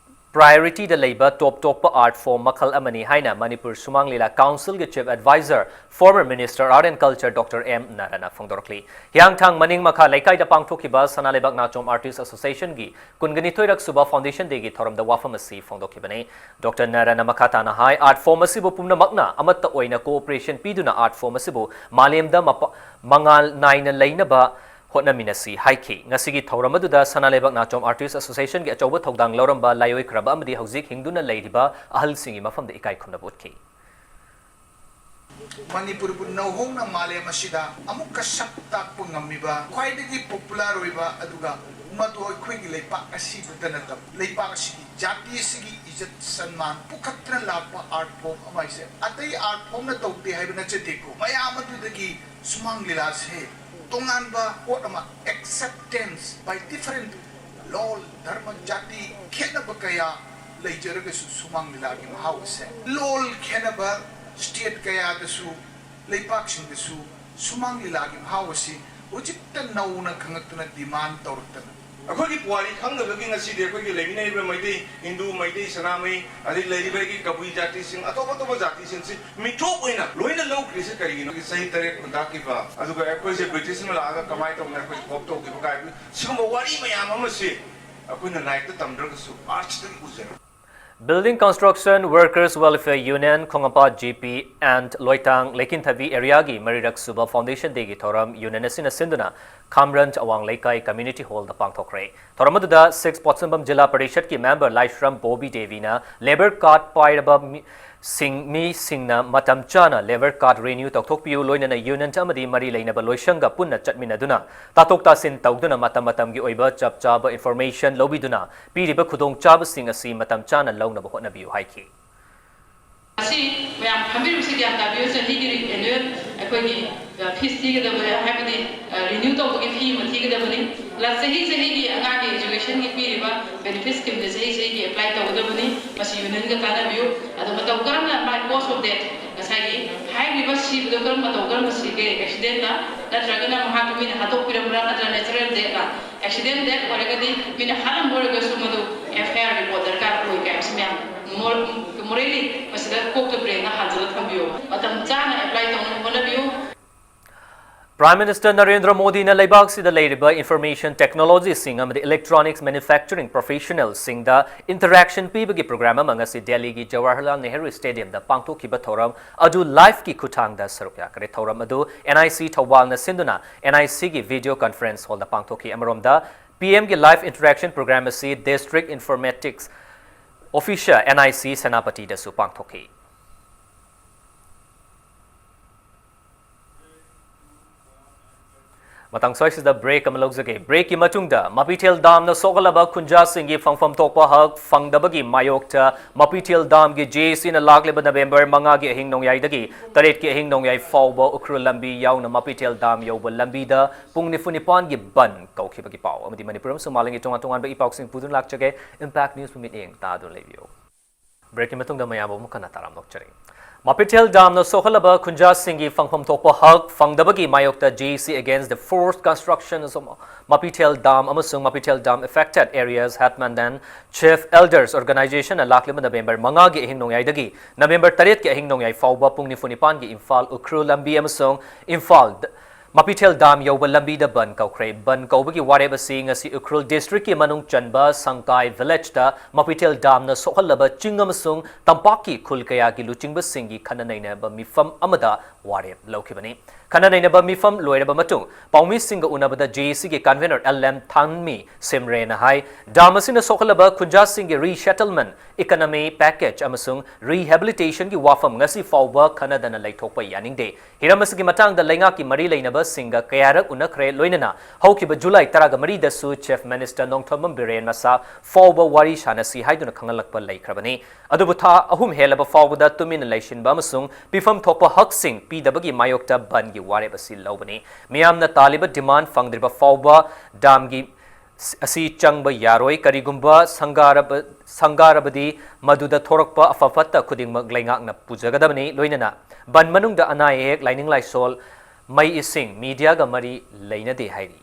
priority ꯗ ꯂꯩꯕ ꯇꯣꯞ ꯇꯣꯞꯄ art form ꯃꯈꯜ ꯑꯃꯅꯤ ꯍꯥꯏꯅ ꯃꯅꯤꯄꯨꯔ ꯁꯨꯃꯥꯡ ꯂꯤꯂꯥ Council ꯒꯤ Chief Advisor, former Minister Art and Culture Doctor M ꯅꯥꯔꯥꯅ ꯐꯣꯡꯗꯣꯔꯛꯂꯤ꯫ ꯍꯤꯌꯥꯡꯊꯥꯡ ꯃꯅꯤꯡ ꯃꯈꯥ ꯂꯩꯀꯥꯏꯗ ꯄꯥꯡꯊꯣꯛꯈꯤꯕ ꯁꯅꯥ ꯂꯩꯕꯥꯛ ꯅꯥꯆꯣꯝ Artist Association ꯒꯤ ꯀꯨꯟꯒ ꯅꯤꯊꯣꯏꯔꯛ ꯁꯨꯕ Foundation Day ꯒꯤ ꯊꯧꯔꯝꯗ ꯋꯥꯐꯝ ꯑꯁꯤ ꯐꯣꯡꯗꯣꯛꯈꯤꯕꯅꯤ꯫ ꯗꯣꯛꯇꯔ ꯅꯥꯔꯥꯅ ꯃꯈꯥ ꯇꯥꯅ ꯍꯥꯏ, art form ꯑꯁꯤꯕꯨ ꯄꯨꯝꯅꯃꯛꯅ ꯑꯃꯠꯇ ꯑꯣꯏꯅ cooperation ꯄꯤꯗꯨꯅ art form ꯑꯁꯤꯕꯨ ꯃꯥꯂꯦꯝꯗ ꯃꯄ-, ꯃꯉꯥꯜ ꯅꯥꯏꯅ ꯂꯩꯅꯕ ꯍꯣꯠꯅꯃꯤꯟꯅꯁꯤ ꯍꯥꯏꯈꯤ꯫ ꯉꯁꯤꯒꯤ ꯊꯧꯔꯝ ꯑꯗꯨꯗ ꯁꯅꯥ ꯂꯩꯕꯥꯛ ꯅꯥꯆꯣꯝ Artist Association ꯒꯤ ꯑꯆꯧꯕ ꯊꯧꯗꯥꯡ ꯂꯧꯔꯝꯕ ꯂꯥꯏꯑꯣꯏꯈ꯭ꯔꯕ ꯑꯃꯗꯤ ꯍꯧꯖꯤꯛ ꯍꯤꯡꯗꯨꯅ ꯂꯩꯔꯤꯕ ꯑꯍꯜꯁꯤꯡꯒꯤ ꯃꯐꯝꯗ ꯏꯀꯥꯏ ꯈꯨꯝꯅꯕ ꯎꯠꯈꯤ꯫ ꯃꯅꯤꯄꯨꯔꯕꯨ ꯅꯧꯍꯧꯅ ꯃꯥꯂꯦꯝ ꯑꯁꯤꯗ ꯑꯃꯨꯛꯀ ꯁꯛ ꯇꯥꯛꯄ ꯉꯝꯃꯤꯕ ꯈ꯭ꯋꯥꯏꯗꯒꯤ popular ꯑꯣꯏꯕ, ꯑꯗꯨꯒ ꯃꯗꯨ ꯑꯩꯈꯣꯏꯒꯤ ꯂꯩꯄꯥꯛ ꯑꯁꯤꯗꯇ ꯅꯠꯇꯕ ꯂꯩꯄꯥꯛ ꯑꯁꯤꯒꯤ ꯖꯥꯇꯤ ꯑꯁꯤꯒꯤ ꯏꯖꯠ ꯁꯟꯃꯥꯟ ꯄꯨꯈꯠꯇꯨꯅ ꯂꯥꯛꯄ art form ꯑꯃ ꯍꯥꯏꯁꯦ ꯑꯇꯩ art formꯅ ꯇꯧꯗꯦ ꯍꯥꯏꯕ ꯅꯠꯆꯗꯦꯀꯣ꯫ ꯃꯌꯥꯝ ꯑꯗꯨꯗꯒꯤ ꯁꯨꯃꯥꯡ ꯂꯤꯂꯥꯁꯦ ꯇꯣꯉꯥꯟꯕ ꯄꯣꯠ ꯑꯃ, acceptance by different ꯂꯣꯜ, ꯙꯔꯃ, ꯖꯥꯇꯤ ꯈꯦꯠꯅꯕ ꯀꯌꯥ ꯂꯩꯖꯔꯒꯁꯨ ꯁꯨꯃꯥꯡ ꯂꯤꯂꯥꯒꯤ ꯃꯍꯥꯎ ꯑꯁꯦ ꯂꯣꯜ ꯈꯦꯠꯅꯕ, state ꯀꯌꯥꯗꯁꯨ, ꯂꯩꯄꯥꯛꯁꯤꯡꯗꯁꯨ ꯁꯨꯃꯥꯡ ꯂꯤꯂꯥꯒꯤ ꯃꯍꯥꯎ ꯑꯁꯤ ꯍꯧꯖꯤꯛꯇ ꯅꯧꯅ ꯈꯪꯉꯛꯇꯨꯅ demand ꯇꯧꯔꯛꯇꯅ ꯑꯩꯈꯣꯏꯒꯤ ꯄꯨꯋꯥꯔꯤ ꯈꯪꯗꯕꯒꯤ ꯉꯁꯤꯗꯤ ꯑꯩꯈꯣꯏꯒꯤ ꯂꯩꯃꯤꯟꯅꯔꯤꯕ ꯃꯩꯇꯩ, ꯍꯤꯟꯗꯨ, ꯃꯩꯇꯩ, ꯁꯅꯥꯃꯍꯤ, ꯑꯗꯩ ꯂꯩꯔꯤꯕ ꯑꯩꯒꯤ ꯀꯕꯨꯏ ꯖꯥꯇꯤꯁꯤꯡ, ꯑꯇꯣꯞ ꯑꯇꯣꯞꯄ ꯖꯥꯇꯤꯁꯤꯡꯁꯤ ꯃꯤꯇꯣꯞ ꯑꯣꯏꯅ ꯂꯣꯏꯅ ꯂꯧꯈ꯭ꯔꯤꯁꯦ ꯀꯔꯤꯒꯤꯅꯣ? ꯆꯍꯤ ꯇꯔꯦꯠ ꯈꯨꯟꯇꯥꯛꯈꯤꯕ, ꯑꯗꯨꯒ ꯑꯩꯈꯣꯏꯁꯦ ꯕ꯭ꯔꯤꯇꯤꯁꯅ ꯂꯥꯛꯑꯒ ꯀꯃꯥꯏꯅ ꯇꯧꯗꯅ ꯑꯩꯈꯣꯏꯁꯦ ꯈꯣꯞ ꯇꯧꯈꯤꯕ ꯀꯥꯏꯕ, ꯁꯤꯒꯨꯝꯕ ꯋꯥꯔꯤ ꯃꯌꯥꯝ ꯑꯃꯁꯤ ꯑꯩꯈꯣꯏꯅ ꯂꯥꯏꯔꯤꯛꯇ ꯇꯝꯗ꯭ꯔꯒꯁꯨ artꯁꯇꯒꯤ ꯎꯖꯔꯛꯄ꯫ Building Construction Workers Welfare Union, ꯈꯣꯡꯉꯥꯝꯄꯥꯠ G P and ꯂꯣꯏꯇꯥꯡ ꯂꯩꯀꯤꯟꯊꯕꯤ area ꯒꯤ ꯃꯔꯤꯔꯛ ꯁꯨꯕ Foundation Day ꯒꯤ ꯊꯧꯔꯝ union ꯑꯁꯤꯅ ꯁꯤꯟꯗꯨꯅ ꯈꯥꯝꯔꯟ ꯑꯋꯥꯡ ꯂꯩꯀꯥꯏ community hall ꯗ ꯄꯥꯡꯊꯣꯛꯈ꯭ꯔꯦ꯫ ꯊꯧꯔꯝ ꯑꯗꯨꯗ six ꯄꯣꯠꯁꯪꯕꯝ ꯖꯤꯂꯥ ꯄꯔꯤꯁꯠꯀꯤ member ꯂꯥꯏꯁ꯭ꯔꯝ ꯕꯣꯕꯤ ꯗꯦꯕꯤꯅ labour card ꯄꯥꯏꯔꯕ ꯃꯤ-, ꯁꯤꯡ, ꯃꯤꯁꯤꯡꯅ ꯃꯇꯝ ꯆꯥꯅ labour card renew ꯇꯧꯊꯣꯛꯄꯤꯌꯨ, ꯂꯣꯏꯅꯅ union ꯑꯃꯗꯤ ꯃꯔꯤ ꯂꯩꯅꯕ ꯂꯣꯏꯁꯪꯒ ꯄꯨꯟꯅ ꯆꯠꯃꯤꯟꯅꯗꯨꯅ ꯇꯥꯊꯣꯛ ꯇꯥꯁꯤꯟ ꯇꯧꯗꯨꯅ ꯃꯇꯝ ꯃꯇꯝꯒꯤ ꯑꯣꯏꯕ ꯆꯞ ꯆꯥꯕ information ꯂꯧꯕꯤꯗꯨꯅ ꯄꯤꯔꯤꯕ ꯈꯨꯗꯣꯡꯆꯥꯕꯁꯤꯡ ꯑꯁꯤ ꯃꯇꯝ ꯆꯥꯅ ꯂꯧꯅꯕ ꯍꯣꯠꯅꯕꯤꯌꯨ ꯍꯥꯏꯈꯤ꯫ ꯉꯁꯤ ꯃꯌꯥꯝ ꯈꯪꯕꯤꯔꯤꯕꯁꯤ ꯒ꯭ꯌꯥꯟ ꯇꯥꯕꯤꯌꯨ, ꯆꯍꯤꯒꯤ ꯑꯦꯅꯨꯋꯦꯜ ꯑꯩꯈꯣꯏꯒꯤ ꯐꯤꯁ ꯊꯤꯒꯗꯕ, ꯍꯥꯏꯕꯗꯤ ꯔꯤꯅ꯭ꯌꯨ ꯇꯧꯕꯒꯤ ꯐꯤ ꯑꯃ ꯊꯤꯒꯗꯕꯅꯤ꯫ ꯄ꯭ꯂꯁ ꯆꯍꯤ ꯆꯍꯤꯒꯤ ꯑꯉꯥꯡꯒꯤ ꯑꯦꯖꯨꯀꯦꯁꯟꯒꯤ ꯄꯤꯔꯤꯕ ꯕꯦꯅꯤꯐꯤꯠ ꯁ꯭ꯀꯤꯝꯗ ꯆꯍꯤ ꯆꯍꯤꯒꯤ ꯑꯦꯄ꯭ꯂꯥꯏ ꯇꯧꯒꯗꯕꯅꯤ꯫ ꯃꯁꯤ ꯌꯨꯅꯤꯌꯟꯒ ꯇꯥꯟꯅꯕꯤꯌꯨ꯫ ꯑꯗꯣ ꯃꯇꯧ ꯀꯔꯝꯅ ꯃꯥꯏ ꯀꯣꯁ ꯑꯣꯐ ꯗꯦꯠ, ꯉꯁꯥꯏꯒꯤ ꯍꯥꯏꯔꯤꯕ ꯁꯤꯕꯗꯣ ꯀꯔꯝ, ꯃꯇꯧ ꯀꯔꯝꯅ ꯁꯤꯒꯦ? ꯑꯦꯛꯁꯤꯗꯦꯟꯅ ꯅꯠꯇ꯭ꯔꯒꯅ ꯃꯍꯥꯛꯀꯤ ꯃꯤꯅ ꯍꯥꯠꯇꯣꯛꯄꯤꯔꯝꯕ꯭ꯔꯥ ꯅꯠꯇ꯭ꯔꯒ ꯅꯦꯆꯔꯦꯜ ꯗꯦꯠꯂ? ꯑꯦꯛꯁꯤꯗꯦꯟ ꯗꯦꯠ ꯑꯣꯏꯔꯒꯗꯤ ꯃꯤꯅ ꯍꯥꯠꯂꯝꯕ ꯑꯣꯏꯔꯒꯁꯨ ꯃꯗꯨ ꯑꯦꯐ ꯑꯥꯏ ꯑꯥꯔ ꯔꯤꯄꯣꯔꯠ ꯗꯔꯀꯥꯔ ꯑꯣꯏ ꯀꯥꯏ ꯍꯥꯏꯕꯁꯤ ꯃꯌꯥꯝ ꯃꯣꯔꯦꯂꯤ ꯃꯁꯤꯗ ꯀꯣꯛꯇ ꯕ꯭ꯔꯦꯟꯗ ꯍꯥꯟꯖꯤꯜꯂ ꯊꯝꯕꯤꯌꯨ꯫ ꯃꯇꯝ ꯆꯥꯅ ꯑꯦꯄ꯭ꯂꯥꯏ ꯇꯧꯅꯕ ꯍꯣꯠꯅꯕꯤꯌꯨ꯫ Prime Minister ꯅꯔꯦꯟꯗ꯭ꯔ ꯃꯣꯗꯤꯅ ꯂꯩꯕꯥꯛꯁꯤꯗ ꯂꯩꯔꯤꯕ ꯏꯟꯐꯣꯔꯃꯦꯁꯟ ꯇꯦꯛꯅꯣꯂꯣꯖꯤꯁꯤꯡ ꯑꯃꯗꯤ ꯏꯂꯦꯛꯇ꯭ꯔꯣꯅꯤꯛꯁ ꯃꯦꯅꯨꯐꯦꯛꯆꯔꯤꯡ ꯄ꯭ꯔꯣꯐꯦꯁꯅꯦꯜꯁꯤꯡꯗ ꯏꯟꯇꯔꯦꯛꯁꯟ ꯄꯤꯕꯒꯤ ꯄ꯭ꯔꯣꯒ꯭ꯔꯥꯝ ꯑꯃ ꯉꯁꯤ ꯗꯦꯜꯂꯤꯒꯤ ꯖꯋꯥꯍꯔꯂꯥꯜ ꯅꯦꯍꯔꯨ ꯁ꯭ꯇꯦꯗꯤꯌꯝꯗ ꯄꯥꯡꯊꯣꯛꯈꯤꯕ ꯊꯧꯔꯝ ꯑꯗꯨ ꯂꯥꯏꯚꯀꯤ ꯈꯨꯠꯊꯥꯡꯗ ꯁꯔꯨꯛ ꯌꯥꯈꯔꯦ꯫ ꯊꯧꯔꯝ ꯑꯗꯨ ꯑꯦꯟ ꯑꯥꯏ ꯁꯤ ꯊꯧꯕꯥꯜꯅ ꯁꯤꯟꯗꯨꯅ ꯑꯦꯟ ꯑꯥꯏ ꯁꯤꯒꯤ ꯚꯤꯗꯤꯑꯣ ꯀꯟꯐꯔꯦꯟꯁ ꯍꯣꯜꯗ ꯄꯥꯡꯊꯣꯛꯈꯤ꯫ ꯑꯃꯔꯣꯝꯗ, ꯄꯤ ꯑꯦꯝꯒꯤ ꯂꯥꯏꯚ ꯏꯟꯇꯔꯦꯛꯁꯟ ꯄ꯭ꯔꯣꯒ꯭ꯔꯥꯝ ꯑꯁꯤ district informatics officer, N I C, ꯁꯦꯅꯥꯄꯇꯤꯗꯁꯨ ꯄꯥꯡꯊꯣꯛꯈꯤ꯫ ꯃꯇꯥꯡ ꯁ꯭ꯋꯥꯏꯁꯤꯗ ꯕ꯭ꯔꯦꯛ ꯑꯃ ꯂꯧꯖꯒꯦ꯫ ꯕ꯭ꯔꯦꯛꯀꯤ ꯃꯇꯨꯡꯗ ꯃꯄꯤꯊꯦꯜ ꯗꯥꯝꯅ ꯁꯣꯛꯍꯜꯂꯕ ꯈꯨꯟꯖꯥꯁꯤꯡꯒꯤ ꯐꯪꯐꯝ ꯊꯣꯛꯄ ꯍꯛ ꯐꯪꯗꯕꯒꯤ ꯃꯥꯌꯣꯛꯇ ꯃꯄꯤꯊꯦꯜ ꯗꯥꯝꯒꯤ ꯖꯦ ꯑꯦ ꯁꯤꯅ ꯂꯥꯛꯂꯤꯕ ꯅꯕꯦꯝꯕꯔ ꯃꯉꯥꯒꯤ ꯑꯍꯤꯡ ꯅꯣꯡꯌꯥꯏꯗꯒꯤ ꯇꯔꯦꯠꯀꯤ ꯑꯍꯤꯡ ꯅꯣꯡꯌꯥꯏ ꯐꯥꯎꯕ ꯎꯈ꯭ꯔꯨꯜ ꯂꯝꯕꯤ ꯌꯥꯎꯅ ꯃꯄꯤꯊꯦꯜ ꯗꯥꯝ ꯌꯧꯕ ꯂꯝꯕꯤꯗ ꯄꯨꯡ ꯅꯤꯐꯨ ꯅꯤꯄꯥꯟꯒꯤ ꯕꯟ ꯀꯧꯈꯤꯕꯒꯤ ꯄꯥꯎ ꯑꯃꯗꯤ ꯃꯅꯤꯄꯨꯔ ꯑꯃꯁꯨꯡ ꯃꯥꯂꯦꯝꯒꯤ ꯇꯣꯉꯥꯟ ꯇꯣꯉꯥꯟꯕ ꯏ ꯄꯥꯎꯁꯤꯡ ꯄꯨꯗꯨꯅ ꯂꯥꯛꯆꯒꯦ꯫ ꯏꯝꯄꯦꯛ ꯅ꯭ꯌꯨꯁꯄꯨ ꯃꯤꯠꯌꯦꯡ ꯇꯥꯗꯨꯅ ꯂꯩꯕꯤꯌꯨ꯫ ꯕ꯭ꯔꯦꯛꯀꯤ ꯃꯇꯨꯡꯗ ꯃꯌꯥꯝꯕꯨ ꯑꯃꯨꯛ ꯍꯟꯅ ꯇꯥꯔꯝꯂꯛꯆꯔꯤ꯫ ꯃꯄꯤꯊꯦꯜ ꯗꯥꯝꯅ ꯁꯣꯛꯍꯜꯂꯕ ꯈꯨꯟꯖꯥꯁꯤꯡꯒꯤ ꯐꯪꯐꯝ ꯊꯣꯛꯄ ꯍꯛ ꯐꯪꯗꯕꯒꯤ ꯃꯥꯌꯣꯛꯇ J A C Against the Forced Construction of Mapithel Dam ꯑꯃꯁꯨꯡ Mapithel Dam Affected Areas Hetmandan Chief Elders Organizationꯅ ꯂꯥꯛꯂꯤꯕ ꯅꯕꯦꯝꯕꯔ ꯃꯉꯥꯒꯤ ꯑꯍꯤꯡ ꯅꯣꯡꯌꯥꯏꯗꯒꯤ ꯅꯕꯦꯝꯕꯔ ꯇꯔꯦꯠꯀꯤ ꯑꯍꯤꯡ ꯅꯣꯡꯌꯥꯏ ꯐꯥꯎꯕ ꯄꯨꯡ ꯅꯤꯐꯨ ꯅꯤꯄꯥꯟꯒꯤ ꯏꯝꯐꯥꯜ ꯎꯈ꯭ꯔꯨꯜ ꯂꯝꯕꯤ ꯑꯃꯁꯨꯡ ꯏꯝꯐꯥꯜ ꯃꯄꯤꯊꯦꯜ ꯗꯥꯝ ꯌꯧꯕ ꯂꯝꯕꯤꯗ ꯕꯟ ꯀꯧꯈ꯭ꯔꯦ꯫ ꯕꯟ ꯀꯧꯕꯒꯤ ꯋꯥꯔꯦꯞ ꯑꯁꯤ ꯉꯁꯤ ꯎꯈ꯭ꯔꯨꯜ ꯗꯤꯁꯇ꯭ꯔꯤꯛꯀꯤ ꯃꯅꯨꯡ ꯆꯟꯕ ꯁꯪꯀꯥꯏ ꯚꯤꯂꯦꯖꯇ ꯃꯄꯤꯊꯦꯜ ꯗꯥꯝꯅ ꯁꯣꯛꯍꯜꯂꯕ ꯆꯤꯡ ꯑꯃꯁꯨꯡ ꯇꯝꯄꯥꯛꯀꯤ ꯈꯨꯜ ꯀꯌꯥꯒꯤ ꯂꯨꯆꯤꯡꯕꯁꯤꯡꯒꯤ ꯈꯟꯅ ꯅꯩꯅꯕ ꯃꯤꯐꯝ ꯑꯃꯗ ꯋꯥꯔꯦꯞ ꯂꯧꯈꯤꯕꯅꯤ꯫ ꯈꯟꯅ ꯅꯩꯅꯕ ꯃꯤꯐꯝ ꯂꯣꯏꯔꯕ ꯃꯇꯨꯡ ꯄꯥꯎꯃꯤꯁꯤꯡꯒ ꯎꯅꯕꯗ J A Cꯒꯤ convener L M Thanmi ꯁꯤꯝꯔꯦꯅ ꯍꯥꯏ, ꯗꯥꯝ ꯑꯁꯤꯅ ꯁꯣꯛꯍꯜꯂꯕ ꯈꯨꯟꯖꯥꯁꯤꯡꯒꯤ resettlement, economy package ꯑꯃꯁꯨꯡ rehabilitationꯒꯤ ꯋꯥꯐꯝ ꯉꯁꯤ ꯐꯥꯎꯕ ꯈꯟꯅꯗꯅ ꯂꯩꯊꯣꯛꯄ ꯌꯥꯅꯤꯡꯗꯦ꯫ ꯍꯤꯔꯝ ꯑꯁꯤꯒꯤ ꯃꯇꯥꯡꯗ ꯂꯩꯉꯥꯛꯀꯤ ꯃꯔꯤ ꯂꯩꯅꯕ ꯁꯤꯡꯒ ꯀꯌꯥꯔꯛ ꯎꯅꯈ꯭ꯔꯦ꯫ ꯂꯣꯏꯅꯅ ꯍꯧꯈꯤꯕ ꯖꯨꯂꯥꯏ ꯇꯔꯥꯒ ꯃꯔꯤꯗꯁꯨ Chief Minister ꯅꯣꯡꯊꯣꯝꯕꯝ ꯕꯤꯔꯦꯟ ꯃꯁꯥ ꯐꯥꯎꯕ ꯋꯥꯔꯤ ꯁꯥꯟꯅꯁꯤ ꯍꯥꯏꯗꯨꯅ ꯈꯪꯍꯜꯂꯛꯄ ꯂꯩꯈ꯭ꯔꯕꯅꯤ꯫ ꯑꯗꯨꯕꯨ ꯊꯥ ꯑꯍꯨꯝ ꯍꯦꯜꯂꯕ ꯐꯥꯎꯕꯗ ꯇꯨꯃꯤꯟꯅ ꯂꯩꯁꯤꯟꯕ ꯑꯃꯁꯨꯡ ꯄꯤꯐꯝ ꯊꯣꯛꯄ ꯍꯛꯁꯤꯡ ꯄꯤꯗꯕꯒꯤ ꯃꯥꯌꯣꯛꯇ ꯕꯟꯒꯤ ꯋꯥꯔꯦꯞ ꯑꯁꯤ ꯂꯧꯕꯅꯤ꯫ ꯃꯤꯌꯥꯝꯅ ꯇꯥꯜꯂꯤꯕ demand ꯐꯪꯗ꯭ꯔꯤꯕ ꯐꯥꯎꯕ ꯗꯥꯝꯒꯤ ꯑꯁꯤ ꯆꯪꯕ ꯌꯥꯔꯣꯏ꯫ ꯀꯔꯤꯒꯨꯝꯕ ꯁꯪꯒꯥꯔꯕ-, ꯁꯪꯒꯥꯔꯕꯗꯤ ꯃꯗꯨꯗ ꯊꯣꯔꯛꯄ ꯑꯐ ꯐꯠꯇ ꯈꯨꯗꯤꯡꯃꯛ ꯂꯩꯉꯥꯛꯅ ꯄꯨꯖꯒꯗꯕꯅꯤ꯫ ꯂꯣꯏꯅꯅ ꯕꯟ ꯃꯅꯨꯡꯗ ꯑꯅꯥ ꯑꯌꯦꯛ, ꯂꯥꯏꯅꯤꯡ ꯂꯥꯏꯁꯣꯜ, ꯃꯩ ꯏꯁꯤꯡ, mediaꯒ ꯃꯔꯤ ꯂꯩꯅꯗꯦ ꯍꯥꯏꯔꯤ꯫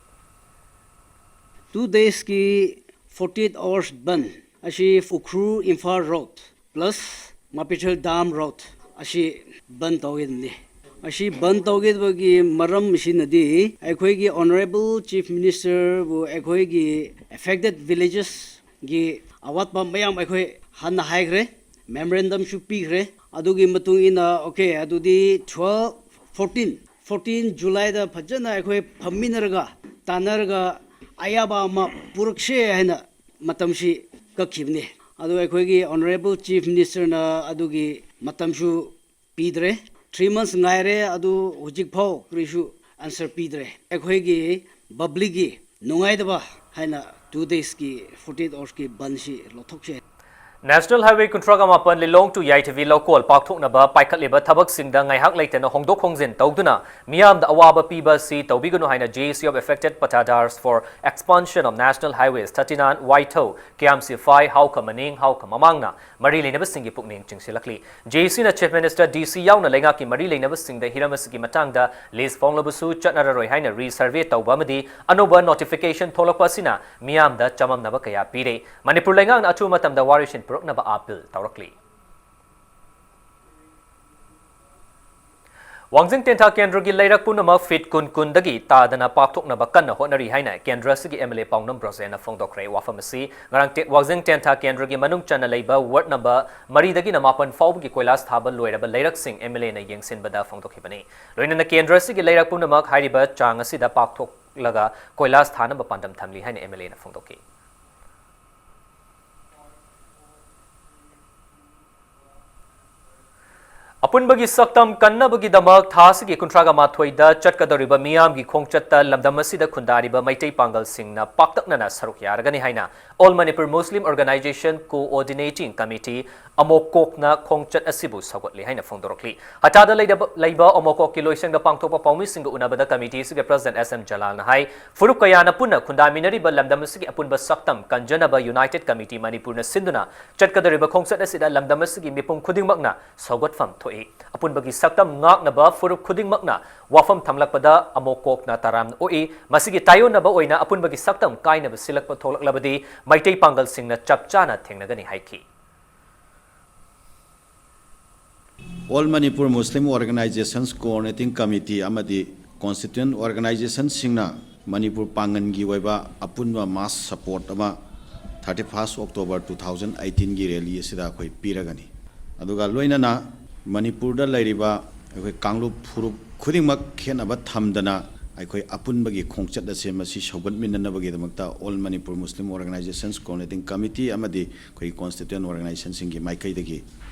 Two daysꯀꯤ forty eight hours ꯕꯟ ꯑꯁꯤ Ukhrul Imphal road plus ꯃꯄꯤꯊꯦꯜ dam road ꯑꯁꯤ ꯕꯟ ꯇꯧꯒꯗꯕꯅꯤ꯫ ꯑꯁꯤ ꯕꯟ ꯇꯧꯒꯗꯕꯒꯤ ꯃꯔꯝ ꯑꯁꯤꯅꯗꯤ ꯑꯩꯈꯣꯏꯒꯤ Honourable Chief Ministerꯕꯨ ꯑꯩꯈꯣꯏꯒꯤ affected villagesꯀꯤ ꯑꯋꯥꯠꯄ ꯃꯌꯥꯝ ꯑꯩꯈꯣꯏ ꯍꯥꯟꯅ ꯍꯥꯏꯈ꯭ꯔꯦ, memorandumꯁꯨ ꯄꯤꯈ꯭ꯔꯦ꯫ ꯑꯗꯨꯒꯤ ꯃꯇꯨꯡ ꯏꯟꯅ okay ꯑꯗꯨꯗꯤ twelve, fourteen, fourteen Julyꯗ ꯐꯖꯅ ꯑꯩꯈꯣꯏ ꯐꯝꯃꯤꯟꯅꯔꯒ ꯇꯥꯟꯅꯔꯒ ꯑꯌꯥꯕ ꯑꯃ ꯄꯨꯔꯛꯁꯦ ꯍꯥꯏꯅ ꯃꯇꯝꯁꯤ ꯀꯛꯈꯤꯕꯅꯤ꯫ ꯑꯗꯨ ꯑꯩꯈꯣꯏꯒꯤ Honourable Chief Ministerꯅ ꯑꯗꯨꯒꯤ ꯃꯇꯝꯁꯨ ꯄꯤꯗ꯭ꯔꯦ꯫ Three months ꯉꯥꯏꯔꯦ, ꯑꯗꯨ ꯍꯧꯖꯤꯛꯐꯥꯎ ꯀꯔꯤꯁꯨ answer ꯄꯤꯗ꯭ꯔꯦ꯫ ꯑꯩꯈꯣꯏꯒꯤ publicꯀꯤ ꯅꯨꯡꯉꯥꯏꯇꯕ ꯍꯥꯏꯅ two daysꯀꯤ forty eight hoursꯀꯤ ꯕꯟꯁꯤ ꯂꯧꯊꯣꯛꯁꯦ꯫ National Highway ꯀꯨꯟꯊ꯭ꯔꯥꯒ ꯃꯥꯄꯟ ꯂꯤꯂꯣꯡ to ꯌꯥꯏꯊꯕꯤ ꯂꯧꯀꯣꯜ ꯄꯥꯛꯊꯣꯛꯅꯕ ꯄꯥꯏꯈꯠꯂꯤꯕ ꯊꯕꯛꯁꯤꯡꯗ ꯉꯥꯏꯍꯥꯛ ꯂꯩꯇꯅ ꯍꯣꯡꯗꯣꯛ ꯍꯣꯡꯖꯤꯟ ꯇꯧꯗꯨꯅ ꯃꯤꯌꯥꯝꯗ ꯑꯋꯥꯕ ꯄꯤꯕ ꯑꯁꯤ ꯇꯧꯕꯤꯒꯅꯨ ꯍꯥꯏꯅ J A C of Affected Patadars for Expansion of National Highways thirty nine, ꯋꯥꯏꯊꯧ, ꯀ꯭ꯌꯥꯝ ꯁꯤꯐꯥꯏ, ꯍꯥꯎꯈ ꯃꯅꯤꯡ, ꯍꯥꯎꯈ ꯃꯃꯥꯡꯅ ꯃꯔꯤ ꯂꯩꯅꯕꯁꯤꯡꯒꯤ ꯄꯨꯛꯅꯤꯡ ꯆꯤꯡꯁꯤꯜꯂꯛꯂꯤ꯫ J A Cꯅ Chief Minister, D C ꯌꯥꯎꯅ ꯂꯩꯉꯥꯛꯀꯤ ꯃꯔꯤ ꯂꯩꯅꯕꯁꯤꯡꯗ ꯍꯤꯔꯝ ꯑꯁꯤꯒꯤ ꯃꯇꯥꯡꯗ list ꯐꯣꯡꯂꯕꯁꯨ ꯆꯠꯅꯔꯔꯣꯏ ꯍꯥꯏꯅ resurvey ꯇꯧꯕ ꯑꯃꯗꯤ ꯑꯅꯧꯕ notification ꯊꯣꯛꯂꯛꯄ ꯑꯁꯤꯅ ꯃꯤꯌꯥꯝꯗ ꯆꯃꯝꯅꯕ ꯀꯌꯥ ꯄꯤꯔꯦ꯫ ꯃꯅꯤꯄꯨꯔ ꯂꯩꯉꯥꯛꯅ ꯑꯊꯨꯕ ꯃꯇꯝꯗ ꯋꯥꯔꯣꯏꯁꯤꯟ ꯄꯨꯔꯛꯅꯕ appeal ꯇꯧꯔꯛꯂꯤ꯫ ꯋꯥꯡꯖꯤꯡ ꯇꯦꯟꯊꯥ ꯀꯦꯟꯗ꯭ꯔꯒꯤ ꯂꯩꯔꯛ ꯄꯨꯝꯅꯃꯛ feet ꯀꯨꯟ ꯀꯨꯟꯗꯒꯤ ꯇꯥꯗꯅ ꯄꯥꯛꯊꯣꯛꯅꯕ ꯀꯟꯅ ꯍꯣꯠꯅꯔꯤ ꯍꯥꯏꯅ ꯀꯦꯟꯗ꯭ꯔ ꯑꯁꯤꯒꯤ M L A ꯄꯥꯎꯅꯝ ꯕ꯭ꯔꯣꯖꯦꯟꯅ ꯐꯣꯡꯗꯣꯛꯈ꯭ꯔꯦ꯫ ꯋꯥꯐꯝ ꯑꯁꯤ ꯉꯔꯥꯡ ꯇꯦ-, ꯋꯥꯡꯖꯤꯡ ꯇꯦꯟꯊꯥ ꯀꯦꯟꯗ꯭ꯔꯒꯤ ꯃꯅꯨꯡ ꯆꯟꯅ ꯂꯩꯕ ward number ꯃꯔꯤꯗꯒꯤꯅ ꯃꯥꯄꯟ ꯐꯥꯎꯕꯒꯤ ꯀꯣꯏꯂꯥꯁ ꯊꯥꯕ ꯂꯣꯏꯔꯕ ꯂꯩꯔꯛꯁꯤꯡ M L Aꯅ ꯌꯦꯡꯁꯤꯟꯕꯗ ꯐꯣꯡꯗꯣꯛꯈꯤꯕꯅꯤ꯫ ꯂꯣꯏꯅꯅ ꯀꯦꯟꯗ꯭ꯔ ꯑꯁꯤꯒꯤ ꯂꯩꯔꯛ ꯄꯨꯝꯅꯃꯛ ꯍꯥꯏꯔꯤꯕ ꯆꯥꯡ ꯑꯁꯤꯗ ꯄꯥꯛꯊꯣꯛꯂꯒ ꯀꯣꯏꯂꯥꯁ ꯊꯥꯅꯕ ꯄꯥꯟꯗꯝ ꯊꯝꯂꯤ ꯍꯥꯏꯅ M L Aꯅ ꯐꯣꯡꯗꯣꯛꯈꯤ꯫ ꯑꯄꯨꯟꯕꯒꯤ ꯁꯛꯇꯝ ꯀꯟꯅꯕꯒꯤꯗꯃꯛ ꯊꯥ ꯑꯁꯤꯒꯤ ꯀꯨꯟꯊ꯭ꯔꯥꯒ ꯃꯥꯊꯣꯏꯗ ꯆꯠꯀꯗꯧꯔꯤꯕ ꯃꯤꯌꯥꯝꯒꯤ ꯈꯣꯡꯆꯠꯇ ꯂꯝꯗꯝ ꯑꯁꯤꯗ ꯈꯨꯟꯗꯥꯔꯤꯕ ꯃꯩꯇꯩ ꯄꯥꯡꯒꯜꯁꯤꯡꯅ ꯄꯥꯛꯇꯛꯅꯅ ꯁꯔꯨꯛ ꯌꯥꯔꯒꯅꯤ ꯍꯥꯏꯅ All Manipur Muslim Organization Coordinating Committee, ꯑꯃꯣꯀꯣꯛꯅ ꯈꯣꯡꯆꯠ ꯑꯁꯤꯕꯨ ꯁꯧꯒꯠꯂꯤ ꯍꯥꯏꯅ ꯐꯣꯡꯗꯣꯔꯛꯂꯤ꯫ ꯍꯇꯥꯗ ꯂꯩꯗꯕ-, ꯂꯩꯕ ꯑꯃꯣꯀꯣꯛꯀꯤ ꯂꯣꯏꯁꯪꯗ ꯄꯥꯡꯊꯣꯛꯄ ꯄꯥꯎꯃꯤꯁꯤꯡꯒ ꯎꯅꯕꯗ ꯀꯃꯤꯇꯤ ꯑꯁꯤꯒꯤ ꯄ꯭ꯔꯁꯤꯗꯦꯟꯠ ꯑꯦꯁ ꯑꯦꯝ ꯖꯂꯥꯜꯅ ꯍꯥꯏ, ꯐꯨꯔꯨꯞ ꯀꯌꯥꯅ ꯄꯨꯟꯅ ꯈꯨꯟꯗꯥꯃꯤꯟꯅꯔꯤꯕ ꯂꯝꯗꯝ ꯑꯁꯤꯒꯤ ꯑꯄꯨꯟꯕ ꯁꯛꯇꯝ ꯀꯟꯖꯅꯕ United Committee ꯃꯅꯤꯄꯨꯔꯅ ꯁꯤꯟꯗꯨꯅ ꯆꯠꯀꯗꯧꯔꯤꯕ ꯈꯣꯡꯆꯠ ꯑꯁꯤꯗ ꯂꯝꯗꯝ ꯑꯁꯤꯒꯤ ꯃꯤꯄꯨꯝ ꯈꯨꯗꯤꯡꯃꯛꯅ ꯁꯧꯒꯠꯐꯝ ꯊꯣꯛꯏ꯫ ꯑꯄꯨꯟꯕꯒꯤ ꯁꯛꯇꯝ ꯉꯥꯛꯅꯕ ꯐꯨꯔꯨꯞ ꯈꯨꯗꯤꯡꯃꯛꯅ ꯋꯥꯐꯝ ꯊꯝꯂꯛꯄꯗ ꯑꯃꯣꯀꯣꯛꯅ ꯇꯔꯥꯝꯅ ꯑꯣꯛꯏ꯫ ꯃꯁꯤꯒꯤ ꯇꯥꯏꯑꯣꯟꯅꯕ ꯑꯣꯏꯅ ꯑꯄꯨꯟꯕꯒꯤ ꯁꯛꯇꯝ ꯀꯥꯏꯅꯕ ꯁꯤꯜꯂꯛꯄ ꯊꯣꯛꯂꯛꯂꯕꯗꯤ ꯃꯩꯇꯩ ꯄꯥꯡꯒꯜꯁꯤꯡꯅ ꯆꯞ ꯆꯥꯅ ꯊꯦꯡꯅꯒꯅꯤ ꯍꯥꯏꯈꯤ꯫ All Manipur Muslim Organizations Coordinating Committee ꯑꯃꯗꯤ constituent organizationꯁꯤꯡꯅ ꯃꯅꯤꯄꯨꯔ ꯄꯥꯡꯒꯜꯒꯤ ꯑꯣꯏꯕ ꯑꯄꯨꯟꯕ mass support ꯑꯃ thirty first October two thousand eighteenꯒꯤ rally ꯑꯁꯤꯗ ꯑꯩꯈꯣꯏ ꯄꯤꯔꯒꯅꯤ꯫ ꯑꯗꯨꯒ ꯂꯣꯏꯅꯅ ꯃꯅꯤꯄꯨꯔꯗ ꯂꯩꯔꯤꯕ ꯑꯩꯈꯣꯏ ꯀꯥꯡꯂꯨꯞ ꯐꯨꯔꯨꯞ ꯈꯨꯗꯤꯡꯃꯛ ꯈꯦꯠꯅꯕ ꯊꯝꯗꯅ ꯑꯩꯈꯣꯏ ꯑꯄꯨꯟꯕꯒꯤ ꯈꯣꯡꯆꯠ ꯑꯁꯦ ꯃꯁꯤ ꯁꯧꯒꯠꯃꯤꯟꯅꯅꯕꯒꯤꯗꯃꯛꯇ All Manipur Muslim Organizations Coordinating Committee ꯑꯃꯗꯤ ꯑꯩꯈꯣꯏ constituent organizationꯁꯤꯡꯒꯤ ꯃꯥꯏꯀꯩꯗꯒꯤ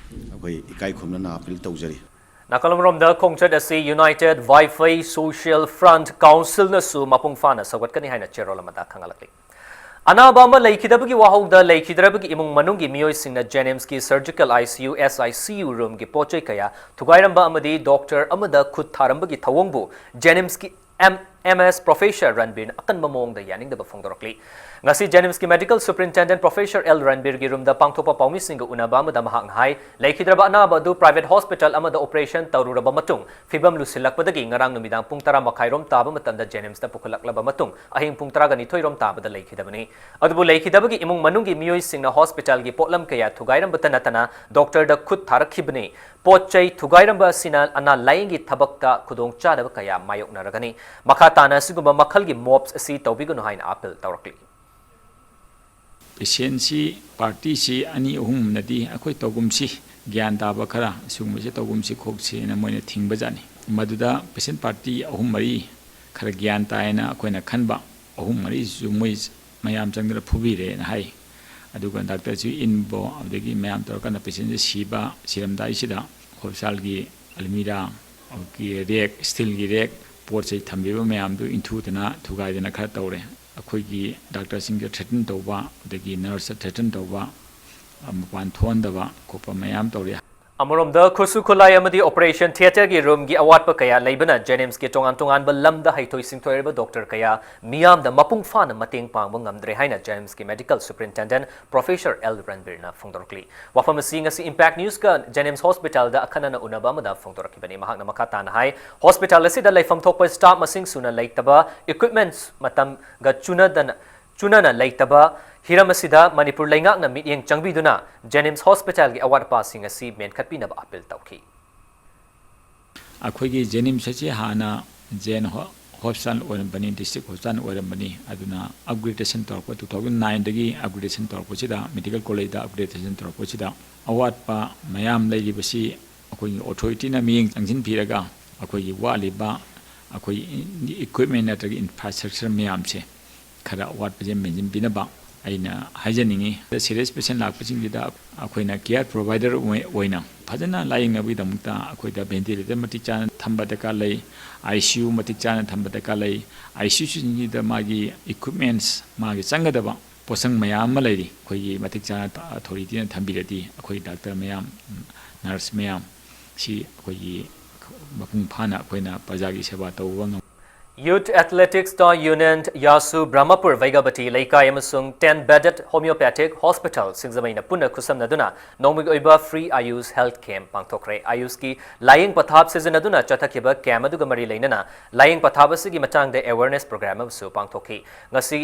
ꯑꯩꯈꯣꯏ ꯏꯀꯥꯏ ꯈꯨꯝꯅꯅ appeal ꯇꯧꯖꯔꯤ꯫ ꯅꯥꯀꯜ ꯑꯃꯔꯣꯝꯗ ꯈꯣꯡꯆꯠ ꯑꯁꯤ United Vaiphei Social Front Councilꯅꯁꯨ ꯃꯄꯨꯡ ꯐꯥꯅ ꯁꯧꯒꯠꯀꯅꯤ ꯍꯥꯏꯅ ꯆꯦꯔꯣꯜ ꯑꯃꯗ ꯈꯪꯍꯜꯂꯛꯂꯤ꯫ ꯑꯅꯥꯕ ꯑꯃ ꯂꯩꯈꯤꯗꯕꯒꯤ ꯋꯥꯍꯧꯗ ꯂꯩꯈꯤꯗ꯭ꯔꯕꯒꯤ ꯏꯃꯨꯡ ꯃꯅꯨꯡꯒꯤ ꯃꯤꯑꯣꯏꯁꯤꯡꯅ JNIMSꯀꯤ surgical ICU, SICU roomꯒꯤ ꯄꯣꯠ ꯆꯩ ꯀꯌꯥ ꯊꯨꯒꯥꯏꯔꯝꯕ ꯑꯃꯗꯤ doctor ꯑꯃꯗ ꯈꯨꯠ ꯊꯥꯔꯝꯕꯒꯤ ꯊꯧꯑꯣꯡꯕꯨ JNIMSꯀꯤ M-, MS Professor ꯔꯟꯕꯤꯔꯅ ꯑꯀꯟꯕ ꯃꯑꯣꯡꯗ ꯌꯥꯅꯤꯡꯗꯕ ꯐꯣꯡꯗꯣꯔꯛꯂꯤ꯫ ꯉꯁꯤ JNIMSꯀꯤ Medical Superintendent Professor L ꯔꯟꯕꯤꯔꯒꯤ roomꯗ ꯄꯥꯡꯊꯣꯛꯄ ꯄꯥꯎꯃꯤꯁꯤꯡꯒ ꯎꯅꯕ ꯑꯃꯗ ꯃꯍꯥꯛꯅ ꯍꯥꯏ, ꯂꯩꯈꯤꯗ꯭ꯔꯕ ꯑꯅꯥꯕ ꯑꯗꯨ private hospital ꯑꯃꯗ operation ꯇꯧꯔꯨꯔꯕ ꯃꯇꯨꯡ ꯐꯤꯕꯝ ꯂꯨꯁꯤꯜꯂꯛꯄꯗꯒꯤ ꯉꯔꯥꯡ ꯅꯨꯃꯤꯗꯥꯡ ꯄꯨꯡ ꯇꯔꯥ ꯃꯈꯥꯏ ꯔꯣꯝ ꯇꯥꯕ ꯃꯇꯝꯗ JNIMSꯇ ꯄꯨꯈꯠꯂꯛꯂꯕ ꯃꯇꯨꯡ ꯑꯍꯤꯡ ꯄꯨꯡ ꯇꯔꯥꯒ ꯅꯤꯊꯣꯏ ꯔꯣꯝ ꯇꯥꯕꯗ ꯂꯩꯈꯤꯗꯕꯅꯤ꯫ ꯑꯗꯨꯕꯨ ꯂꯩꯈꯤꯗꯕꯒꯤ ꯏꯃꯨꯡ ꯃꯅꯨꯡꯒꯤ ꯃꯤꯑꯣꯏꯁꯤꯡꯅ hospitalꯒꯤ ꯄꯣꯠꯂꯝ ꯀꯌꯥ ꯊꯨꯒꯥꯏꯔꯝꯕꯇ ꯅꯠꯇꯅ doctorꯗ ꯈꯨꯠ ꯊꯥꯔꯛꯈꯤꯕꯅꯤ꯫ ꯄꯣꯠ ꯆꯩ ꯊꯨꯒꯥꯏꯔꯝꯕ ꯑꯁꯤꯅ ꯑꯅꯥ ꯂꯥꯌꯦꯡꯒꯤ ꯊꯕꯛꯇ ꯈꯨꯗꯣꯡꯆꯥꯗꯕ ꯀꯌꯥ ꯃꯥꯌꯣꯛꯅꯔꯒꯅꯤ꯫ ꯃꯈꯥ ꯇꯥꯅ ꯑꯁꯤꯒꯨꯝꯕ ꯃꯈꯜꯒꯤ mobs ꯑꯁꯤ ꯇꯧꯕꯤꯒꯅꯨ ꯍꯥꯏꯅ appeal ꯇꯧꯔꯛꯂꯤ꯫ Patientꯁꯤ partyꯁꯤ ꯑꯅꯤ ꯑꯍꯨꯝꯅꯗꯤ ꯑꯩꯈꯣꯏ ꯇꯧꯒꯨꯝꯁꯤ, ꯒ꯭ꯌꯥꯟ ꯇꯥꯕ ꯈꯔ ꯁꯤꯒꯨꯝꯕꯁꯤ ꯇꯧꯒꯨꯝꯁꯤ ꯈꯣꯠꯁꯤꯅ ꯃꯣꯏꯅ ꯊꯤꯡꯕꯖꯥꯠꯅꯤ꯫ ꯃꯗꯨꯗ patient party ꯑꯍꯨꯝ ꯃꯔꯤ ꯈꯔ ꯒ꯭ꯌꯥꯟ ꯇꯥꯏꯅ ꯑꯩꯈꯣꯏꯅ ꯈꯟꯕ ꯑꯍꯨꯝ ꯃꯔꯤꯁꯤꯁꯨ ꯃꯣꯏ ꯃꯌꯥꯝ ꯆꯪꯗꯅ ꯐꯨꯕꯤꯔꯦꯅ ꯍꯥꯏ꯫ ꯑꯗꯨꯒ doctorꯁꯨ ꯏꯟꯕꯣ, ꯑꯗꯒꯤ ꯃꯌꯥꯝ ꯇꯧꯔꯀꯥꯟꯗ patientꯁꯦ ꯁꯤꯕ, ꯁꯤꯔꯝꯗꯥꯏꯁꯤꯗ ꯍꯣꯁꯄꯤꯇꯥꯜꯒꯤ ꯑꯜꯃꯤꯔꯥ, ꯔꯦꯛ, ꯁ꯭ꯇꯤꯜꯒꯤ ꯔꯦꯛ, ꯄꯣꯠ ꯆꯩ ꯊꯝꯕꯤꯕ ꯃꯌꯥꯝꯗꯨ ꯏꯟꯊꯨꯗꯅ ꯊꯨꯒꯥꯏꯗꯅ ꯈꯔ ꯇꯧꯔꯦ꯫ ꯑꯩꯈꯣꯏꯒꯤ ꯗꯥꯛꯇꯔꯁꯤꯡꯗ ꯊ꯭ꯔꯦꯇꯟ ꯇꯧꯕ, ꯑꯗꯒꯤ ꯅꯔꯁꯇ ꯊ꯭ꯔꯦꯇꯟ ꯇꯧꯕ, ꯃꯄꯥꯟ ꯊꯣꯛꯍꯟꯗꯕ ꯈꯣꯠꯄ ꯃꯌꯥꯝ ꯇꯧꯔꯦ꯫ ꯑꯃꯔꯣꯝꯗ, ꯈꯨꯠꯁꯨ ꯈꯨꯠꯂꯥꯏ ꯑꯃꯗꯤ ꯑꯣꯄꯔꯦꯁꯟ ꯊꯤꯌꯦꯇꯔꯒꯤ ꯔꯨꯝꯒꯤ ꯑꯋꯥꯠꯄ ꯀꯌꯥ ꯂꯩꯕꯅ ꯖꯦꯅꯤꯝꯁꯀꯤ ꯇꯣꯉꯥꯟ ꯇꯣꯉꯥꯟꯕ ꯂꯝꯗ ꯍꯩꯊꯣꯏ ꯁꯤꯡꯊꯣꯏꯔꯕ ꯗꯣꯛꯇꯔ ꯀꯌꯥ ꯃꯤꯌꯥꯝꯗ ꯃꯄꯨꯡ ꯐꯥꯅ ꯃꯇꯦꯡ ꯄꯥꯡꯕ ꯉꯝꯗ꯭ꯔꯦ ꯍꯥꯏꯅ ꯖꯦꯅꯤꯝꯁꯀꯤ ꯃꯦꯗꯤꯀꯦꯜ ꯁꯨꯄꯔꯤꯟꯇꯦꯟꯗꯦꯟꯠ ꯄ꯭ꯔꯣꯐꯦꯁꯔ ꯑꯦꯜ ꯔꯟꯕꯤꯔꯅ ꯐꯣꯡꯗꯣꯔꯛꯂꯤ꯫ ꯋꯥꯐꯝ ꯑꯁꯤ ꯉꯁꯤ ꯏꯝꯄꯦꯛ ꯅ꯭ꯌꯨꯁꯀ ꯖꯦꯅꯤꯝꯁ ꯍꯣꯁꯄꯤꯇꯥꯜꯗ ꯑꯈꯟꯅꯅ ꯎꯅꯕ ꯑꯃꯗ ꯐꯣꯡꯗꯣꯔꯛꯈꯤꯕꯅꯤ꯫ ꯃꯍꯥꯛꯅ ꯃꯈꯥ ꯇꯥꯅ ꯍꯥꯏ, ꯍꯣꯁꯄꯤꯇꯥꯜ ꯑꯁꯤꯗ ꯂꯩꯐꯝ ꯊꯣꯛꯄ ꯁ꯭ꯇꯥꯐ ꯃꯁꯤꯡ ꯁꯨꯅ ꯂꯩꯇꯕ, ꯏꯀ꯭ꯋꯤꯞꯃꯦꯟꯠꯁ ꯃꯇꯝꯒ ꯆꯨꯅꯗꯅ, ꯆꯨꯅꯅ ꯂꯩꯇꯕ, ꯍꯤꯔꯝ ꯑꯁꯤꯗ ꯃꯅꯤꯄꯨꯔ ꯂꯩꯉꯥꯛꯅ ꯃꯤꯠꯌꯦꯡ ꯆꯪꯕꯤꯗꯨꯅ ꯖꯦꯅꯤꯝꯁ ꯍꯣꯁꯄꯤꯇꯥꯜꯒꯤ ꯑꯋꯥꯠ ꯑꯄꯥꯁꯤꯡ ꯑꯁꯤ ꯃꯦꯟꯈꯠꯄꯤꯅꯕ ꯑꯄꯤꯜ ꯇꯧꯈꯤ꯫ ꯑꯩꯈꯣꯏꯒꯤ ꯖꯦꯅꯤꯝꯁ ꯑꯁꯤ ꯍꯥꯟꯅ ꯖꯦꯟ ꯍꯣ-, ꯍꯣꯁꯄꯤꯇꯥꯜ ꯑꯣꯏꯔꯝꯕꯅꯤ, ꯗꯤꯁꯇ꯭ꯔꯤꯛ ꯍꯣꯁꯄꯤꯇꯥꯜ ꯑꯣꯏꯔꯝꯕꯅꯤ꯫ ꯑꯗꯨꯅ ꯑꯞꯒ꯭ꯔꯦꯗꯦꯁꯟ ꯇꯧꯔꯛꯄ, ꯇꯨ ꯊꯥꯎꯖꯟ ꯅꯥꯏꯟꯗꯒꯤ ꯑꯞꯒ꯭ꯔꯦꯗꯦꯁꯟ ꯇꯧꯔꯛꯄꯁꯤꯗ, ꯃꯦꯗꯤꯀꯦꯜ ꯀꯣꯂꯦꯖꯇ ꯑꯞꯒ꯭ꯔꯦꯗꯦꯁꯟ ꯇꯧꯔꯛꯄꯁꯤꯗ ꯑꯋꯥꯠꯄ ꯃꯌꯥꯝ ꯂꯩꯔꯤꯕꯁꯤ ꯑꯩꯈꯣꯏꯒꯤ ꯑꯣꯊꯣꯔꯤꯇꯤꯅ ꯃꯤꯠꯌꯦꯡ ꯆꯪꯁꯤꯟꯕꯤꯔꯒ ꯑꯩꯈꯣꯏꯒꯤ ꯋꯥꯠꯂꯤꯕ ꯑꯩꯈꯣꯏ ꯏꯀ꯭ꯋꯤꯞꯃꯦꯟ ꯅꯠꯇ꯭ꯔꯒ ꯏꯟꯐ꯭ꯔꯥꯁ꯭ꯇ꯭ꯔꯛꯆꯔ ꯃꯌꯥꯝꯁꯦ ꯈꯔ ꯑꯋꯥꯠꯄꯁꯦ ꯃꯦꯟꯁꯤꯟꯕꯤꯅꯕ ꯑꯩꯅ ꯍꯥꯏꯖꯅꯤꯡꯉꯤ꯫ ꯁꯤꯔꯤꯌꯁ ꯄꯦꯁꯦꯟ ꯂꯥꯛꯄꯁꯤꯡꯁꯤꯗ ꯑꯩꯈꯣꯏꯅ ꯀꯤꯌꯔ ꯄ꯭ꯔꯣꯚꯥꯏꯗꯔ ꯑꯣꯏ-, ꯑꯣꯏꯅ ꯐꯖꯅ ꯂꯥꯌꯦꯡꯅꯕꯒꯤꯗꯃꯛꯇ ꯑꯩꯈꯣꯏꯗ ꯚꯦꯟꯇꯤꯂꯦꯇꯔ ꯃꯇꯤꯛ ꯆꯥꯅ ꯊꯝꯕ ꯗꯔꯀꯥꯔ ꯂꯩ, ꯑꯥꯏ ꯁꯤ ꯌꯨ ꯃꯇꯤꯛ ꯆꯥꯅ ꯊꯝꯕ ꯗꯔꯀꯥꯔ ꯂꯩ꯫ ꯑꯥꯏ ꯁꯤ ꯌꯨꯁꯤꯡꯁꯤꯗ ꯃꯥꯒꯤ ꯏꯀ꯭ꯋꯤꯞꯃꯦꯟꯠꯁ, ꯃꯥꯒꯤ ꯆꯪꯒꯗꯕ ꯄꯣꯠꯁꯪ ꯃꯌꯥꯝ ꯑꯃ ꯂꯩꯔꯤ꯫ ꯑꯩꯈꯣꯏꯒꯤ ꯃꯇꯤꯛ ꯆꯥꯅ ꯑꯣꯊꯣꯔꯤꯇꯤꯅ ꯊꯝꯕꯤꯔꯗꯤ ꯑꯩꯈꯣꯏ ꯗꯥꯛꯇꯔ ꯃꯌꯥꯝ, ꯅꯔꯁ ꯃꯌꯥꯝ ꯁꯤ ꯑꯩꯈꯣꯏꯒꯤ ꯃꯄꯨꯡ ꯐꯥꯅ ꯑꯩꯈꯣꯏꯅ ꯄ꯭ꯔꯖꯥꯒꯤ ꯁꯦꯕꯥ ꯇꯧꯕ ꯉꯝ- ꯌꯨꯊ ꯑꯦꯊꯂꯦꯇꯤꯛꯁꯇ ꯌꯨꯅꯤꯌꯟ, ꯌꯥꯁꯨ, ꯕ꯭ꯔꯍꯃꯄꯨꯔ, ꯚꯩꯒꯕꯇꯤ ꯂꯩꯀꯥꯏ ꯑꯃꯁꯨꯡ ꯇꯦꯟ ꯕꯦꯗꯦꯠ ꯍꯣꯃꯤꯌꯣꯄꯦꯊꯤꯛ ꯍꯣꯁꯄꯤꯇꯥꯜ ꯁꯤꯡꯖꯃꯩꯅ ꯄꯨꯟꯅ ꯈꯨꯠꯁꯝꯅꯗꯨꯅ ꯅꯣꯡꯃꯒꯤ ꯑꯣꯏꯕ ꯐ꯭ꯔꯤ ꯑꯌꯨꯁ ꯍꯦꯜꯊ ꯀꯦꯝꯞ ꯄꯥꯡꯊꯣꯛꯈ꯭ꯔꯦ꯫ ꯑꯌꯨꯁꯀꯤ ꯂꯥꯌꯦꯡ ꯄꯊꯥꯞ ꯁꯤꯖꯤꯟꯅꯗꯨꯅ ꯆꯠꯊꯈꯤꯕ ꯀꯦꯝꯞ ꯑꯗꯨꯒ ꯃꯔꯤ ꯂꯩꯅꯅ ꯂꯥꯌꯦꯡ ꯄꯊꯥꯞ ꯑꯁꯤꯒꯤ ꯃꯇꯥꯡꯗ ꯑꯦꯋꯦꯔꯅꯦꯁ ꯄ꯭ꯔꯣꯒ꯭ꯔꯥꯝ ꯑꯃꯁꯨ ꯄꯥꯡꯊꯣꯛꯈꯤ꯫ ꯉꯁꯤ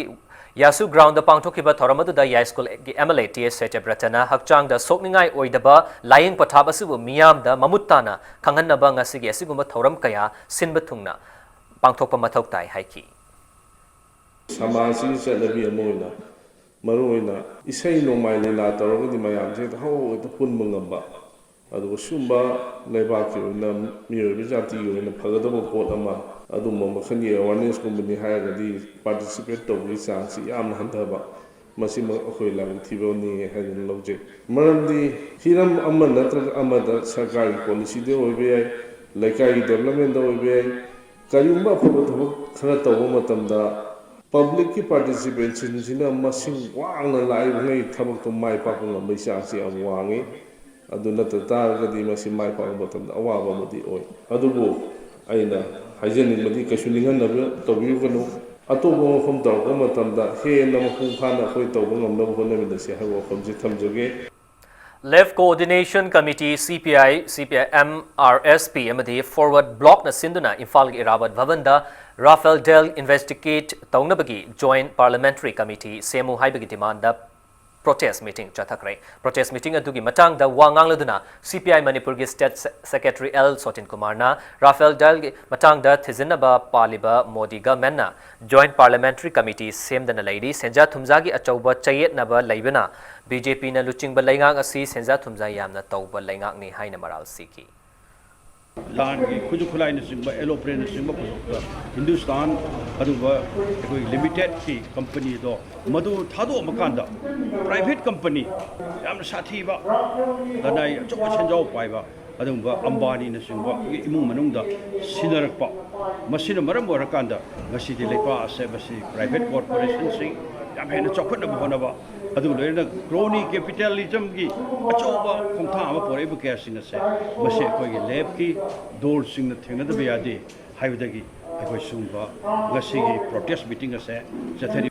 ꯌꯥꯁꯨ ꯒ꯭ꯔꯥꯎꯟꯗ ꯄꯥꯡꯊꯣꯛꯈꯤꯕ ꯊꯧꯔꯝ ꯑꯗꯨꯗ ꯌꯥꯏꯁ꯭ꯀꯨꯜꯒꯤ ꯑꯦꯝ ꯑꯦꯜ ꯑꯦ ꯇꯤ ꯑꯦꯁ ꯁꯇ꯭ꯌꯕ꯭ꯔꯇꯅ ꯍꯛꯆꯥꯡꯗ ꯁꯣꯛꯅꯤꯡꯉꯥꯏ ꯑꯣꯏꯗꯕ ꯂꯥꯌꯦꯡ ꯄꯊꯥꯞ ꯑꯁꯤꯕꯨ ꯃꯤꯌꯥꯝꯗ ꯃꯃꯨꯠ ꯇꯥꯅ ꯈꯪꯍꯟꯅꯕ ꯉꯁꯤꯒꯤ ꯑꯁꯤꯒꯨꯝꯕ ꯊꯧꯔꯝ ꯀꯌꯥ ꯁꯤꯟꯕ ꯊꯨꯡꯅ ꯄꯥꯡꯊꯣꯛꯄ ꯃꯊꯧ ꯇꯥꯏ ꯍꯥꯏꯈꯤ꯫ ꯁꯃꯥꯖꯁꯤꯒꯤ ꯆꯠꯅꯕꯤ ꯑꯃ ꯑꯣꯏꯅ, ꯃꯔꯨꯑꯣꯏꯅ ꯏꯁꯩ ꯅꯣꯡꯃꯥꯏ ꯂꯤꯂꯥ ꯇꯧꯔꯒꯗꯤ ꯃꯌꯥꯝꯁꯦ ꯍꯦꯛꯇ ꯍꯧ ꯍꯦꯛꯇ ꯄꯨꯟꯕ ꯉꯝꯕ, ꯑꯗꯨꯒ ꯁꯤꯒꯨꯝꯕ ꯂꯩꯕꯥꯛꯀꯤ ꯑꯣꯏꯅ, ꯃꯤꯑꯣꯏꯕ ꯖꯥꯇꯤꯒꯤ ꯑꯣꯏꯅ ꯐꯒꯗꯕ ꯄꯣꯠ ꯑꯃ, ꯑꯗꯨꯝꯕ ꯃꯈꯜꯒꯤ ꯑꯦꯋꯥꯔꯅꯦꯁꯀꯨꯝꯕꯅꯤ ꯍꯥꯏꯔꯒꯗꯤ ꯄꯥꯔꯇꯤꯁꯤꯄꯦꯠ ꯇꯧꯕꯒꯤ ꯆꯥꯡꯁꯤ ꯌꯥꯝꯅ ꯍꯟꯊꯕ꯫ ꯃꯁꯤꯃꯛ ꯑꯩꯈꯣꯏ ꯂꯥꯏꯕꯛ ꯊꯤꯕꯅꯤ ꯍꯥꯏꯗꯨꯅ ꯂꯧꯖꯩ꯫ ꯃꯔꯝꯗꯤ ꯍꯤꯔꯝ ꯑꯃ ꯅꯠꯇ꯭ꯔꯒ ꯑꯃꯗ ꯁꯔꯀꯥꯔꯒꯤ ꯄꯣꯂꯤꯁꯤꯗ ꯑꯣꯏꯕ ꯌꯥꯏ, ꯂꯩꯀꯥꯏꯒꯤ ꯗꯦꯕꯂꯞꯃꯦꯟꯗ ꯑꯣꯏꯕ ꯌꯥꯏ, ꯀꯔꯤꯒꯨꯝꯕ ꯑꯐꯕ ꯊꯕꯛ ꯈꯔ ꯇꯧꯕ ꯃꯇꯝꯗ ꯄꯕ꯭ꯂꯤꯛꯀꯤ ꯄꯥꯔꯇꯤꯁꯤꯄꯦꯁꯟꯁꯤꯅ ꯃꯁꯤꯡ ꯋꯥꯡꯅ ꯂꯥꯛꯏꯕꯉꯩ ꯊꯕꯛꯇꯣ ꯃꯥꯏ ꯄꯥꯛꯄ ꯉꯝꯕꯒꯤ ꯆꯥꯡꯁꯤ ꯌꯥꯝ ꯋꯥꯡꯉꯤ꯫ ꯑꯗꯨ ꯅꯠꯇ ꯇꯥꯔꯒꯗꯤ ꯃꯁꯤ ꯃꯥꯏ ꯄꯥꯛꯄ ꯃꯇꯝꯗ ꯑꯋꯥꯕ ꯑꯃꯗꯤ ꯑꯣꯏ꯫ ꯑꯗꯨꯕꯨ ꯑꯩꯅ ꯍꯥꯏꯖꯅꯤꯡꯕꯗꯤ ꯀꯩꯁꯨ ꯅꯤꯡꯍꯟꯅꯕ ꯇꯧꯕꯤꯔꯨꯒꯅꯨ꯫ ꯑꯇꯣꯞꯄ ꯃꯐꯝ ꯇꯧꯔꯛꯄ ꯃꯇꯝꯗ ꯍꯦꯟꯅ ꯃꯄꯨꯡ ꯐꯥꯅ ꯑꯩꯈꯣꯏ ꯇꯧꯕ ꯉꯝꯅꯕ ꯍꯣꯠꯅꯃꯤꯟꯅꯁꯤ ꯍꯥꯏꯕ ꯋꯥꯐꯝꯁꯤ ꯊꯝꯖꯒꯦ꯫ Left Coordination Committee, C P I, C P I M R S P ꯑꯃꯗꯤ Forward Blockꯅ ꯁꯤꯟꯗꯨꯅ ꯏꯝꯐꯥꯜꯒꯤ ꯏꯔꯥꯕꯠ ꯚꯕꯟꯗ ꯔꯥꯐꯦꯜ ꯗꯦꯜ ꯏꯟꯚꯦꯁꯇꯤꯒꯦꯠ ꯇꯧꯅꯕꯒꯤ Joint Parliamentary Committee ꯁꯦꯝꯃꯨ ꯍꯥꯏꯕꯒꯤ demand protest meeting ꯆꯠꯊꯈ꯭ꯔꯦ꯫ Protest meeting ꯑꯗꯨꯒꯤ ꯃꯇꯥꯡꯗ ꯋꯥ ꯉꯥꯡꯂꯗꯨꯅ C P I ꯃꯅꯤꯄꯨꯔꯒꯤ State Se-, Secretary L ꯁꯣꯇꯤꯟ ꯀꯨꯃꯥꯔꯅ ꯔꯥꯐꯦꯜ ꯗꯦꯜꯒꯤ ꯃꯇꯥꯡꯗ ꯊꯤꯖꯤꯟꯅꯕ ꯄꯥꯜꯂꯤꯕ ꯃꯣꯗꯤ governmentꯅ Joint Parliamentary Committee ꯁꯦꯝꯗꯅ ꯂꯩꯔꯤ, ꯁꯦꯟꯖꯥ ꯊꯨꯝꯖꯥꯒꯤ ꯑꯆꯧꯕ ꯆꯌꯦꯠꯅꯕ ꯂꯩꯕꯅ B J Pꯅ ꯂꯨꯆꯤꯡꯕ ꯂꯩꯉꯥꯛ ꯑꯁꯤ ꯁꯦꯟꯖꯥ ꯊꯨꯝꯖꯥ ꯌꯥꯝꯅ ꯇꯧꯕ ꯂꯩꯉꯥꯛꯅꯤ ꯍꯥꯏꯅ ꯃꯔꯥꯜ ꯁꯤꯈꯤ꯫ ꯂꯥꯟꯒꯤ ꯈꯨꯠꯁꯨ ꯈꯨꯠꯂꯥꯏꯅꯆꯤꯡꯕ, ꯑꯦꯂꯣꯄ꯭ꯔꯦꯟꯅꯆꯤꯡꯕ ꯄꯨꯊꯣꯛꯄ ꯍꯤꯟꯗꯨꯁꯇꯥꯟ, ꯑꯗꯨꯒꯨꯝꯕ ꯑꯩꯈꯣꯏ ꯂꯤꯃꯤꯇꯦꯠꯀꯤ ꯀꯝꯄꯅꯤꯗꯣ ꯃꯗꯨ ꯊꯥꯗꯣꯛꯑꯝꯃꯀꯥꯟꯗ private company, ꯌꯥꯝꯅ ꯁꯥꯊꯤꯕ, ꯂꯅꯥꯏ ꯑꯆꯧꯕ ꯁꯦꯟꯖꯥꯎ ꯄꯥꯏꯕ ꯑꯗꯨꯒꯨꯝꯕ ꯑꯝꯕꯥꯅꯤꯅꯆꯤꯡꯕꯒꯤ ꯏꯃꯨꯡ ꯃꯅꯨꯡꯗ ꯁꯤꯟꯅꯔꯛꯄ, ꯃꯁꯤꯅ ꯃꯔꯝ ꯑꯣꯏꯔꯀꯥꯟꯗ ꯉꯁꯤꯗꯤ ꯂꯩꯄꯥꯛ ꯑꯁꯦ ꯃꯁꯤ private corporationꯁꯤꯡ ꯌꯥꯝ ꯍꯦꯟꯅ ꯆꯥꯎꯈꯠꯅꯕ ꯍꯣꯠꯅꯕ, ꯑꯗꯨꯒ ꯂꯣꯏꯅꯅ crony capitalismꯒꯤ ꯑꯆꯧꯕ ꯈꯣꯡꯊꯥꯡ ꯑꯃ ꯄꯣꯔꯛꯏꯕ ꯀꯌꯥꯁꯤꯡ ꯑꯁꯦ ꯃꯁꯤ ꯑꯩꯈꯣꯏꯒꯤ leftꯀꯤ ꯗꯣꯜꯁꯤꯡꯅ ꯊꯦꯡꯅꯗꯕ ꯌꯥꯗꯦ ꯍꯥꯏꯕꯗꯒꯤ ꯑꯩꯈꯣꯏ ꯁꯤꯒꯨꯝꯕ ꯉꯁꯤꯒꯤ protest meeting ꯑꯁꯦ ꯆꯠꯊꯔꯤ꯫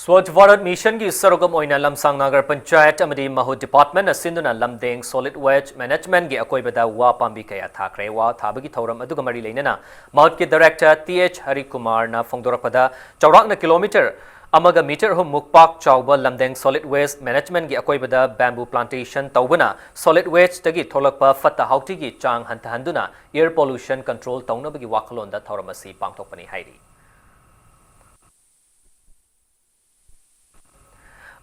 Swachh Bharat Missionꯒꯤ ꯁꯔꯨꯛ ꯑꯃ ꯑꯣꯏꯅ ꯂꯝꯁꯥꯡ ꯅꯥꯒꯔ ꯄꯟꯆꯥꯌꯠ ꯑꯃꯗꯤ ꯃꯍꯨꯠ departmentꯅ ꯁꯤꯟꯗꯨꯅ ꯂꯝꯗꯦꯡ solid waste managementꯒꯤ ꯑꯀꯣꯏꯕꯗ ꯋꯥ ꯄꯥꯝꯕꯤ ꯀꯌꯥ ꯊꯥꯈ꯭ꯔꯦ꯫ ꯋꯥ ꯊꯥꯕꯒꯤ ꯊꯧꯔꯝ ꯑꯗꯨꯒ ꯃꯔꯤ ꯂꯩꯅꯅ ꯃꯍꯨꯠꯀꯤ director T H ꯍꯔꯤꯀꯨꯃꯥꯔꯅ ꯐꯣꯡꯗꯣꯔꯛꯄꯗ, ꯆꯥꯎꯔꯥꯛꯅ kilometre ꯑꯃꯒ metre ꯑꯍꯨꯝ ꯃꯨꯛ ꯄꯥꯛ ꯆꯥꯎꯕ ꯂꯝꯗꯦꯡ solid waste managementꯒꯤ ꯑꯀꯣꯏꯕꯗ bamboo plantation ꯇꯧꯕꯅ solid wasteꯇꯒꯤ ꯊꯣꯛꯂꯛꯄ ꯐꯠꯇ ꯍꯥꯎꯊꯤꯒꯤ ꯆꯥꯡ ꯍꯟꯊꯍꯟꯗꯨꯅ air pollution control ꯇꯧꯅꯕꯒꯤ ꯋꯥꯈꯜꯂꯣꯟꯗ ꯊꯧꯔꯝ ꯑꯁꯤ ꯄꯥꯡꯊꯣꯛꯄꯅꯤ ꯍꯥꯏꯔꯤ꯫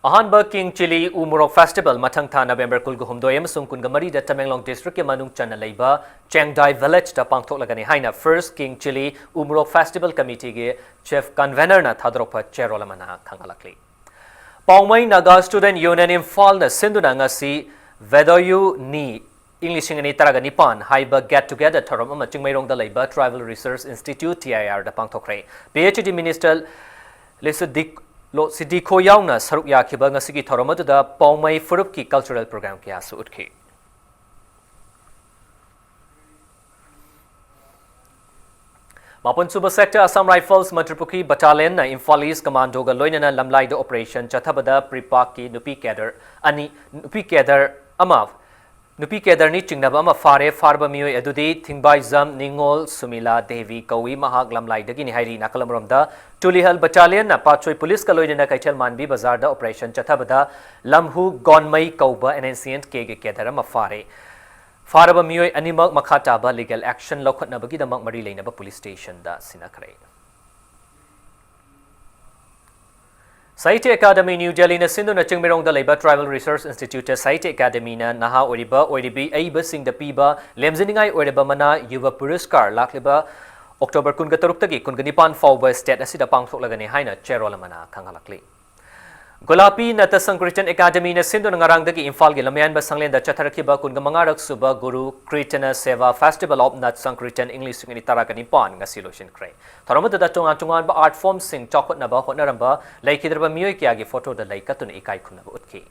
ꯑꯍꯥꯟꯕ King Chilli ꯎ ꯃꯣꯔꯣꯛ festival ꯃꯊꯪ ꯊꯥ November ꯀꯨꯟꯒ ꯍꯨꯝꯗꯣꯏ ꯑꯃꯁꯨꯡ ꯀꯨꯟꯒ ꯃꯔꯤꯗ ꯇꯃꯦꯡꯂꯣꯡ districtꯀꯤ ꯃꯅꯨꯡ ꯆꯟꯅ ꯂꯩꯕ ꯆꯦꯡꯗꯥꯏ villageꯇ ꯄꯥꯡꯊꯣꯛꯂꯒꯅꯤ ꯍꯥꯏꯅ First King Chilli ꯎ ꯃꯣꯔꯣꯛ festival committeeꯒꯤ chief convenerꯅ ꯊꯥꯗꯣꯔꯛꯄ ꯆꯦꯔꯣꯜ ꯑꯃꯅ ꯈꯪꯍꯜꯂꯛꯂꯤ꯫ ꯄꯥꯎꯃꯩ ꯅꯥꯒꯥ ꯁ꯭ꯇꯨꯗꯦꯟꯠ ꯌꯨꯅꯤꯌꯟ ꯏꯝꯐꯥꯜꯅ ꯁꯤꯟꯗꯨꯅ ꯉꯁꯤ ꯚꯦꯗꯣꯌꯨ ꯅꯤ ꯏꯪ ꯂꯤꯁꯤꯡ ꯑꯅꯤ ꯇꯔꯥꯒ ꯅꯤꯄꯥꯟ ꯍꯥꯏꯕ ꯒꯦꯠ ꯇꯨꯒꯦꯗꯔ ꯊꯧꯔꯝ ꯑꯃ ꯆꯤꯡꯃꯩꯔꯣꯡꯗ ꯂꯩꯕ ꯇ꯭ꯔꯥꯏꯕꯦꯜ ꯔꯤꯁꯔꯁ ꯏꯟꯁꯇꯤꯇ꯭ꯌꯨꯠ, ꯇꯤ ꯑꯥꯏ ꯑꯥꯔꯗ ꯄꯥꯡꯊꯣꯛꯈ꯭ꯔꯦ꯫ ꯄꯤ ꯑꯩꯆ ꯗꯤ ꯃꯤꯅꯤꯁꯇꯔ ꯂꯤꯁꯤꯗꯤꯛ ꯂꯣꯁꯤꯗꯤꯈꯣ ꯌꯥꯎꯅ ꯁꯔꯨꯛ ꯌꯥꯈꯤꯕ ꯉꯁꯤꯒꯤ ꯊꯧꯔꯝ ꯑꯗꯨꯗ ꯄꯥꯎꯃꯩ ꯐꯨꯔꯨꯞꯀꯤ ꯀꯜꯆꯔꯦꯜ ꯄ꯭ꯔꯣꯒ꯭ꯔꯥꯝ ꯀꯌꯥꯁꯨ ꯎꯠꯈꯤ꯫ ꯃꯥꯄꯟꯁꯨꯕ ꯁꯦꯛꯇꯔ ꯑꯁꯥꯝ ꯔꯥꯏꯐꯜꯁ ꯃꯟꯇ꯭ꯔꯤꯄꯨꯈ꯭ꯔꯤ ꯕꯠꯇꯥꯂꯤꯌꯟꯅ ꯏꯝꯐꯥꯜ ꯏꯁ ꯀꯃꯥꯟꯗꯣꯒ ꯂꯣꯏꯅꯅ ꯂꯝꯂꯥꯏꯗ ꯑꯣꯄꯔꯦꯁꯟ ꯆꯠꯊꯕꯗ ꯄ꯭ꯔꯤꯄꯥꯛꯀꯤ ꯅꯨꯄꯤ ꯀꯦꯗꯔ ꯑꯅꯤ, ꯅꯨꯄꯤ ꯀꯦꯗꯔ ꯑꯃ, ꯅꯨꯄꯤ ꯀꯦꯗꯔꯅꯤ ꯆꯤꯡꯅꯕ ꯑꯃ ꯐꯥꯔꯦ꯫ ꯐꯥꯔꯕ ꯃꯤꯑꯣꯏ ꯑꯗꯨꯗꯤ ꯊꯤꯡꯕꯥꯏꯖꯝ ꯅꯤꯉꯣꯜ ꯁꯨꯃꯤꯂꯥ ꯗꯦꯕꯤ ꯀꯧꯏ꯫ ꯃꯍꯥꯛ ꯂꯝꯂꯥꯏꯗꯒꯤꯅꯤ ꯍꯥꯏꯔꯤ꯫ ꯅꯥꯀꯜ ꯑꯃꯔꯣꯝꯗ, ꯇꯨꯂꯤꯍꯜ ꯕꯠꯇꯥꯂꯤꯌꯟꯅ ꯄꯥꯠꯁꯣꯏ ꯄꯨꯂꯤꯁꯀ ꯂꯣꯏꯅꯅ ꯀꯩꯊꯦꯜ ꯃꯥꯟꯕꯤ ꯕꯖꯥꯔꯗ ꯑꯣꯄꯔꯦꯁꯟ ꯆꯠꯊꯕꯗ ꯂꯝꯍꯨ ꯒꯣꯟꯃꯩ ꯀꯧꯕ ꯑꯦꯟ ꯑꯦꯟ ꯁꯤ ꯑꯦꯟ ꯀꯦꯒꯤ ꯀꯦꯗꯔ ꯑꯃ ꯐꯥꯔꯦ꯫ ꯐꯥꯔꯕ ꯃꯤꯑꯣꯏ ꯑꯅꯤꯃꯛ ꯃꯈꯥ ꯇꯥꯕ ꯂꯤꯒꯦꯜ ꯑꯦꯛꯁꯟ ꯂꯧꯈꯠꯅꯕꯒꯤꯗꯃꯛ ꯃꯔꯤ ꯂꯩꯅꯕ ꯄꯨꯂꯤꯁ ꯁ꯭ꯇꯦꯁꯟꯗ ꯁꯤꯟꯅꯈ꯭ꯔꯦ꯫ ꯁꯥꯍꯤꯇ꯭ꯌ ꯑꯦꯀꯥꯗꯃꯤ ꯅ꯭ꯌꯨ ꯗꯦꯜꯂꯤꯅ ꯁꯤꯟꯗꯨꯅ ꯆꯤꯡꯃꯩꯔꯣꯡꯗ ꯂꯩꯕ ꯇ꯭ꯔꯥꯏꯕꯦꯜ ꯔꯤꯁꯔꯁ ꯏꯟꯁꯇꯤꯇ꯭ꯌꯨꯠꯇ ꯁꯥꯍꯤꯇ꯭ꯌ ꯑꯦꯀꯥꯗꯃꯤꯅ ꯅꯍꯥ ꯑꯣꯏꯔꯤꯕ ꯑꯣꯏꯔꯤꯕꯤ ꯑꯏꯕꯁꯤꯡꯗ ꯄꯤꯕ ꯂꯦꯝꯖꯅꯤꯡꯉꯥꯏ ꯑꯣꯏꯔꯕ ꯃꯅꯥ ꯌꯨꯕ ꯄꯨꯔꯁꯀꯥꯔ ꯂꯥꯛꯂꯤꯕ ꯑꯣꯛꯇꯣꯕꯔ ꯀꯨꯟꯒ ꯇꯔꯨꯛꯇꯒꯤ ꯀꯨꯟꯒ ꯅꯤꯄꯥꯟ ꯐꯥꯎꯕ ꯁ꯭ꯇꯦꯠ ꯑꯁꯤꯗ ꯄꯥꯡꯊꯣꯛꯂꯒꯅꯤ ꯍꯥꯏꯅ ꯆꯦꯔꯣꯜ ꯑꯃꯅ ꯈꯪꯍꯜꯂꯛꯂꯤ꯫ ꯒꯣꯂꯥꯄꯤ ꯅꯠꯇ ꯁꯪꯀ꯭ꯔꯤꯇꯟ ꯑꯦꯀꯥꯗꯃꯤꯅ ꯁꯤꯟꯗꯨꯅ ꯉꯔꯥꯡꯗꯒꯤ ꯏꯝꯐꯥꯜꯒꯤ ꯂꯝꯌꯥꯟꯕ ꯁꯪꯂꯦꯟꯗ ꯆꯠꯊꯔꯛꯈꯤꯕ ꯀꯨꯟꯒ ꯃꯉꯥꯔꯛ ꯁꯨꯕ ꯒꯨꯔꯨ ꯀ꯭ꯔꯤꯇꯅ ꯁꯦꯕꯥ ꯐꯦꯁꯇꯤꯚꯦꯜ ꯑꯣꯐ ꯅꯠ ꯁꯪꯀ꯭ꯔꯤꯇꯟ ꯏꯪ ꯂꯤꯁꯤꯡ ꯑꯅꯤ ꯇꯔꯥꯒ ꯅꯤꯄꯥꯟ ꯉꯁꯤ ꯂꯣꯏꯁꯤꯟꯈ꯭ꯔꯦ꯫ ꯊꯧꯔꯝ ꯑꯗꯨꯗ ꯇꯣꯉꯥꯟ ꯇꯣꯉꯥꯟꯕ ꯑꯥꯔꯠ ꯐꯣꯔꯝꯁꯤꯡ ꯆꯥꯎꯈꯠꯅꯕ ꯍꯣꯠꯅꯔꯝꯕ ꯂꯩꯈꯤꯗ꯭ꯔꯕ ꯃꯤꯑꯣꯏ ꯀꯌꯥꯒꯤ ꯐꯣꯇꯣꯗ ꯂꯩ ꯀꯠꯇꯨꯅ ꯏꯀꯥꯏ ꯈꯨꯝꯅꯕ ꯎꯠꯈꯤ꯫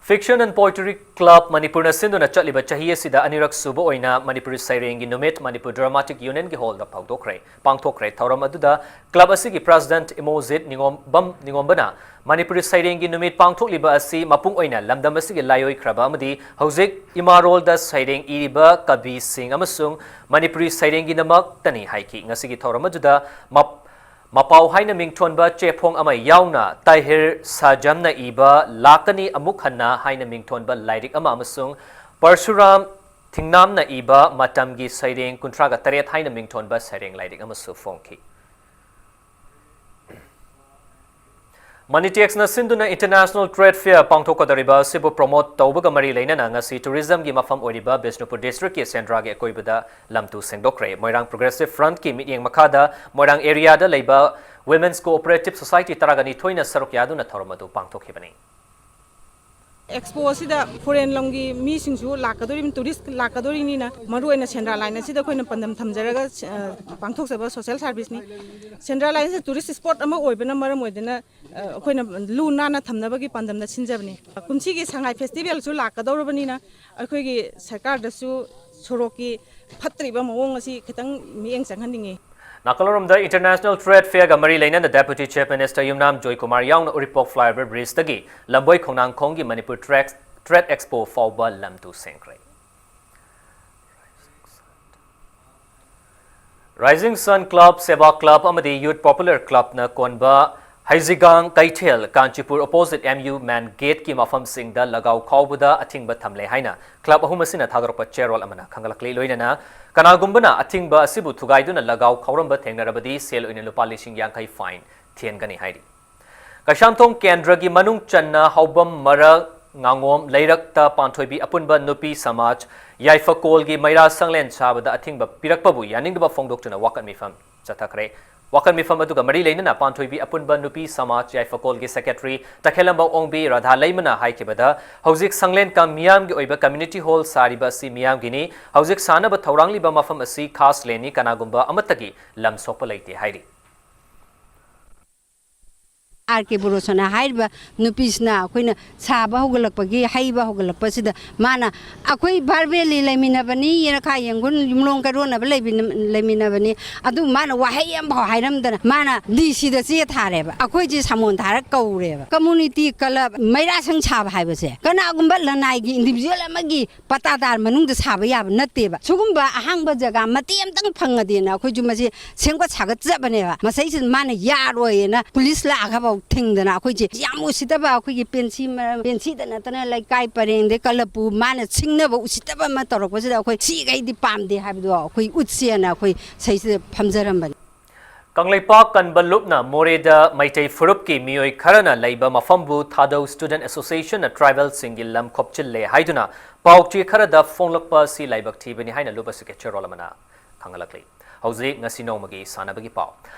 Fiction and Poetry Club ꯃꯅꯤꯄꯨꯔꯅ ꯁꯤꯟꯗꯨꯅ ꯆꯠꯂꯤꯕ ꯆꯍꯤ ꯑꯁꯤꯗ ꯑꯅꯤꯔꯛ ꯁꯨꯕ ꯑꯣꯏꯅ ꯃꯅꯤꯄꯨꯔꯤ ꯁꯩꯔꯦꯡꯒꯤ ꯅꯨꯃꯤꯠ ꯃꯅꯤꯄꯨꯔ ꯗ꯭ꯔꯃꯥꯇꯤꯛ ꯌꯨꯅꯤꯌꯟꯒꯤ ꯍꯣꯜꯗ ꯄꯥꯡꯊꯣꯛꯈ꯭ꯔꯦ꯫ ꯄꯥꯡꯊꯣꯛꯈ꯭ꯔꯦ꯫ ꯊꯧꯔꯝ ꯑꯗꯨꯗ ꯀ꯭ꯂꯕ ꯑꯁꯤꯒꯤ ꯄ꯭ꯔꯦꯁꯤꯗꯦꯟꯠ ꯏꯃꯣꯖꯤꯠ ꯅꯤꯉꯣꯝꯕꯝ ꯅꯤꯉꯣꯝꯕꯅ ꯃꯅꯤꯄꯨꯔꯤ ꯁꯩꯔꯦꯡꯒꯤ ꯅꯨꯃꯤꯠ ꯄꯥꯡꯊꯣꯛꯂꯤꯕ ꯑꯁꯤ ꯃꯄꯨꯡ ꯑꯣꯏꯅ ꯂꯝꯗꯝ ꯑꯁꯤꯒꯤ ꯂꯥꯏꯑꯣꯏꯈ꯭ꯔꯕ ꯑꯃꯗꯤ ꯍꯧꯖꯤꯛ ꯏꯃꯥꯔꯣꯜꯗ ꯁꯩꯔꯦꯡ ꯏꯔꯤꯕ ꯀꯕꯤꯁꯤꯡ ꯑꯃꯁꯨꯡ ꯃꯅꯤꯄꯨꯔꯤ ꯁꯩꯔꯦꯡꯒꯤꯗꯃꯛꯇꯅꯤ ꯍꯥꯏꯈꯤ꯫ ꯉꯁꯤꯒꯤ ꯊꯧꯔꯝ ꯑꯗꯨꯗ ꯃꯞ-, ꯃꯄꯥꯎ ꯍꯥꯏꯅ ꯃꯤꯡꯊꯣꯟꯕ ꯆꯦꯐꯣꯡ ꯑꯃ ꯌꯥꯎꯅ ꯇꯥꯍꯤꯔ ꯁꯥꯖꯝꯅ ꯏꯕ ꯂꯥꯛꯀꯅꯤ ꯑꯃꯨꯛ ꯍꯟꯅ ꯍꯥꯏꯅ ꯃꯤꯡꯊꯣꯟꯕ ꯂꯥꯏꯔꯤꯛ ꯑꯃ ꯑꯃꯁꯨꯡ ꯄꯔꯁꯨꯔꯥꯝ ꯊꯤꯡꯅꯥꯝꯅ ꯏꯕ ꯃꯇꯝꯒꯤ ꯁꯩꯔꯦꯡ ꯀꯨꯟꯊ꯭ꯔꯥꯒ ꯇꯔꯦꯠ ꯍꯥꯏꯅ ꯃꯤꯡꯊꯣꯟꯕ ꯁꯩꯔꯦꯡ ꯂꯥꯏꯔꯤꯛ ꯑꯃꯁꯨ ꯐꯣꯡꯈꯤ꯫ ꯃꯅꯤꯇꯦꯛꯁꯅ ꯁꯤꯟꯗꯨꯅ ꯏꯟꯇꯔꯅꯦꯁꯅꯦꯜ ꯇ꯭ꯔꯦꯗ ꯐꯤꯌꯔ ꯄꯥꯡꯊꯣꯛꯀꯗꯧꯔꯤꯕ ꯑꯁꯤꯕꯨ ꯄ꯭ꯔꯣꯃꯣꯠ ꯇꯧꯕꯒ ꯃꯔꯤ ꯂꯩꯅꯅ ꯉꯁꯤ ꯇꯨꯔꯤꯖꯝꯒꯤ ꯃꯐꯝ ꯑꯣꯏꯔꯤꯕ ꯕꯤꯁꯅꯨꯄꯨꯔ ꯗꯤꯁꯇ꯭ꯔꯤꯛꯀꯤ ꯁꯦꯟꯗ꯭ꯔꯥꯒꯤ ꯑꯀꯣꯏꯕꯗ ꯂꯝꯇꯨ ꯁꯦꯡꯗꯣꯛꯈ꯭ꯔꯦ꯫ ꯃꯣꯏꯔꯥꯡ ꯄ꯭ꯔꯣꯒ꯭ꯔꯦꯁꯤꯚ ꯐ꯭ꯔꯟꯠꯀꯤ ꯃꯤꯠꯌꯦꯡ ꯃꯈꯥꯗ ꯃꯣꯏꯔꯥꯡ ꯑꯦꯔꯤꯌꯥꯗ ꯂꯩꯕ Women's Cooperative Society ꯇꯔꯥꯒ ꯅꯤꯊꯣꯏꯅ ꯁꯔꯨꯛ ꯌꯥꯗꯨꯅ ꯊꯧꯔꯝ ꯑꯗꯨ ꯄꯥꯡꯊꯣꯛꯈꯤꯕꯅꯤ꯫ ꯑꯦꯛꯁꯄꯣ ꯑꯁꯤꯗ ꯐꯣꯔꯦꯟ ꯂꯝꯒꯤ ꯃꯤꯁꯤꯡꯁꯨ ꯂꯥꯛꯀꯗꯣꯔꯤꯕꯅꯤ, ꯇꯨꯔꯤꯁ ꯂꯥꯛꯀꯗꯣꯔꯤꯕꯅꯤꯅ, ꯃꯔꯨꯑꯣꯏꯅ ꯁꯦꯟꯗ꯭ꯔꯥ ꯂꯥꯏꯟ ꯑꯁꯤꯗ ꯑꯩꯈꯣꯏꯅ ꯄꯥꯟꯗꯝ ꯊꯝꯖꯔꯒ, ꯑ, ꯄꯥꯡꯊꯣꯛꯆꯕ ꯁꯣꯁꯦꯜ ꯁꯥꯔꯚꯤꯁꯅꯤ꯫ ꯁꯦꯟꯗ꯭ꯔꯥ ꯂꯥꯏꯟ ꯑꯁꯤ ꯇꯨꯔꯤꯁ ꯁ꯭ꯄꯣꯠ ꯑꯃ ꯑꯣꯏꯕꯅ ꯃꯔꯝ ꯑꯣꯏꯗꯨꯅ, ꯑ, ꯑꯩꯈꯣꯏꯅ ꯂꯨ ꯅꯥꯟꯅ ꯊꯝꯅꯕꯒꯤ ꯄꯥꯟꯗꯝꯗ ꯁꯤꯟꯖꯕꯅꯤ꯫ ꯀꯨꯝꯁꯤꯒꯤ ꯁꯉꯥꯏ ꯐꯦꯁꯇꯤꯚꯦꯜꯁꯨ ꯂꯥꯛꯀꯗꯧꯔꯕꯅꯤꯅ, ꯑꯩꯈꯣꯏꯒꯤ ꯁꯔꯀꯥꯔꯗꯁꯨ ꯁꯣꯔꯣꯛꯀꯤ ꯐꯠꯇ꯭ꯔꯤꯕ ꯃꯑꯣꯡ ꯑꯁꯤ ꯈꯤꯇꯪ ꯃꯤꯠꯌꯦꯡ ꯆꯪꯍꯟꯅꯤꯡꯉꯤ꯫ ꯅꯥꯀꯜꯂꯣꯝꯗ International Trade Fairꯒ ꯃꯔꯤ ꯂꯩꯅꯅ Deputy Chief Minister ꯌꯨꯝꯅꯥꯝ ꯖꯣꯏꯀꯨꯃꯥꯔ ꯌꯥꯎꯅ ꯎꯔꯤꯄꯣꯛ Flyover Bridgeꯇꯒꯤ ꯂꯝꯕꯣꯏ ꯈꯣꯡꯅꯥꯡꯈꯣꯡꯒꯤ Manipur Trade, Trade Expo ꯐꯥꯎꯕ ꯂꯝ ꯇꯨ ꯁꯦꯡꯈ꯭ꯔꯦ꯫ Rising Sun Club, Seva Club ꯑꯃꯗꯤ Youth Popular Clubꯅ ꯀꯣꯟꯕ ꯍꯩꯖꯤꯒꯥꯡ ꯀꯩꯊꯦꯜ, Kanchipur opposite M U main gateꯀꯤ ꯃꯐꯝꯁꯤꯡꯗ ꯂꯒꯥꯎ ꯈꯥꯎꯕꯗ ꯑꯊꯤꯡꯕ ꯊꯝꯂꯦ ꯍꯥꯏꯅ club ꯑꯍꯨꯝ ꯑꯁꯤꯅ ꯊꯥꯗꯣꯔꯛꯄ ꯆꯦꯔꯣꯜ ꯑꯃꯅ ꯈꯪꯒꯠꯂꯛꯂꯤ꯫ ꯂꯣꯏꯅꯅ ꯀꯅꯥꯒꯨꯝꯕꯅ ꯑꯊꯤꯡꯕ ꯑꯁꯤꯕꯨ ꯊꯨꯒꯥꯏꯗꯨꯅ ꯂꯒꯥꯎ ꯈꯥꯎꯔꯝꯕ ꯊꯦꯡꯅꯔꯕꯗꯤ ꯁꯦꯜ ꯑꯣꯏꯅ ꯂꯨꯄꯥ ꯂꯤꯁꯤꯡ ꯌꯥꯡꯈꯩ fine ꯊꯤꯍꯟꯒꯅꯤ ꯍꯥꯏꯔꯤ꯫ ꯀꯩꯁꯥꯝꯊꯣꯡ ꯀꯦꯟꯗ꯭ꯔꯒꯤ ꯃꯅꯨꯡ ꯆꯟꯅ ꯍꯥꯎꯕꯝ ꯃꯔꯛ ꯉꯥꯉꯣꯝ ꯂꯩꯔꯛꯇ ꯄꯥꯟꯊꯣꯏꯕꯤ ꯑꯄꯨꯟꯕ ꯅꯨꯄꯤ ꯁꯃꯥꯖ ꯌꯥꯏꯐꯀꯣꯜꯒꯤ ꯃꯩꯔꯥ ꯁꯪꯂꯦꯟ ꯁꯥꯕꯗ ꯑꯊꯤꯡꯕ ꯄꯤꯔꯛꯄꯕꯨ ꯌꯥꯅꯤꯡꯗꯕ ꯐꯣꯡꯗꯣꯛꯇꯨꯅ ꯋꯥꯀꯠ ꯃꯤꯐꯝ ꯆꯠꯊꯈ꯭ꯔꯦ꯫ ꯋꯥꯀꯠ ꯃꯤꯐꯝ ꯑꯗꯨꯒ ꯃꯔꯤ ꯂꯩꯅꯅ ꯄꯥꯟꯊꯣꯏꯕꯤ ꯑꯄꯨꯟꯕ ꯅꯨꯄꯤ ꯁꯃꯥꯖ ꯌꯥꯏꯐꯀꯣꯜꯒꯤ secretary ꯇꯈꯦꯜꯂꯝꯕ ꯑꯣꯡꯕꯤ ꯔꯥꯙꯥ ꯂꯩꯃꯅ ꯍꯥꯏꯈꯤꯕꯗ, ꯍꯧꯖꯤꯛ ꯁꯪꯂꯦꯟ ꯀꯝ ꯃꯤꯌꯥꯝꯒꯤ ꯑꯣꯏꯕ community hall ꯁꯥꯔꯤꯕ ꯑꯁꯤ ꯃꯤꯌꯥꯝꯒꯤꯅꯤ, ꯍꯧꯖꯤꯛ ꯁꯥꯅꯕ ꯊꯧꯔꯥꯡꯂꯤꯕ ꯃꯐꯝ ꯑꯁꯤ ꯈꯥꯁ ꯂꯦꯟꯅꯤ, ꯀꯅꯥꯒꯨꯝꯕ ꯑꯃꯠꯇꯒꯤ ꯂꯝ ꯁꯣꯛꯄ ꯂꯩꯇꯦ ꯍꯥꯏꯔꯤ꯫ ꯑꯥꯔ ꯀꯦ ꯕꯣꯔꯣꯁꯣꯅ ꯍꯥꯏꯔꯤꯕ ꯅꯨꯄꯤꯁꯤꯅ ꯑꯩꯈꯣꯏꯅ ꯁꯥꯕ ꯍꯧꯒꯠꯂꯛꯄꯒꯤ, ꯍꯩꯕ ꯍꯧꯒꯠꯂꯛꯄꯁꯤꯗ ꯃꯥꯅ, "ꯑꯩꯈꯣꯏ ꯚꯥꯔꯕꯦꯜꯂꯤ ꯂꯩꯃꯤꯟꯅꯕꯅꯤ, ꯌꯦꯅꯈꯥ ꯌꯦꯡꯒꯨꯟ ꯌꯨꯝꯂꯣꯡ ꯀꯩꯔꯣꯟꯅꯕ ꯂꯩꯃꯤꯟꯅ-, ꯂꯩꯃꯤꯟꯅꯕꯅꯤ", ꯑꯗꯨ ꯃꯥꯅ ꯋꯥꯍꯩ ꯑꯃꯐꯥꯎ ꯍꯥꯏꯔꯝꯗꯅ ꯃꯥꯅ ꯗꯤ ꯁꯤꯗ ꯆꯦ ꯊꯥꯔꯦꯕ꯫ ꯑꯩꯈꯣꯏꯁꯦ ꯁꯃꯣꯟ ꯊꯥꯔ ꯀꯧꯔꯦꯕ꯫ ꯀꯝꯃꯨꯅꯤꯇꯤ ꯀꯂꯕ ꯃꯩꯔꯥꯁꯪ ꯁꯥꯕ ꯍꯥꯏꯕꯁꯦ ꯀꯅꯥꯒꯨꯝꯕ ꯂꯅꯥꯏꯒꯤ individual ꯑꯃꯒꯤ ꯄꯇꯥꯗꯥꯔ ꯃꯅꯨꯡꯗ ꯁꯥꯕ ꯌꯥꯕ ꯅꯠꯇꯦꯕ꯫ ꯁꯤꯒꯨꯝꯕ ꯑꯍꯥꯡꯕ ꯖꯒꯥ ꯃꯇꯦꯛ ꯑꯃꯇꯪ ꯐꯪꯉꯗꯤꯅ ꯑꯩꯈꯣꯏꯁꯨ ꯃꯁꯤ ꯁꯦꯝꯒꯠ ꯁꯥꯒꯠꯆꯕꯅꯦꯕ꯫ ꯃꯁꯩꯁꯤꯗ ꯃꯥꯅ ꯌꯥꯔꯣꯏꯅ ꯄꯨꯂꯤꯁ ꯂꯥꯛꯑꯒꯐꯥꯎ ꯊꯤꯡꯗꯅ ꯑꯩꯈꯣꯏꯁꯦ ꯌꯥꯝ ꯎꯁꯤꯠꯇꯕ, ꯑꯩꯈꯣꯏꯒꯤ ꯄꯦꯟꯁꯤ ꯃꯔꯝ, ꯄꯦꯟꯁꯤꯗ ꯅꯠꯇꯅ ꯂꯩꯀꯥꯏ ꯄꯔꯦꯡꯗꯩ ꯀꯂꯕꯄꯨ ꯃꯥꯅ ꯁꯤꯡꯅꯕ ꯎꯁꯤꯠꯇꯕ ꯑꯃ ꯇꯧꯔꯛꯄꯁꯤꯗ ꯑꯩꯈꯣꯏ ꯁꯤꯈꯩꯗꯤ ꯄꯥꯝꯗꯦ ꯍꯥꯏꯕꯗꯣ ꯑꯩꯈꯣꯏ ꯎꯠꯁꯦꯅ ꯑꯩꯈꯣꯏ ꯁꯩꯁꯤꯗ ꯐꯝꯖꯔꯝꯕꯅꯤ꯫ ꯀꯪꯂꯩꯄꯥꯛ ꯀꯟꯕ ꯂꯨꯞꯅ ꯃꯣꯔꯦꯗ ꯃꯩꯇꯩ ꯐꯨꯔꯨꯞꯀꯤ ꯃꯤꯑꯣꯏ ꯈꯔꯅ ꯂꯩꯕ ꯃꯐꯝꯕꯨ ꯊꯥꯗꯧ Student Associationꯅ tribal ꯁꯤꯡꯒꯤ ꯂꯝ ꯈꯣꯞꯆꯤꯜꯂꯦ ꯍꯥꯏꯗꯨꯅ ꯄꯥꯎ ꯆꯦ ꯈꯔꯗ ꯐꯣꯡꯂꯛꯄ ꯑꯁꯤ ꯂꯥꯏꯕꯛ ꯊꯤꯕꯅꯤ ꯍꯥꯏꯅ ꯂꯨꯞ ꯑꯁꯤꯒꯤ ꯆꯦꯔꯣꯜ ꯑꯃꯅ ꯈꯪꯍꯜꯂꯛꯂꯤ꯫ ꯍꯧꯖꯤꯛ ꯉꯁꯤ ꯅꯣꯡꯃꯒꯤ ꯁꯥꯟꯅꯕꯒꯤ ꯄꯥꯎ꯫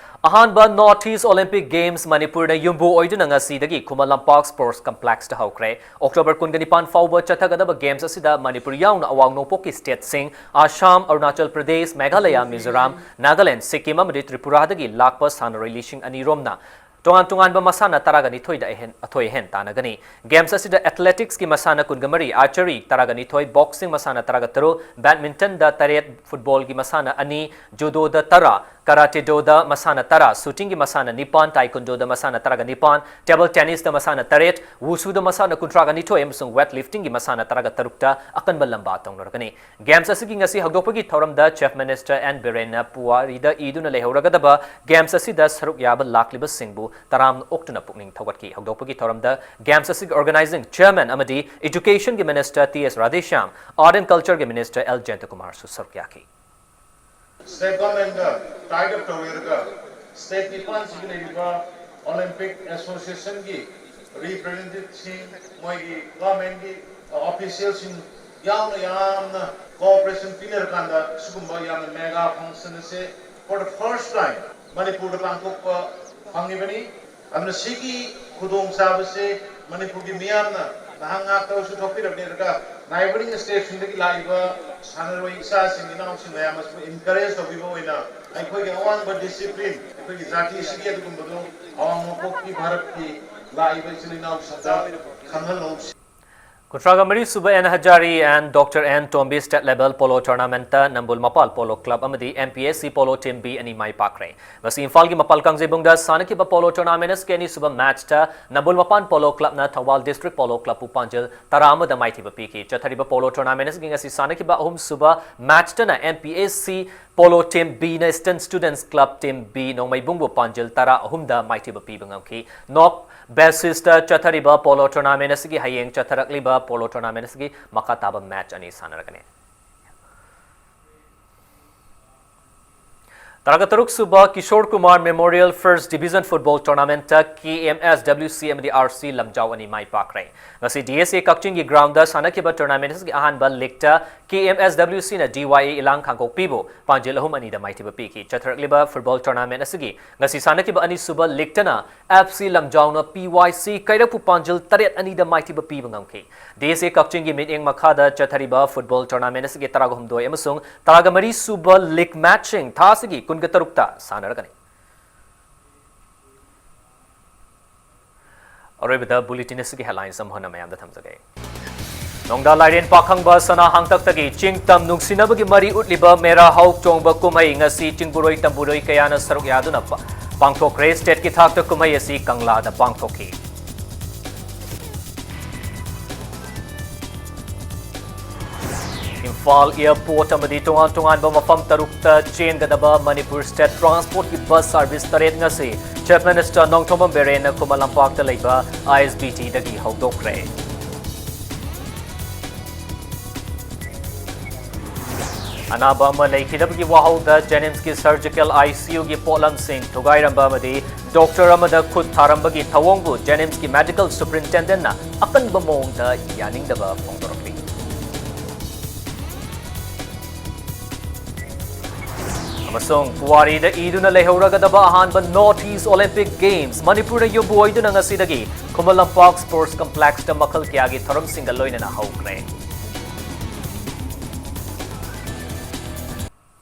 ꯑꯍꯥꯟꯕ North East Olympic Games ꯃꯅꯤꯄꯨꯔꯅ ꯌꯨꯝꯕꯨ ꯑꯣꯏꯗꯨꯅ ꯉꯁꯤꯗꯒꯤ ꯈꯨꯃꯟ ꯂꯝꯄꯥꯛ Sports Complex ꯇ ꯍꯧꯈ꯭ꯔꯦ꯫ October ꯀꯨꯟꯒ ꯅꯤꯄꯥꯟ ꯐꯥꯎꯕ ꯆꯠꯊꯒꯗꯕ Games ꯑꯁꯤꯗ ꯃꯅꯤꯄꯨꯔ ꯌꯥꯎꯅ ꯑꯋꯥꯡ ꯅꯣꯡꯄꯣꯛꯀꯤ state ꯁꯤꯡ ꯑꯁꯥꯝ, ꯑꯔꯨꯅꯥꯆꯜ ꯄ꯭ꯔꯗꯦꯁ, ꯃꯦꯘꯥꯂꯌꯥ, ꯃꯤꯖꯣꯔꯥꯝ, ꯅꯥꯒꯥꯂꯦꯟ, ꯁꯤꯛꯀꯤꯝ ꯑꯃꯗꯤ ꯇ꯭ꯔꯤꯄꯨꯔꯥꯗꯒꯤ ꯂꯥꯛꯄ ꯁꯥꯟꯅꯔꯣꯏ ꯂꯤꯁꯤꯡ ꯑꯅꯤ ꯔꯣꯝꯅ ꯇꯣꯉꯥꯟ ꯇꯣꯉꯥꯟꯕ ꯃꯁꯥꯟꯅ ꯇꯔꯥꯒ ꯅꯤꯊꯣꯏꯗ ꯑꯍꯦꯟ-, ꯑꯊꯣꯏ ꯑꯍꯦꯟ ꯇꯥꯟꯅꯒꯅꯤ꯫ Games ꯑꯁꯤꯗ athletics ꯀꯤ ꯃꯁꯥꯟꯅ ꯀꯨꯟꯒ ꯃꯔꯤ, archery ꯇꯔꯥꯒ ꯅꯤꯊꯣꯏ, boxing ꯃꯁꯥꯟꯅ ꯇꯔꯥꯒ ꯇꯔꯨꯛ, badminton ꯗ ꯇꯔꯦꯠ, football ꯒꯤ ꯃꯁꯥꯟꯅ ꯑꯅꯤ, judo ꯗ ꯇꯔꯥ, karate do ꯗ ꯃꯁꯥꯟꯅ ꯇꯔꯥ, shooting ꯒꯤ ꯃꯁꯥꯟꯅ ꯅꯤꯄꯥꯟ, taekwondo ꯗ ꯃꯁꯥꯟꯅ ꯇꯔꯥꯒ ꯅꯤꯄꯥꯟ, table tennis ꯇ ꯃꯁꯥꯟꯅ ꯇꯔꯦꯠ, wushu ꯗ ꯃꯁꯥꯟꯅ ꯀꯨꯟꯊ꯭ꯔꯥꯒ ꯅꯤꯊꯣꯏ ꯑꯃꯁꯨꯡ weightlifting ꯒꯤ ꯃꯁꯥꯟꯅ ꯇꯔꯥꯒ ꯇꯔꯨꯛꯇ ꯑꯀꯟꯕ ꯂꯝꯕꯥ ꯇꯧꯅꯔꯒꯅꯤ꯫ Games ꯑꯁꯤꯒꯤ ꯉꯁꯤ ꯍꯧꯗꯣꯛꯄꯒꯤ ꯊꯧꯔꯝꯗ Chief Minister N ꯕꯤꯔꯦꯟꯅ ꯄꯨꯋꯥꯔꯤꯗ ꯏꯗꯨꯅ ꯂꯩꯍꯧꯔꯒꯗꯕ Games ꯑꯁꯤꯗ ꯁꯔꯨꯛ ꯌꯥꯕ ꯂꯥꯛꯂꯤꯕꯁꯤꯡꯕꯨ ꯇꯔꯥꯝꯅ ꯑꯣꯛꯇꯨꯅ ꯄꯨꯛꯅꯤꯡ ꯊꯧꯒꯠꯈꯤ꯫ ꯍꯧꯗꯣꯛꯄꯒꯤ ꯊꯧꯔꯝꯗ Games ꯑꯁꯤꯒꯤ organizing chairman ꯑꯃꯗꯤ Education ꯒꯤ Minister T S Radheshyam, Art and Culture ꯒꯤ Minister ꯑꯦꯜ ꯖꯌꯟꯇꯀꯨꯃꯥꯔꯁꯨ ꯁꯔꯨꯛ ꯌꯥꯈꯤ꯫ State government ꯒ tie up ꯇꯧꯔꯒ state ꯅꯤꯄꯥꯟꯁꯤꯒꯤ ꯂꯩꯔꯤꯕ Olympic Association ꯒꯤ representative ꯁꯤꯡ, ꯃꯣꯏꯒꯤ government ꯀꯤ official ꯁꯤꯡ ꯌꯥꯎꯅ ꯌꯥꯝꯅ cooperation ꯄꯤꯅꯔꯀꯥꯟꯗ ꯁꯤꯒꯨꯝꯕ ꯌꯥꯝꯅ mega function ꯑꯁꯦ for the first time ꯃꯅꯤꯄꯨꯔꯗ ꯄꯥꯡꯊꯣꯛꯄ ꯐꯪꯉꯤꯕꯅꯤ꯫ ꯑꯗꯨꯅ ꯁꯤꯒꯤ ꯈꯨꯗꯣꯡꯆꯥꯕꯁꯦ ꯃꯅꯤꯄꯨꯔꯒꯤ ꯃꯤꯌꯥꯝꯅ ꯅꯍꯥꯛ ꯉꯥꯛꯇ ꯑꯣꯏꯔꯁꯨ ꯊꯣꯛꯄꯤꯔꯕꯅꯤ, ꯑꯗꯨꯒ neighbouring state ꯁꯤꯡꯗꯒꯤ ꯂꯥꯛꯏꯕ ꯁꯥꯟꯅꯔꯣꯏ ꯏꯆꯥꯁꯤꯡ ꯏꯅꯥꯎꯁꯤꯡ ꯃꯌꯥꯝ ꯑꯁꯤꯕꯨ encourage ꯇꯧꯕꯤꯕ ꯑꯣꯏꯅ ꯑꯩꯈꯣꯏꯒꯤ ꯑꯋꯥꯡꯕ discipline, ꯑꯩꯈꯣꯏꯒꯤ ꯖꯥꯇꯤꯁꯤꯒꯤ ꯑꯗꯨꯒꯨꯝꯕꯗꯨ ꯑꯋꯥꯡ ꯅꯣꯡꯄꯣꯛꯀꯤ ꯚꯥꯔꯠꯀꯤ ꯂꯥꯛꯏꯕ ꯏꯆꯤꯜ ꯏꯅꯥꯎꯁꯤꯡꯗ ꯈꯪꯍꯜꯍꯧꯁꯤ꯫ ꯀꯨꯟꯊ꯭ꯔꯥꯒ ꯃꯔꯤ ꯁꯨꯕ N ꯍꯖꯥꯔꯤ and Doctor N Tombi state level polo tournament ꯇ ꯅꯝꯕꯨꯜ ꯃꯄꯥꯜ Polo Club ꯑꯃꯗꯤ M P S C Polo Team B ꯑꯅꯤ ꯃꯥꯏ ꯄꯥꯛꯈ꯭ꯔꯦ꯫ ꯉꯁꯤ ꯏꯝꯐꯥꯜꯒꯤ ꯃꯄꯥꯜ ꯀꯥꯡꯖꯩꯕꯨꯡꯗ ꯁꯥꯟꯅꯈꯤꯕ polo tournament ꯑꯁꯤꯒꯤ ꯑꯅꯤꯁꯨꯕ match ꯇ ꯅꯝꯕꯨꯜ ꯃꯄꯥꯜ Polo Club ꯅ ꯊꯧꯕꯥꯜ District Polo Club ꯄꯨ ꯄꯥꯟꯖꯤꯜ ꯇꯔꯥ ꯑꯃꯗ ꯃꯥꯏꯊꯤꯕ ꯄꯤꯈꯤ꯫ ꯆꯠꯊꯔꯤꯕ polo tournament ꯑꯁꯤꯒꯤ ꯉꯁꯤ ꯁꯥꯟꯅꯈꯤꯕ ꯑꯍꯨꯝꯁꯨꯕ match ꯇꯅ M P S C Polo Team B ꯅ Eastern Students Club Team B ꯅꯣꯡꯃꯩꯕꯨꯡꯕꯨ ꯄꯥꯟꯖꯤꯜ ꯇꯔꯥ ꯑꯍꯨꯝꯗ ꯃꯥꯏꯊꯤꯕ ꯄꯤꯕ ꯉꯝꯈꯤ꯫ Knock basis ꯇ ꯆꯠꯊꯔꯤꯕ polo tournament ꯑꯁꯤꯒꯤ ꯍꯌꯦꯡ ꯆꯠꯊꯔꯛꯂꯤꯕ polo tournament ꯑꯁꯤꯒꯤ ꯃꯈꯥ ꯇꯥꯕ match ꯑꯅꯤ ꯁꯥꯟꯅꯔꯒꯅꯤ꯫ ꯇꯔꯥꯇꯔꯨꯛ ꯁꯨꯕ Kishore Kumar memorial first division football ꯇꯣꯔꯅꯥꯃꯦꯟꯠꯇ K M S W C ꯑꯃꯗꯤ ꯑꯥꯔ ꯁꯤ ꯂꯝꯖꯥꯎ ꯑꯅꯤ ꯃꯥꯏ ꯄꯥꯛꯈ꯭ꯔꯦ꯫ ꯉꯁꯤ ꯗꯤ ꯑꯦꯁ ꯑꯦ ꯀꯛꯆꯤꯡꯒꯤ ꯒ꯭ꯔꯥꯎꯟꯗ ꯁꯥꯟꯅꯈꯤꯕ ꯇꯣꯔꯅꯥꯃꯦꯟꯠ ꯑꯁꯤꯒꯤ ꯑꯍꯥꯟꯕ ꯂꯤꯒꯇ ꯀꯦ ꯑꯦꯝ ꯑꯦꯁ ꯗꯕ꯭ꯂꯤꯎ ꯁꯤꯅ ꯗꯤ ꯋꯥꯏ ꯑꯦ ꯏꯂꯥꯡ ꯀꯥꯡꯄꯣꯛꯄꯤꯕꯨ ꯄꯥꯟꯖꯤꯜ ꯑꯍꯨꯝ ꯑꯅꯤꯗ ꯃꯥꯏꯊꯤꯕ ꯄꯤꯈꯤ꯫ ꯆꯠꯊꯔꯛꯂꯤꯕ ꯐꯨꯠꯕꯣꯜ ꯇꯣꯔꯅꯥꯃꯦꯟꯠ ꯑꯁꯤꯒꯤ ꯉꯁꯤ ꯁꯥꯟꯅꯈꯤꯕ ꯑꯅꯤꯁꯨꯕ ꯂꯤꯒꯇꯅ ꯑꯦꯐ ꯁꯤ ꯂꯝꯖꯥꯎꯅ ꯄꯤ ꯋꯥꯏ ꯁꯤ ꯀꯩꯔꯛꯄꯨ ꯄꯥꯟꯖꯤꯜ ꯇꯔꯦꯠ ꯑꯅꯤꯗ ꯃꯥꯏꯊꯤꯕ ꯄꯤꯕ ꯉꯝꯈꯤ꯫ ꯗꯤ ꯑꯦꯁ ꯑꯦ ꯀꯛꯆꯤꯡꯒꯤ ꯃꯤꯠꯌꯦꯡ ꯃꯈꯥꯗ ꯆꯠꯊꯔꯤꯕ ꯐꯨꯠꯕꯣꯜ ꯇꯣꯔꯅꯥꯃꯦꯟꯠ ꯑꯁꯤꯒꯤ ꯇꯔꯥꯍꯨꯝꯗꯣꯏ ꯑꯃꯁꯨꯡ ꯇꯔꯥꯃꯔꯤ ꯁꯨꯕ ꯂꯤꯒ ꯃꯦꯠꯆꯁꯤꯡ ꯊꯥ ꯑꯁꯤꯒꯤ ꯀꯨꯟꯒ ꯇꯔꯨꯛꯇ ꯁꯥꯟꯅꯔꯒꯅꯤ꯫ ꯑꯔꯣꯏꯕꯗ ꯕꯨꯂꯦꯇꯤꯟ ꯑꯁꯤꯒꯤ ꯍꯦꯗꯂꯥꯏꯟꯁ ꯑꯃꯨꯛ ꯍꯟꯅ ꯃꯌꯥꯝꯗ ꯊꯝꯖꯒꯦ꯫ ꯅꯣꯡꯗꯥ ꯂꯥꯏꯔꯦꯟ ꯄꯥꯈꯪꯕ ꯁꯅꯥ ꯍꯥꯡꯇꯛꯇꯒꯤ ꯆꯤꯡ ꯇꯝ ꯅꯨꯡꯁꯤꯅꯕꯒꯤ ꯃꯔꯤ ꯎꯠꯂꯤꯕ ꯃꯦꯔꯥ ꯍꯥꯎ ꯆꯣꯡꯕ ꯀꯨꯝꯍꯩ ꯉꯁꯤ ꯆꯤꯡꯕꯨꯔꯣꯏ ꯇꯝꯕꯨꯔꯣꯏ ꯀꯌꯥꯅ ꯁꯔꯨꯛ ꯌꯥꯗꯨꯅ ꯄ-, ꯄꯥꯡꯊꯣꯛꯈ꯭ꯔꯦ꯫ ꯁ꯭ꯇꯦꯠꯀꯤ ꯊꯥꯛꯇ ꯀꯨꯝꯍꯩ ꯑꯁꯤ ꯀꯪꯂꯥꯗ ꯄꯥꯡꯊꯣꯛꯈꯤ꯫ ꯏꯝꯐꯥꯜ ꯑꯦꯌꯔꯄꯣꯔꯠ ꯑꯃꯗꯤ ꯇꯣꯉꯥꯟ ꯇꯣꯉꯥꯟꯕ ꯃꯐꯝ ꯇꯔꯨꯛꯇ ꯆꯦꯟꯒꯗꯕ ꯃꯅꯤꯄꯨꯔ ꯁ꯭ꯇꯦꯠ ꯇ꯭ꯔꯥꯟꯁꯄꯣꯔꯠꯀꯤ ꯕꯁ ꯁꯥꯔꯚꯤꯁ ꯇꯔꯦꯠ ꯉꯁꯤ ꯆꯤꯐ ꯃꯤꯅꯤꯁꯇꯔ ꯅꯣꯡꯊꯣꯝꯕꯝ ꯕꯤꯔꯦꯟꯅ ꯈꯨꯃꯟ ꯂꯝꯄꯥꯛꯇ ꯂꯩꯕ ꯑꯥꯏ ꯑꯦꯁ ꯕꯤ ꯇꯤꯗꯒꯤ ꯍꯧꯗꯣꯛꯈ꯭ꯔꯦ꯫ ꯑꯅꯥꯕ ꯑꯃ ꯂꯩꯈꯤꯗꯕꯒꯤ ꯋꯥꯍꯧꯗ ꯖꯦꯅꯤꯝꯁꯀꯤ ꯁꯔꯖꯤꯀꯦꯜ ꯑꯥꯏ ꯁꯤ ꯌꯨꯒꯤ ꯄꯣꯠꯂꯝꯁꯤꯡ ꯊꯨꯒꯥꯏꯔꯝꯕ ꯑꯃꯗꯤ ꯗꯣꯛꯇꯔ ꯑꯃꯗ ꯈꯨꯠ ꯊꯥꯔꯝꯕꯒꯤ ꯊꯧꯑꯣꯡꯕꯨ ꯖꯦꯅꯤꯝꯁꯀꯤ ꯃꯦꯗꯤꯀꯦꯜ ꯁꯨꯄꯔꯤꯟꯇꯦꯟꯗꯦꯟꯠꯅ ꯑꯀꯟꯕ ꯃꯑꯣꯡꯗ ꯌꯥꯅꯤꯡꯗꯕ ꯐꯣꯡꯗꯣꯔꯛꯂꯤ꯫ ꯑꯃꯁꯨꯡ ꯄꯨꯋꯥꯔꯤꯗ ꯏꯗꯨꯅ ꯂꯩꯍꯧꯔꯒꯗꯕ ꯑꯍꯥꯟꯕ ꯅꯣꯔꯠ ꯏꯁ ꯑꯣꯂꯤꯝꯄꯤꯛ ꯒꯦꯝꯁ ꯃꯅꯤꯄꯨꯔꯗ ꯌꯨꯝꯕꯨ ꯑꯣꯏꯗꯨꯅ ꯉꯁꯤꯗꯒꯤ ꯈꯨꯃꯟ ꯂꯝꯄꯥꯛ ꯁ꯭ꯄꯣꯔꯠꯁ ꯀꯝꯄ꯭ꯂꯦꯛꯁꯇ ꯃꯈꯜ ꯀꯌꯥꯒꯤ ꯊꯧꯔꯝꯁꯤꯡꯒ ꯂꯣꯏꯅꯅ ꯍꯧꯈ꯭ꯔꯦ꯫